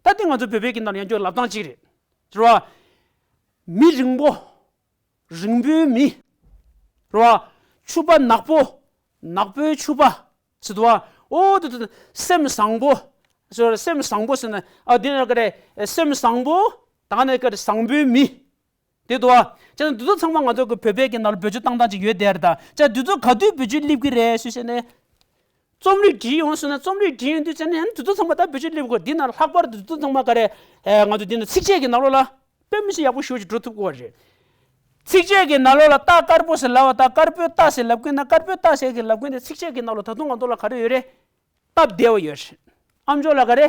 ད་འདི་ང་ཚོ་བོད་པའི་གི་ནང་ལ་ཡང་བསྐྱར་ལབ་སྟངས་གཅིག་རེད། རེད་བ། མི་རིང་པོ། རིང་པོའི་མི། རེད་བ། ཕྱུ་པ་ནག་པོ། ནག་པོའི་ཕྱུ་པ། ཟེར་འདུག་བ། འོ་དེ་དེ་སེམས་བཟང་པོ། ཟེར་སེམས་བཟང་པོ་ཟེར་ན། ཨ་འདི་ན་ག་རེ། སེམས་བཟང་པོ། ད་ནི་ག་རེ། བཟང་པོའི་མི། དེ་འདུག་བ། བྱས་ན་འདི་ཚོ་ཚང་མ་ང་ཚོ་གི་བོད་པའི་གི་ནང་ལ་བེད་སྤྱོད་བཏང་སྟངས་ཅིག་ཡོད་དེ་རེད། ད་བྱས་འདི་ཚོ་ག་དུས་བེད་སྤྱོད་སླེབས་ཀྱི་རེད་ཟེར་ཟེར་ནས། རྩོམ་རིག་བྲིས་ཡོང་སོང་ན། རྩོམ་རིག་བྲིས་ཡོང་དུས་ཙམ་ནས་འདི་ཚོ་ཚང་མ་ད་བེད་སྤྱོད་སླེབས་དགོས། འདི་ནང་ལྷག་པར་དུ་འདི་ཚོ་ཚང་མ་ག་རེ། ཨེ་ང་ཚོ་འདི་ནང་ཚིགས་བཅད་ཀྱི་ནང་ལོགས་ལ་དཔེ་མི་སྲིད་ཡག་པོ་ཞེ་པོ་ཅིག་འགྲོ་ཐུབ་ཀྱི་ཡོད་རེད། ཚིགས་བཅད་ཀྱི་ནང་ལོགས་ལ་རྟགས་དཀར་པོ་ཟེར་ལབ་པ་དང་དཀར་པོའི་རྟགས་ཟེར་ལབ་མཁན་དང་། དཀར་པོའི་རྟགས་ཟེར་གྱི་ལབ་མཁན་དེ། ཚིགས་བཅད་ཀྱི་ནང་ལོགས་ད་དུང་ང་ཚོ་ལ་ག་རེ་ཡོད་རེད། སྟབས་བདེ་བ་ཡོད་རེད། ཨ་མཆོག་ལ་ག་རེ།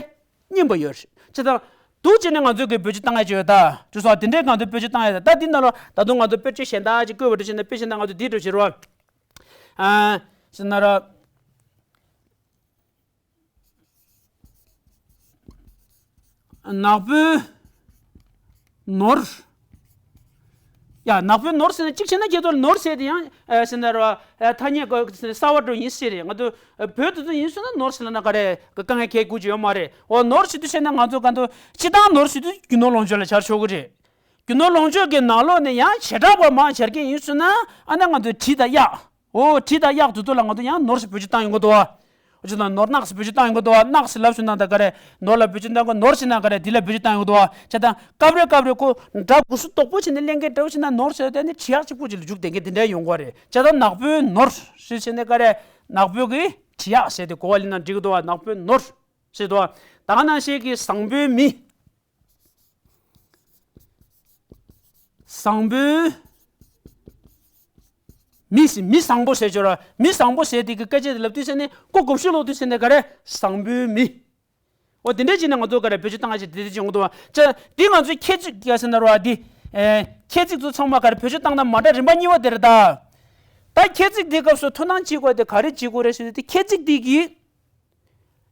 སྙན་པ་ཡོད་རེད། བྱས་ཙང་འདུག་བྱས་ནས་ང་ཚོས་གི་བེད་སྤྱོད་བཏང་ཡ་ཅིག་ཡོད་ད། ཅེས་སོགས་དེ་འདྲའི་ང་ཚོས་བེད་སྤྱོད་བཏང་ཡ་ད། ད་འདི་ནང་ལོགས་ད་དུང་ང་ཚོ་དཔེར་བརྗོད་གཞན་དག་ཅིག་བཀོད་པ་འདྲ་བྱས་ན། དཔེ་བཞག་ན་ང་ཚོ་འདི་འདྲ་བྱེད་རོགས། ཨ། ཟེར་ན་ར། ནག་པོའི་ནོར། ཡ། ནག་པོའི་ནོར་ཟེར་ན་གཅིག་བྱས་ན་ཁྱེད་ཚོ་ནོར་ཟེར་དེ་ཡང་ཨ་ཟེར་ན་ར། ཨ་ཐ་སྙད་ཀྱི་གསར་བ་འགྲོ་ཡིན་ཟེར་རེད། ང་ཚོ་བོད་དུ་ཚོ་ཡིན་ཟེར་ན་ནོར་ཟེར་ལབ་ན་ག་རེ་དཀའ་ངལ་གང་ཡང་དགོས་ཀྱི་ཡོད་མ་རེད། འོ་ནོར་ཟེར་དུས་ཟེར་ན་ང་ཚོ་ག་འདུག་སྤྱིར་བཏང་ནོར་ཟེར་དུས་རྒྱུ་ནོར་ལོངས་སྤྱོད་ལ་སྦྱར་ཆོག་གི་རེད། རྒྱུ་ནོར་ལོངས་སྤྱོད་ཀྱི་ནང་ལོགས་ནས་ཡང་བྱེ་བྲག་པ་མང་སྦྱར་མཁན་ཡིན་ཟེར་ན། ཨ་ནི་ང་ཚོ་གྲི་དང་གཡག་འོ་གྲི་དང་གཡག་དེ་ཚོ་ལ་ང་ཚོ་ཡང་ནོར་ཟེར་བེད་སྤྱོད་བཏང་ཡོང་གི་འདུག་བ། འོ་ཅི་ན་ནོར་གནག་ཟེར་བེད་སྤྱོད་བཏང་ཡོང་གི་འདུག་བ། གནག་ཟེར་ལབ་སོང་ན་ད་ག་རེ། ནོར་ལ་བེད་སྤྱོད་བཏང་གི། ནོར་ཟེར་ན་ག་རེ་འདི་ལ་བེད་སྤྱོད་བཏང་ཡོང་གི་འདུག་བ། བྱས་ཙང་སྐབས་རེ་སྐབས་རེ་ཁོ་སྒྲ་དགུ་སུ་དོག་པོ་བྱས་ནས་གླེང་མཁན་འདྲ་བོ་བྱས་ན་ནོར་ཟེར་དེ་ནི་གྲི་གཡག་གཅིག་པུ་ཅིག་ལ་འཇུག་བསྡད་མཁན་དེ་འདྲ་ཡོང་གི་རེད། བྱས་ཙང་ནག་པོའི་ནོར་ཟེར་བྱས་ནས་ག་རེ། ནག་པོའི་གི་གྲི་གཡག་ཟེར་དེ་གོ་བ་ལེན་ན་འགྲིག་གི་འདུག་བ། ནག་པོའི་ནོར་ཟེར་འདུག་བ། ད་ག་ནང་བཞིན་གྱི་བཟང་པོའི་མི། བཟང་པོའི་མི་ཟེར། མི་བཟང་པོ་ཟེར་ཆོག་ར། མི་བཟང་པོ་ཟེར་དེ་གི་སྐད་ཆ་དེ་ལབ་དུས་ཟེར་ནས་ཁོ་དགོངས་ཞུ་ལོག་དུས་ཟེར་ནས་ག་རེ། བཟང་པོའི་མི། འོ་དེ་འདྲ་བྱས་ནས་ང་ཚོ་ག་རེ་བེད་སྤྱོད་བཏང་ཡ་ཅིག་དེ་འདྲ་ཅིག་ཡོང་གི་འདུག་བ། ཅེས་འདི་ང་ཚོའི་ཁྱད་ཚིག་ག་ཟེར་ན་ར་བ། འདི་ཨེ་ཁྱད་ཚིག་ཚོ་ཚང་མ་ག་རེ་བེད་སྤྱོད་བཏང་ན་མ་འདྲ་རིམ་པ་གཉིས་པ་དེ་རེད་ད། ད་ཁྱད་ཚིག་འདིའི་སྐབས་སུ་ཐོབ་ཐང་བྱེད་དགོས་དེ་ག་རེ་བྱེད་དགོས་རེད་ཟེར་དུས། དེ་ཁྱད་ཚིག་འདི་གི་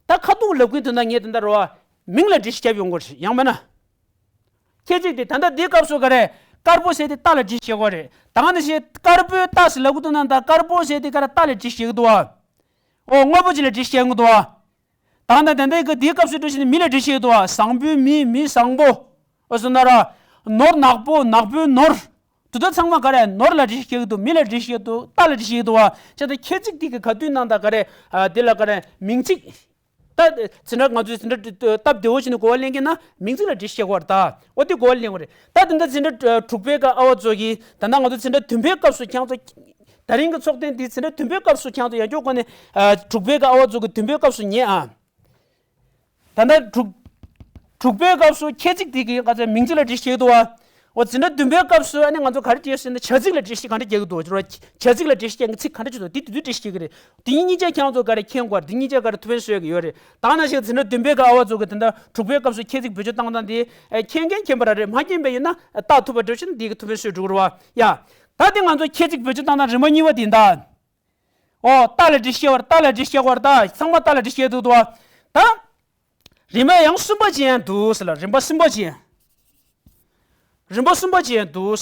ད་ཁ་ཐུག་ལབ་ཀྱི་འདུག་ན་ངས་དེ་འདྲ་རེད་བ། མིང་ལ་འགྲེལ་བཤད་རྒྱབ་ཡོང་དགོས་རེད། ཡང་མིན་ན། ཁྱད་ཚིག་དེ་ད་ལྟ་འདིའི་སྐབས་སུ་ག་རེ། དཀར་པོ་ཟེར་དེ་རྟགས་ལ་འགྲེལ་བཤད་དགོས་རེད། ད་ག་ནང་བཞིན་དཀར་པོའི་རྟགས་ཟེར་ལབ་ཀྱི་འདུག་ན། ད་དཀར་པོ་ཟེར་དེ་ག་རེ། རྟགས་ལ་འགྲེལ་བཤད་ཀྱི་འདུག་བ། འོ་དངོས་པོ་ཅིག་ལ་འགྲེལ་བཤད་ཀྱི་འདུག་བ། ད་ལྟ་དེ་འདྲ་གི་འདིའི་སྐབས་སུ་འགྲེལ་བཤད་ནི་མི་ལ་འགྲེལ་བཤད་ཀྱི་འདུག་བ། བཟང་པོའི་མི། མི་བཟང་པོ། འོ་སོང་ན་ར། ནོར་ནག་པོ། ནག་པོའི་ནོར། དེ་ཚོ་ཚང་མ་ག་རེ། ནོར་ལ་འགྲེལ་བཤད་ཀྱི་འདུག་མི་ལ་འགྲེལ་བཤད་ཀྱི་འདུག་རྟགས་ལ་འགྲེལ་བཤད་ཀྱི་འདུག་བ། བྱས་ཙང་ཁྱད་ཚིག་དེ་གི་ག་དུས་ནང་ད་ག་རེ། ཨ་དེ་ལ་ག་རེ། མིང་ཚིག་ད་དེ་འདྲ་ང་ཚོས་དེ་འདྲ་སྟབས་བདེ་བོ་བྱས་ནས་གོ་བ་ལེན་གྱི་ན་མིང་ཚིག་ལ་འགྲེལ་བཤད་དགོས་རེད་ད། འོ་དེ་གོ་བ་ལེན་དགོས་རེད། ད་དེ་འདྲ་དེ་འདྲ་དྲུག་པའི་ཀ་ཨ་བ་ཚོ་གིས་ད་ལྟ་ང་ཚོ་དེ་འདྲ་བདུན་པའི་སྐབས་སུ་ཁྱེད་ཚོ། ད་རིང་གི་ཚོགས་ཐེངས་འདི་དེ་འདྲ་བདུན་པའི་སྐབས་སུ་ཁྱེད་ཚོ་ཡང་སྐྱོ་གོ་ནས་དྲུག་པའི་ཀ་ཨ་བ་ཚོ་གི་བདུན་པའི་སྐབས་སུ་ཉན་ཨ། ད་ལྟ་དྲུག་དྲུག་པའི་སྐབས་སུ་ཁྱད་ཚིག་དེ་གི་ག་ཚད་མིང་ཚིག་ལ་འགྲེལ་བཤད་འདུག་བ། འོ་འཛིན་གྲྭ་བདུན་པའི་སྐབས་སུ་ཨ་ནི་ང་ཚོ་ག་རེ་བྲིས་ཟེར་ན་བྱ་ཚིག་ལ་འགྲེལ་བཤད་ག་འདྲ་རྒྱག་གི་འདུག་ཟེར་བ། བྱ་ཚིག་ལ་འགྲེལ་བཤད་རྒྱག་མཁན་ཚིག་ག་འདྲ་ཅིག་འདུག་འདི་དེ་དུས་འགྲེལ་བཤད་རྒྱག་གི་རེད། འདི་གཉིས་ཀ་ཁྱེད་རང་ཚོ་ག་རེ་མཁྱེན་དགོས་རེད། འདི་གཉིས་ཀ་ག་རེ་ཐུགས་ཕན་གསོས་ཀྱི་ཡོད་རེད། ད་ནང་བཞིན་འཛིན་གྲྭ་བདུན་པའི་སྐབས་ཨ་བ་ཚོ་གི་ད་ལྟ་དྲུག་པའི་སྐབས་སུ་ཁྱད་ཚིག་བེད་སྤྱོད་བཏང་སྟངས་དེ་མཁྱེན་མཁན་མཁྱེན་པ་རང་རེད། མ་མཁྱེན་པ་ཡིན་ན་བལྟ་ཐུབ་པ་འདྲ་བྱས་ན་འདི་གི་ཐུགས་ཕན་གསོས་འགྲོ་གི་རེད་བ། ཡ། ད་དེ་ང་ཚོ་ཁྱད་ཚིག་བེད་སྤྱོད་བཏང་སྟངས་རིམ་པ་གཉིས་པ་དེ་ཡིན་ད། ཨོ་རྟགས་ལ་འགྲེལ་བཤད་བར་རྟགས་ལ་འགྲེལ་བཤད་བར་ད་ཚང་མ་རྟགས་ལ་འགྲེལ་བཤད་འདུག་ད། ད། རིམ་པ་ཡང་གསུམ་པ་ཅན་འདུག་ཟེར་ལ། རིམ་པ་གསུམ་པ་ཅན། རིམ་པ་གསུམ་པ་ཅན་འདུག་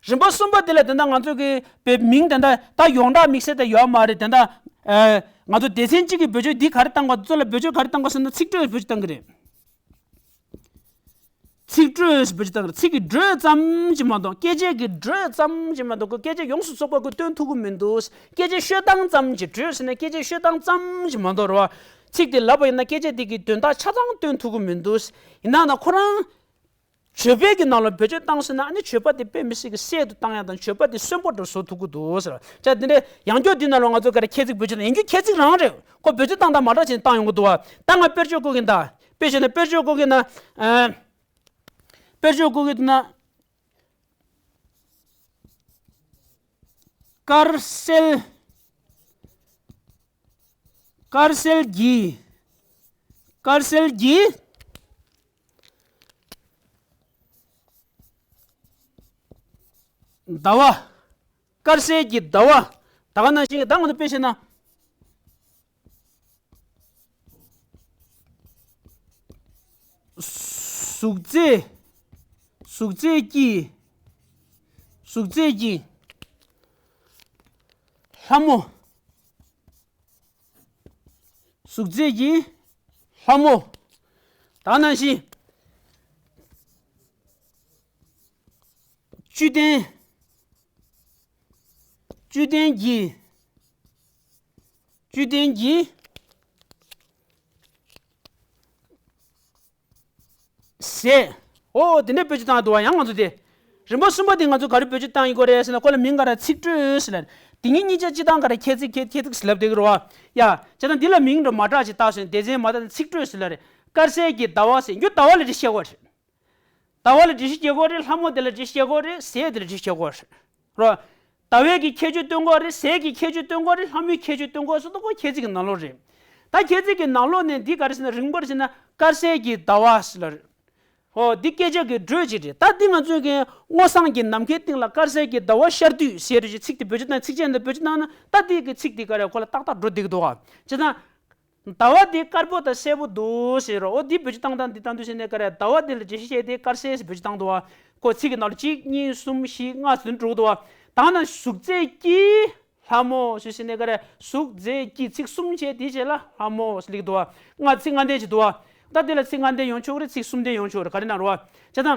རིམ་པ་གསུམ་པ་དེ་ལ་དེ་འདྲ་ང་ཚོ་གི་པའི་མིང་དེ་འདྲ་ད་ཡོངས་གྲགས་དམིགས་བསལ་དེ་ཡོད་མ་རེད། དེ་འདྲ་ཨ་ང་ཚོ་སྡེ་ཚན་གཅིག་གི་བེད་སྤྱོད་འདི་ག་རེ་བཏང་དགོས། གཙོ་ལ་བེད་སྤྱོད་ག་རེ་བཏང་དགོས་ཟེར་ན་ཚིག་འགྲོས་བེད་སྤྱོད་བཏང་གི་རེད། ཚིག་འགྲོས་བེད་སྤྱོད་བཏང་གི་རེད། ཚིག་གི་འགྲོས་ཙམ་གྱིས་མ་གཏོགས་སྐད་ཆའི་གི་འགྲོས་ཙམ་གྱིས་མ་གཏོགས་ཁོ་སྐད་ཆ་ཡོངས་སུ་རྫོགས་པ་ཁོ་སྟོན་ཐུབ་ཀྱི་མི་འདུག་སྐད་ཆ་ཤོད་སྟངས་ཙམ་གྱིས། འགྲོས་ཟེར་ན་སྐད་ཆ་ཤོད་སྟངས་ཙམ་གྱིས་མ་གཏོགས་རེད་བ། ཚིག་དེ་ལབ་པ་ཡིན་ན་སྐད་ཆ་དེ་གི་དོན་དག་ཆ་ཚང་སྟོན་ཐུབ་ཀྱི་མི་འདུག་ཡིན་ན་ན་ཁོ་རང་བརྗོད་པའི་གི་ནང་ལ་བེད་སྤྱོད་བཏང་སོང་ན་ཨ་ནི་བརྗོད་པ་དེ་དཔེ་མི་སྲིད་ཀྱི་གསལ་དུ་བཏང་ཡག་དང་བརྗོད་པ་དེ་གསོན་པོ་འདྲ་བཟོ་ཐུབ་ཀྱི་འདུག་ཟེར། ཅག་དེ་འདྲའི་ཡང་བསྐྱར་འདི་ནང་ལ་ང་ཚོ་ག་རེ་ཁྱད་ཚིག་བེད་སྤྱོད་དང་ཡང་བསྐྱར་ཁྱད་ཚིག་རང་རེད། ཁོ་བེད་སྤྱོད་བཏང་སྟངས་མ་འདྲ་ཅིག་བཏང་ཡོང་གི་འདུག་བ། ད་ང་དཔེར་བརྗོད་བཀོད་གི་ཡིན་ད། དཔེ་བྱས་ན་དཔེར་བརྗོད་བཀོད་གི་ཡིན་ན། ཨ། དཔེར་བརྗོད་བཀོད་གི་ཡིན་ན། དཀར་གསལ། དཀར་གསལ་གྱི། དཀར་གསལ་གྱི། ཟླ་བ། དཀར་གསལ་གྱི་ཟླ་བ། ད་ག་ནང་བཞིན་གྱི་ད་ང་ཚོ་དཔེ་བྱས་ན། གཟུགས་མཛེས། གཟུགས་མཛེས་ཀྱི། གཟུགས་མཛེས་ཀྱི། ལྷ་མོ། གཟུགས་མཛེས་ཀྱི་ལྷ་མོ། ད་ནང་བཞིན། བཅུད་ལྡན། བཅུད་ལྡན་གྱི། བཅུད་ལྡན་གྱི། ཟས། ཨོ་དེ་འདྲའི་བེད་སྤྱོད་བཏང་འདུག་བ། ཡང་ང་ཚོ་དེ། རིམ་པ་གསུམ་པ་དེ་ང་ཚོ་ག་རེ་བེད་སྤྱོད་བཏང་ཡིན་གོ་རེད་ཟེར་ན་ཁོ་ལ་མིང་ག་རེ་ཚིག་འགྲོས་ཟེར་ལ། དེ་གཉིས་གཉིས་ཆ་སྤྱི་དང་ག་རེ་ཁྱད་ཚིག་ཁྱད་ཁྱད་ཚིག་ཟེར་ལབ་བསྡད་ཀྱི་རེད་བ། ཡ། བྱས་ཙང་འདི་ལ་མིང་འདྲ་མ་གྲགས་ཅིག་བཏགས་སོང་། སྡེ་ཚན་མ་བཏགས་ཚིག་འགྲོས་ཟེར་ལ་རེད། དཀར་གསལ་གྱི་ཟླ་བ་ཟེར་རྒྱུ་ཟླ་བ་ལ་འགྲེལ་བཤད་དགོས་རེད། ཟླ་བ་ལ་འགྲེལ་བཤད་རྒྱག་དགོས་རེད། ལྷ་མོ་དེ་ལ་འགྲེལ་བཤད་རྒྱག་དགོས་རེད། ཟས་དེ་ལ་འགྲེལ་བཤད་རྒྱག་དགོས་རེད། རོ། ཟླ་བའི་གི་ཁྱད་ཆོས་སྟོན་དགོས་རེད། ཟས་ཀྱི་ཁྱད་ཆོས་སྟོན་དགོས་རེད། ལྷ་མོའི་ཁྱད་ཆོས་སྟོན་དགོས་ཟེར་དུས་ཁོ་ཁྱད་ཚིག་གི་ནང་ལོགས་རེད། ད་ཁྱད་ཚིག་གི་ནང་ལོགས་ནས་འདི་ག་རེ་ཟེར་ན་རིང་པར་བྱས་ན་དཀར་གསལ་གྱི་ཟླ་བ་ཟེར་ལ་རེད། ཧོ་འདི་སྐད་ཆ་གི་འགྲོས་ཅིག་རེད། ད་འདི་ང་ཚོས་ཀྱི་སྔོ་བསངས་ཀྱི་ནམ་མཁའི་སྟེང་ལ་དཀར་གསལ་གྱི་ཟླ་བ་ཤར་དུས་ཟེར་རེད་ཅེས་ཚིག་དེ་བེད་སྤྱོད་བཏང་། ཚིགས་བཅད་འདི་བེད་སྤྱོད་བཏང་ན་ད་འདི་གི་ཚིག་འདི་ག་རེ་ཁོ་ལ་ཏག་ཏག་འགྲོ་བསྡད་ཀྱི་འདུག་ག་བྱས་ཙང་། ཟླ་བ་འདི་དཀར་པོ་དང་སེར་པོ་འདུག་ཟེར་རོ། འོ་འདི་བེད་སྤྱོད་བཏང་སྟངས་འདི་བཏང་དུས་ཟེར་ནས་ག་རེ་ཟླ་བ་འདི་ལ་འགྲེལ་བཤད་བྱས་ཏེ་དཀར་གསལ་ཟེར་བེད་སྤྱོད་བཏང་འདུག་བ། ཁོ་ཚིག་གི་ནང་ལ་གཅིག་གཉིས་གསུམ་བཞི་ལྔ་ཟེར་འགྲོ་གི་འདུག་བ། ད་ནང་གཟུགས་མཛེས་ཀྱི་ལྷ་མོ་ཟེར་ཟེར་ནས་ག་རེ་གཟུགས་མཛེས་ཀྱི་ཚིག་གསུམ་བྱས་དེའི་རྗེས་ལ་ལྷ་མོ་ཟེར་ལེགས་འདུག་བ། ལྔ་ཚིག་ལྔ་ལྡན་ཅིག་འདུག་བ། ད་འདི་ལ་ཚིག་ལྔ་ལྡན་ཡོང་ཆོག་གི་རེད། ཚིག་གསུམ་ལྡན་ཡོང་ཆོག་གི་རེད། ག་རེ་ན་རོ་བ། བྱས་ཙང་།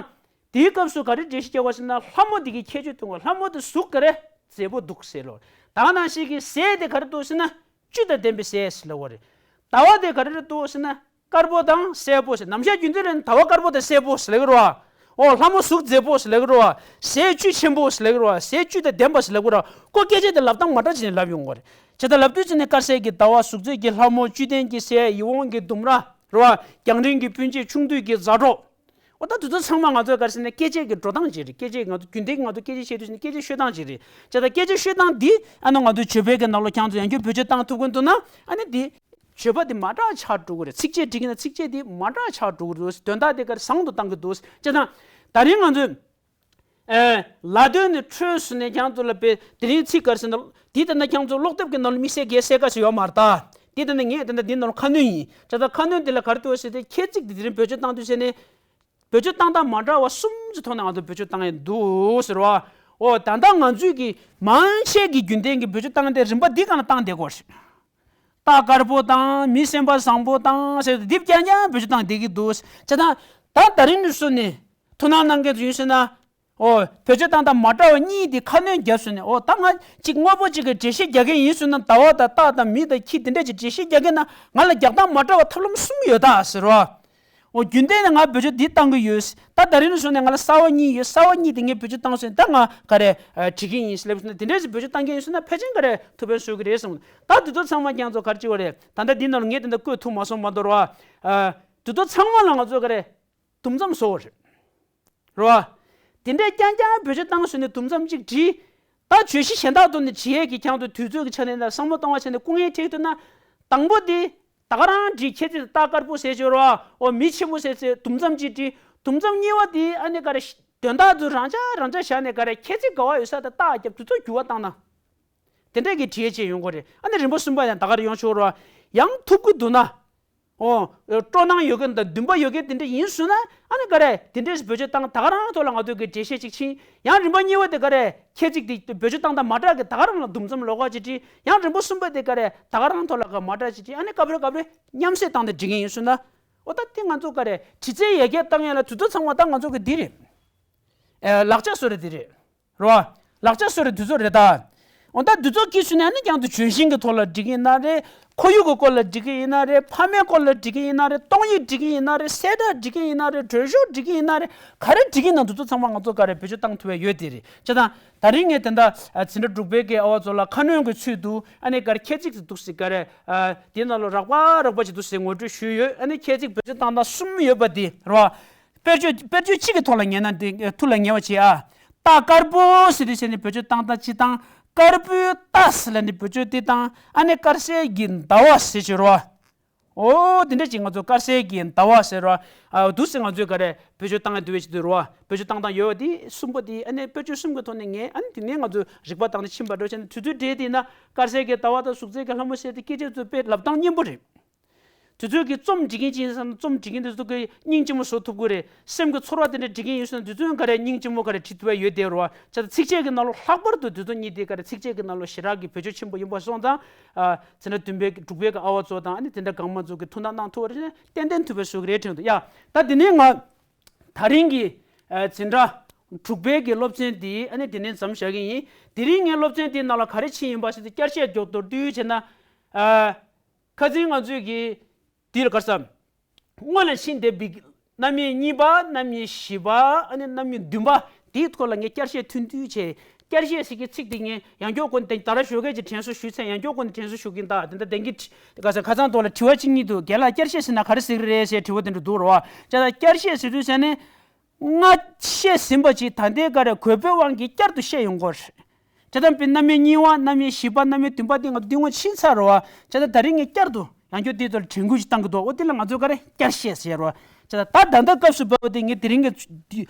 དེའི་སྐབས་སུ་ག་རེ་འགྲེལ་བཤད་རྒྱག་དགོས་ཟེར་ན་ལྷ་མོ་འདི་གི་ཁྱད་ཆོས་སྟོན་དགོས། ལྷ་མོ་འདི་གཟུགས་ག་རེ་མཛེས་པོ་འདུག་ཟེར་ལོ། ད་ནང་བཞིན་གྱི་ཟས་དེ་ག་རེ་འདུག་ཟེར་ན་བཅུད་དང་ལྡན་པའི་ཟས་ཟེར་ལབ་པ་རེད། ཟླ་བ་དེ་ག་རེ་རེད་འདུག་ཟེར་ན་དཀར་པོ་དང་སེར་པོ་ཟེར། ནམ་ཞག་རྒྱུན་ལྡན་རེད་ན་ཟླ་བ་དཀར་པོ་དང་སེར་པོ་ཟེར་ལབ་ཀྱི་རེད་བ། ཨོ་ལྷ་མོ་གཟུགས་མཛེས་པོ་ཟེར་ལབ་ཀྱི་རེད་བ། ཟས་བཅུད་ཆེན་པོ་ཟེར་ལབ་ཀྱི་རེད་བ། ཟས་བཅུད་དང་ལྡན་པ་ཟེར་ལབ་ཀྱི་རེད་བ། ཁོ་སྐད་ཆ་དེ་ལབ་སྟངས་མ་འདྲ་བྱས་ནས་ལབ་ཡོང་གི་རེད། བྱས་ཙང་ལབ་དུས་ཙམ་ནས་དཀར་གསལ་གྱི་ཟླ་བ། གཟུགས་མཛེས་ཀྱི་ལྷ་མོ། བཅུད་ལྡན་གྱི་ཟས། ཡིད་འོང་གི་ལྡུམ་ར། རེད་བ། རྒྱང་རིང་གི་སྤུན་མཆེད། ཆུང་དུས་ཀྱི་མཛའ་གྲོགས། འོ་ད་དེ་ཚོ་ཚང་མ་ང་ཚོས་ག་རེ་ཟེར་ན་སྐད་ཆའི་གི་འགྲོ་སྟངས་ཅིག་རེད། སྐད་ཆའི་ང་ཚོ་རྒྱུན་ལྡན་གྱི་ང་ཚོ་སྐད་ཆ་བཤད་དུས་ཟེར་ན་སྐད་ཆ་ཤོད་སྟངས་ཅིག་རེད། བྱས་ཙང་སྐད་ཆ་ཤོད་སྟངས་འདི་ཨ་ནི་ང་ཚོ་བརྗོད་པའི་གི་ནང་ལོགས་ཁྱེད་ཚོ་ཡང་བསྐྱར་བེད་སྤྱོད་བཏང་ཐུབ་ཀྱི་འདུག་ན་ཨ་ནི་འདི་བརྗོད་པ་འདི་མ་འདྲ་ཆགས་འགྲོ་གི་རེད། ཚིགས་བཅད་འབྲི་གི་ན་ཚིགས་བཅད་འདི་མ་འདྲ་ཆགས་འགྲོ་གི་རེད། དོན་དག་འདི་ག་རེ་བཟང་དུ་བཏང་གི་འདུག་བྱས་ཙང་ད་རིང་ང་ཚོས་ཨེ་ལ་དོན་ནི་འཕྲོས་སུ་ནས་ཁྱེད་ཚོ་ལ་དཔེ་དེ་རིང་ཚིག་ག་རེ་ཟེར་ན་འདི་ལྟ་ན་ཁྱེད་ཚོ་ཀློག་དེབ་ཀྱི་ནང་ལ་དམིགས་བསལ་གྱི་གསལ་ཁ་ཞིག་ཡོད་མ་རེད་ད། འདི་ལྟ་ན་ངས་ད་ལྟ་འདི་ནང་ལ་ཁ་སྣོན་ཡིན། བྱས་ཙང་ཁ་སྣོན་འདི་ལ་ག་རེ་འདུག་ཟེར་ཏེ་ཁྱད་ཚིག་འདི་དེ་རིང་བེད་སྤྱོད་བཏང་དུས་ཟེར་ནས། བེད་སྤྱོད་བཏང་སྟངས་མ་འདྲ་བ་གསུམ་གྱི་ཐོག་ནས་ང་ཚོ་བེད་སྤྱོད་བཏང་ཡས་འདུག་ཟེར་བ། འོ་ད་ལྟ་ང་ཚོས་ཀྱི་མང་ཆེ་གི་རྒྱུན་ལྡན་གྱི་བེད་སྤྱོད་བཏང་སྟངས་རིམ་པ་འདི་ག་ནས་བཏང་བསྡད་ཀྱི་ཡོད་རེད། རྟ་དཀར་པོ་དང་མི་སེམས་པ་བཟང་པོ་དང་ཟེར་ཏེ་འདི་རྐྱང་རྐྱང་བེད་སྤྱོད་བཏང་བསྡད་ཀྱི་འདུག་བྱས་ཙང་ད་ད་རིང་ནས་བཟུང་ནས་ཐུགས་སྣང་གནང་མཁན་ཚོ་ཡིན་ཟེར་ན། འོ་བེད་སྤྱོད་བཏང་སྟངས་མ་འདྲ་བ་གཉིས་དེ་ཁ་སྣོན་བརྒྱབ་ཟེར་ནས། འོ་ད་ང་གཅིག་དངོས་པོ་གཅིག་གི་འགྲེལ་བཤད་རྒྱག་མཁན་ཡིན་ཟེར་ན་ཟླ་བ་དང་རྟ་དང་མི་དང་ཁྱི་དེ་འདྲས་ཀྱི་འགྲེལ་བཤད་རྒྱག་མཁན་ན་ང་ལ་རྒྱག་སྟངས་མ་འདྲ་བ་ཐབས་ལམ་གསུམ་ཡོད་ད་ཟེར་བ། འོ་རྒྱུན་ལྡན་ནས་ང་བེད་སྤྱོད་འདི་བཏང་གི་ཡོད། ད་ད་རིང་ནས་བཟུང་ནས་ང་ལ་གསར་བ་གཉིས་ཡོད། གསར་བ་གཉིས་དེ་ངས་བེད་སྤྱོད་བཏང་སོང་། ད་ང་ག་རེ་ཨ་བྲིས་ཀྱི་ཡིན་ལབ་ཟེར་ན་དེ་འདྲས་ཀྱི་བེད་སྤྱོད་བཏང་མཁན་ཡིན་ཟེར་ན་ཕལ་ཆེར་ག་རེ་ཐུགས་ཕན་གསོས་ཀྱི་རེད་གསུངས། ད་དེ་ཚོ་ཚང་མ་ཁྱེད་ཚོ་ག་རེ་བྱེད་པ་རེད། ད་ལྟ་འདི་ནང་ལ་ངས་དེ་འདྲ་བཀོད་ཐུབ་མ་སོང་མ་གཏོགས་ར། ཨ་དེ་ཚོ་ཚང་མ་ལ་ང་ཚོ་ག་རེ་དུམ་མཚམས་བཟོ་བ་རེད། རེད་བ། དེ་འདྲས་རྐྱང་རྐྱང་བེད་སྤྱོད་བཏང་སོང་ནས་དུམ་མཚམས་གཅིག་བྲིས། ད་བརྗོད་གཞི་གཞན་དག་ཐོག་ནས་བྲིས་ཡས་ཀྱི་ཁྱང་དུ་དུས་ཚོད་ཀྱི་ཆ་ནས་ན་བསམ་བློ་གཏོང་བ་བྱས་ནས་སྐུ་ངལ་འཕྲད་ཐུབ་ན། དང་པོ་དེ་ད་ག་རང་བྲིས། ཁྱེད་ཚོས་རྟགས་དཀར་པོ་ཟེར་བྱོས་རོགས། འོ་མི་ཆེན་པོ་ཟེར་ཚེ་དུམ་མཚམས་གཅིག་བྲིས། དུམ་མཚམས་གཉིས་པ་དེ་ཨ་ནི་ག་རེ། དོན་དག་ཚོ་རང་འཇགས་རང་འཇགས་བཞག་ནས་ག་རེ་ཁྱད་ཚིག་ག་བ་ཡོད་ས་དེ་རྟགས་རྒྱབ་དུས་ཚོད་འགྱུར་བ་བཏང་ན། དེ་འདྲས་ཀྱི་བྲིས་བྱས་ཡོང་གི་རེད། ཨ་ནི་རིམ་པ་གསུམ་པ་ཡང་ད་ག་རེ་ཡོང་ཆོག་རོགས། ཡང་ཐུབ་ཀྱི་འདུག་ན། ཨོ། སྤྲོ་སྣང་ཡོད་མཁན་དང་འདུན་པ་ཡོད་མཁན་དེ་འདྲ་ཡིན་སོང་ན། ཨ་ནི་ག་རེ་དེ་འདྲས་བེད་སྤྱོད་བཏང་། ད་ག་རང་ཐོག་ལ་ང་ཚོས་ཀྱི་འགྲེལ་བཤད་ཅིག་ཕྱིན། ཡང་རིམ་པ་གཉིས་པ་དེ་ག་རེ་ཁྱད་ཚིག་དེ་བེད་སྤྱོད་བཏང་སྟངས་མ་འདྲ་གི་ད་ག་རང་ལ་དུམ་མཚམས་ལོགས་ཀ་ཅིག་བྲིས། ཡང་རིམ་པ་གསུམ་པ་དེ་ག་རེ་ད་ག་རང་ཐོག་ལ་ག་མ་འདྲ་ཅིག་བྲིས། ཨ་ནི་སྐབས་རེ་སྐབས་རེ་མཉམ་བསྲེས་བཏང་སྟེ་འབྲི་མཁན་ཡིན་སོང་ན། ཨོ་ད་དེ་ང་ཚོ་ག་རེ་དྲི་རྩད་ཡར་རྒྱས་བཏང་ཡ་ལ་དུས་ཚོད་ཚང་མ་ད་ང་ཚོ་གི་འདི་རེད། ཨེ་ལག་ཆ་བཟོ་རེད་འདི་རེད། རོ། ལག་ཆ་བཟོ་རེད་དུས་ཚོད་རེད་ད། འོ་ད་དུས་ཚོད་སྐྱིད་ཤོས་ནས་ཨ་ནི་རྐྱང་དུ་ལྗོན་ཤིང་གི་ཐོག་ལ་འབྲི་གི་ཡིན་ན་རེད། ཁོར་ཡུག་གི་སྐོར་ལ་འབྲི་གི་ཡིན་ན་རེད། ཕ་མའི་སྐོར་ལ་འབྲི་གི་ཡིན་ན་རེད། གཏོང་ཡིག་འབྲི་གི་ཡིན་ན་རེད། གསལ་བསྒྲགས་འབྲི་གི་ཡིན་ན་རེད། འགྲེལ་བཤད་འབྲི་གི་ཡིན་ན་རེད། ག་རེ་འབྲི་གི་ཡིན་ན་དུས་ཚོད་ཚང་མ་ང་ཚོ་ག་རེ་བེད་སྤྱོད་བཏང་ཐུབ་པ་ཡོད་དེ་རེད། བྱས་ཙང་ད་རིང་ངས་དེ་འདྲ་འཛིན་གྲྭ་དྲུག་པའི་གི་ཨ་བ་ཚོ་ལ་ཁ་སྣོན་གྱི་ཚུལ་དུ་ཨ་ནི་ག་རེ་ཁྱད་ཚིག་ཅིག་འདུག་ཟེར། ག་རེ་དེའི་ནང་ལ་རགས་པ་རགས་པ་ཅིག་འདུག་ཟེར་ངོ་སྤྲོད་ཞུས་ཡོད། ཨ་ནི་ཁྱད་ཚིག་བེད་སྤྱོད་བཏང་སྟངས་གསུམ་ཡོད་པ་དེ་རེད་བ། དཔེར་བརྗོད་དཔེར་བརྗོད་གཅིག་གི་ཐོག་ལ་ངེས་ན་འདི་ཐུགས་ལ་ངེས་པ་བྱེད་ཨ། རྟགས་དཀར་པོ་ཟེར་དུས་ཟེར་ནས་བེད་སྤྱོད་བཏང་སྟངས་གཅིག་དང་། དཀར་པོའི་རྟགས་ཟེར་ལབ་ནས་བེད་སྤྱོད་དེ་དང་། ཨ་ནི་དཀར་གསལ་གྱི་ཟླ་བ་ཟེར་བྱས་རོ། ཨོ་དེ་འདྲ་ཅིག་ང་ཚོ་དཀར་གསལ་གྱི་ཟླ་བ་ཟེར་རོ། ཨ་འདུག་སེ་ང་ཚོས་ག་རེ་བེད་སྤྱོད་བཏང་ཡ་འདུག་བས་ཅིག་འདུག་རོ། བེད་སྤྱོད་བཏང་སྟངས་ཡོད་པ་དེ་གསུམ་པོ་དེ་ཨ་ནི་དཔེར་བརྗོད་གསུམ་གྱི་ཐོག་ནས་ངས་ཨ་ནི་དེ་ནས་ང་ཚོས་རིག་པ་བཏང་ནས་ཕྱིན་པ་འདྲ་བྱས་ནས། དུས་ཚོད་འབྲེལ་དེ་ན་དཀར་གསལ་གྱི་ཟླ་བ་དང་གཟུགས་ཚད་ཀྱི་ལྷ་མོ་ཟེར་དེ་སྐད་ཆ་ཚོ་དཔེ་ལབ་སྟངས་སྙན་པོ་རེད། དུས་ཚོད་ཀྱི་རྩོམ་འབྲི་མཁན་ཅིག་ཡིན་ཙང་རྩོམ་འབྲི་མཁན་དེ་ཚོ་གི་སྙིང་རྗེ་མོ་བཟོ་ཐུབ་ཀྱི་རེད། སེམས་ཀྱི་ཚོར་བ་དེ་འདྲ་འབྲི་མཁན་ཡིན་ཙང་དུས་ཚོད་ག་རེ་སྙིང་རྗེ་མོ་ག་རེ་བྲིས་ཐུབ་པ་ཡོད་དེ་རོ། བྱས་ཙང་ཚིགས་བཅད་ཀྱི་ནང་ལོགས་ལྷག་པར་དུ་དུས་ཚོད་གཉིས་དེ་ག་རེ་ཚིགས་བཅད་ཀྱི་ནང་ལོགས་ཞེ་དྲག་གི་བེད་སྤྱོད་ཆེན་པོ་ཡིན་པ་སོང་ཙང་། ཨ་འཛིན་གྲྭ་བདུན་པའི་དྲུག་པའི་གི་ཨ་བ་ཚོ་དང་ཨ་ནི་དེ་འདྲ་གང་མང་ཚོ་གི་ཐུགས་སྣང་གནང་ཐུབ་པ་རེད། ཏན་ཏན་ཐུབ་པ་བཟོ་གི་རེད་དྲན་འདུག་ཡ། ད་དེ་ནས་ང་ད་རིང་གི་ཨ་འཛིན་གྲྭ་དྲུག་པའི་གི་སློབ་ཚན་དེ་ཨ་ནི་དེ་ནས་མཚམས་བཞག་གི་ཡིན། དེ་རིང་ངའི་སློབ་ཚན་དེའི་ནང་ལ་ག་རེ་ཕྱིན་ཡིན་པ་ཟེར་དུས་བསྐྱར་བཤད་མགྱོགས་མདོར་བསྡུས་བྱས་ན། ཨ། ཁ་སང་ང་ཚོས་ཀྱི་དེ་ལ་ག་རེ་ཟེར། སྔོན་ལ་ཕྱིན་བསྡད་པའི་རྣམ་དབྱེ་གཉིས་པ། རྣམ་དབྱེ་བཞི་པ། ཨ་ནི་རྣམ་དབྱེ་བདུན་པ། དེའི་སྐོར་ལ་ངས་བསྐྱར་བཤད་ཐུང་ཐུང་བྱས། བསྐྱར་བཤད་ཟེར་གྱི་ཚིག་དེ་ངས་ཡང་བསྐྱར་སྐོར་ནས་ད་ར་ཞོགས་ཀས་ཀྱི་དྲན་གསོ་ཞུས་ཚེ་ཡང་བསྐྱར་སྐོར་ནས་དྲན་གསོ་ཞུ་གིན། ད་དེ་འདྲ་དེང་གི་ག་ས་ཁ་སང་ཐོག་ལ་དྲི་བ་གཅིག་གཉིས་འདུག་རྒན་ལགས་བསྐྱར་བཤད་ཟེར་ན་ག་རེ་ཟེར་གི་རེད་ཟེར་དྲི་བ་དེ་འདྲ་འདུག་རོ། བྱས་ཙང་བསྐྱར་བཤད་ཟེར་དུས་ཟེར་ནས། སྔ་བཤད་ཟིན་པ་ཅིག་ད་ལྟའི་ག་རེ་དགོས་པའི་དབང་གིས་བསྐྱར་དུ་བཤད་ཡོང་གི་རེད། བྱས་ཙང་དཔེར་ན་རྣམ་དབྱེ་གཉིས་པ། རྣམ་དབྱེ་བཞི་པ། རྣམ་དབྱེ་བདུན་པ་དེ་ང་ཚོ་འདི་སྔོན་ཕྱིན་ཚར་རེད་བ། བྱས་ཙང་ད་རིང་ངས་བསྐྱར་དུ་ཡང་བསྐྱར་དེའི་ཐོག་ལ་དྲན་སྐུལ་ཞིག་བཏང་གི་འདུག་འོ་དེ་ལ་ང་ཚོས་ག་རེ་བསྐྱར་བཤད་ཟེར་རེད་བ། བྱས་ཙང་ད་ད་ལྟ་སྐབས་སུ་བབས་པ་དེ་ངས་དེ་རིང་གི་དུས་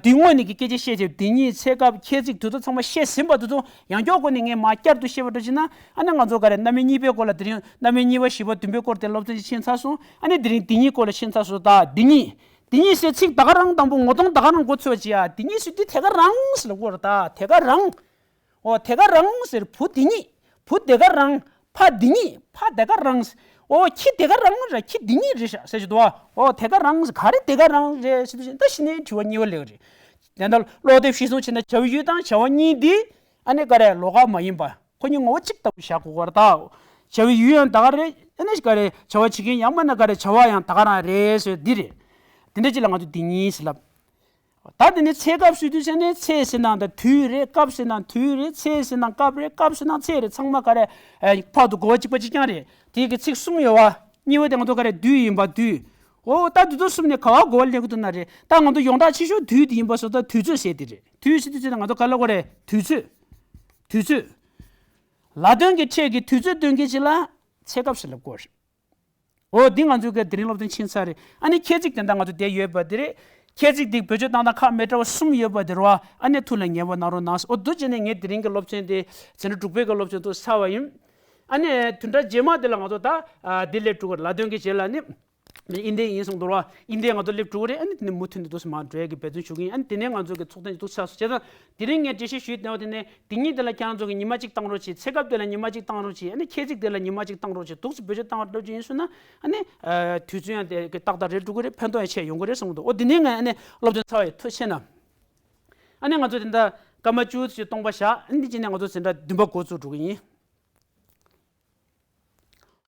དུས་སྔོན་ནས་ཀྱི་སྐད་ཆ་བཤད་བྱས། དེ་ཉིད་ཚེ་སྐབས་ཁྱད་ཚིག་དུས་ཚོད་ཚང་མ་བཤད་ཟིན་པ་དེ་ཚོ་ཡང་བསྐྱར་སྒོ་ནས་ངས་མར་བསྐྱར་དུ་བཤད་པ་འདྲ་ཞིག་ན། ཨ་ནི་ང་ཚོ་ག་རེ་རྣམ་དབྱེ་གཉིས་པའི་སྐོར་ལ་དེ་རིང་རྣམ་དབྱེ་གཉིས་པ་བཞི་པ་བདུན་པའི་སྐོར་དེ་སློབ་ཚན་ཞིག་ཕྱིན་ཚར་སོང་། ཨ་ནི་དེ་རིང་དེ་ཉིད་སྐོར་ལ་ཕྱིན་ཚར་སོང་། ད་དེ་ཉིད། དེ་ཉིད་ཟེར་ཚིག་ད་ག་རང་དང་པོ་ངོ་གདོང་ད་ག་རང་མགོ་ཚོས་པ་ཅིག་ཡ། དེ་ཉིད་ཟེར་དུས་དེ་ག་རང་ཟེར་ལབ་ཀྱི་ཡོད་རེད། ད་དེ་ག་རང་། འོ་དེ་ག་རང་ཟེར། བུ་དེ་ཉིད། བུ་དེ་ག་རང་། ཕ་དེ་ཉིད། ཕ་དེ་ག་རང་། འོ་ཁྱི་དེ་ག་རང་རེད། ཁྱི་དེ་ཉིད་རེད་ཤག་ཟེར་གྱི་འདུག་བ། འོ་དེ་ག་རང་ཟེར། ག་རེ་དེ་ག་རང་རེད་ཟེར་དུས་ད་གཞི་ནས་དྲི་བ་གཉིས་པ་སླེབས་རེད། དེ་འདྲ་ཀློག་དེབ་གཞིར་བཟུང་བྱས་ན་བྱ་བའི་ཡུལ་དང་བྱ་བ་གཉིས་འདི་ཨ་ནི་ག་རེ་ལོགས་ཀ་མ་ཡིན་པ། ཁོ་གཉིས་ངོ་བོ་གཅིག་ལྟ་བུ་བཞག་དགོས་པ་རེད་ད། བྱ་བའི་ཡུལ་ཡང་ད་ག་རེད། ཨ་ནི་ག་རེ་བྱ་བ་བྱེད་མཁན་ཡང་མིན་ན་ག་རེ་བྱ་བ་ཡང་ད་ག་རང་རེད་ཟེར་འདི་རེད། དེ་འདྲ་ཅིག་ལ་ང་ཚོ་དེ་ཉིད་ཟེར་ལབ། ད་དེ་ནས་ཚེ་སྐབས་ཟེར་དུས་ཟེར་ནས་ཚེ་ཟེར་ན་ད་དུས་རེད། སྐབས་ཟེར་ན་དུས་རེད། ཚེ་ཟེར་ན་སྐབས་རེད། སྐབས་ཟེར་ན་ཚེ་རེད། ཚང་མ་ག་རེ་ཕར་དུ་གོ་བ་གཅིག་པ་གཅིག་རྐྱང་རེད། དེ་གི་ཚིག་གསུམ་ཡོད་བ། གཉིས་པ་དེ་ང་ཚོ་ག་རེ་དུས་ཡིན་པ་དུས། འོ་ད་དུས་ཚོད་གསུམ་ནས་ག་བ་གོ་བ་ལེན་གི་འདུག་ན་རེད། ད་ང་ཚོ་ཡོངས་གྲགས་ཆེ་ཤོས་དུས་དེ་ཡིན་པ་སོང་ཙང་དུས་ཚོད་ཟེར་དེ་རེད། དུས་ཟེར་དུས་ཚོད་ན་ང་ཚོ་ག་ལ་གོ་རེད། དུས་ཚོད། དུས་ཚོད། ལ་དོན་གྱི་ཕྲད་ཀྱི་དུས་ཚོད་སྟོན་མཁན་ཅིག་ལ་ཚེ་སྐབས་ཟེར་ལབ་དགོས་རེད། འོ་འདི་ང་ཚོའི་གི་དེ་རིང་སློབ་ཚན་ཕྱིན་ཚར་རེད། ཨ་ནི་ཁྱད་ཚིག་དེ་འདྲ་ང་ཚོ་བསྡད་ཡོད་པ་དེ་རེད། ཁྱད་ཚིག་འདི་བེད་སྤྱོད་བཏང་སྟངས་ཁག་མི་འདྲ་བ་གསུམ་ཡོད་པ་དེ་རེད་བ། ཨ་ནི་ཐུགས་ལ་ངེས་པ་གནང་རོགས་གནང་། འོ་འདུག་བྱས་ནས་ངས་དེ་རིང་གི་སློབ་ཚན་དེ་འཛིན་གྲྭ་དྲུག་པའི་གི་སློབ་ཚན་དུ་ཚར་བ་ཡིན། ཨ་ནི་བདུན་ཕྲག་རྗེས་མ་དེ་ལ་ང་ཚོ་ད་ཨ་འདི་སླེབས་འགྲོ་གི་རེད། ལ་དོན་གྱི་རྗེས་ལ་ནི། ཨིན་ཌི་ཡ་ཡིན་གསུངས་འདུག་ར། ཨིན་ཌི་ཡ་ང་ཚོ་སླེབས་འགྲོ་གི་རེད། ཨ་ནི་དེ་ནས་མུ་མཐུད་ནས་འདུག་སེ་མར་འགྲོ་ཡ་གི་འབད་བརྩོན་ཞུ་གི་ཡིན། ཨ་ནི་དེ་ནས་ང་ཚོ་གི་ཚོགས་ཐེངས་འདུག་ཚར་སོང་། བྱས་ཙང་དེ་རིང་ངས་འགྲེལ་བཤད་ཞུས་བསྡད་པ་དེ་ནས་དེ་གཉིས་དེ་ལ་ཁྱེད་རང་ཚོ་གི་ཉི་མ་གཅིག་བཏང་རོགས་བྱེད། ཚེ་སྐབས་དེ་ལ་ཉི་མ་གཅིག་བཏང་རོགས་བྱེད། ཨ་ནི་ཁྱད་ཚིག་དེ་ལ་ཉི་མ་གཅིག་བཏང་རོགས་བྱེད། འདུག་སེ་བེད་སྤྱོད་བཏང་བ་འདྲ་ཅིག་ཡིན་སོང་ན། ཨ་ནི་ཨ་དུས་ཚོད་ཡང་དེ་གི་ཏག་ཏག་རེད་འགྲོ་གི་རེད། ཕན་ཐོགས་ཡང་ཆེ་ཡོང་གི་རེད་གསུངས་འདུག་འོ་དེ་ནས་ང་ཨ་ནི་སློབ་སྟོན་ཚར་བ་ཡི་ཐུགས་རྗེ་གནང་། ཨ་ནི་ང་ཚོ་དེ་འདྲ་སྐར་མ་བཅུ་ཙམ་སྟོང་པ་བཞག་ཨ་ནི་དེ་རྗེས་ནས་ང་ཚོ་འཛིན་གྲྭ་བདུན་པ་འགོ་བཙུགས་འགྲོ་གི་ཡིན།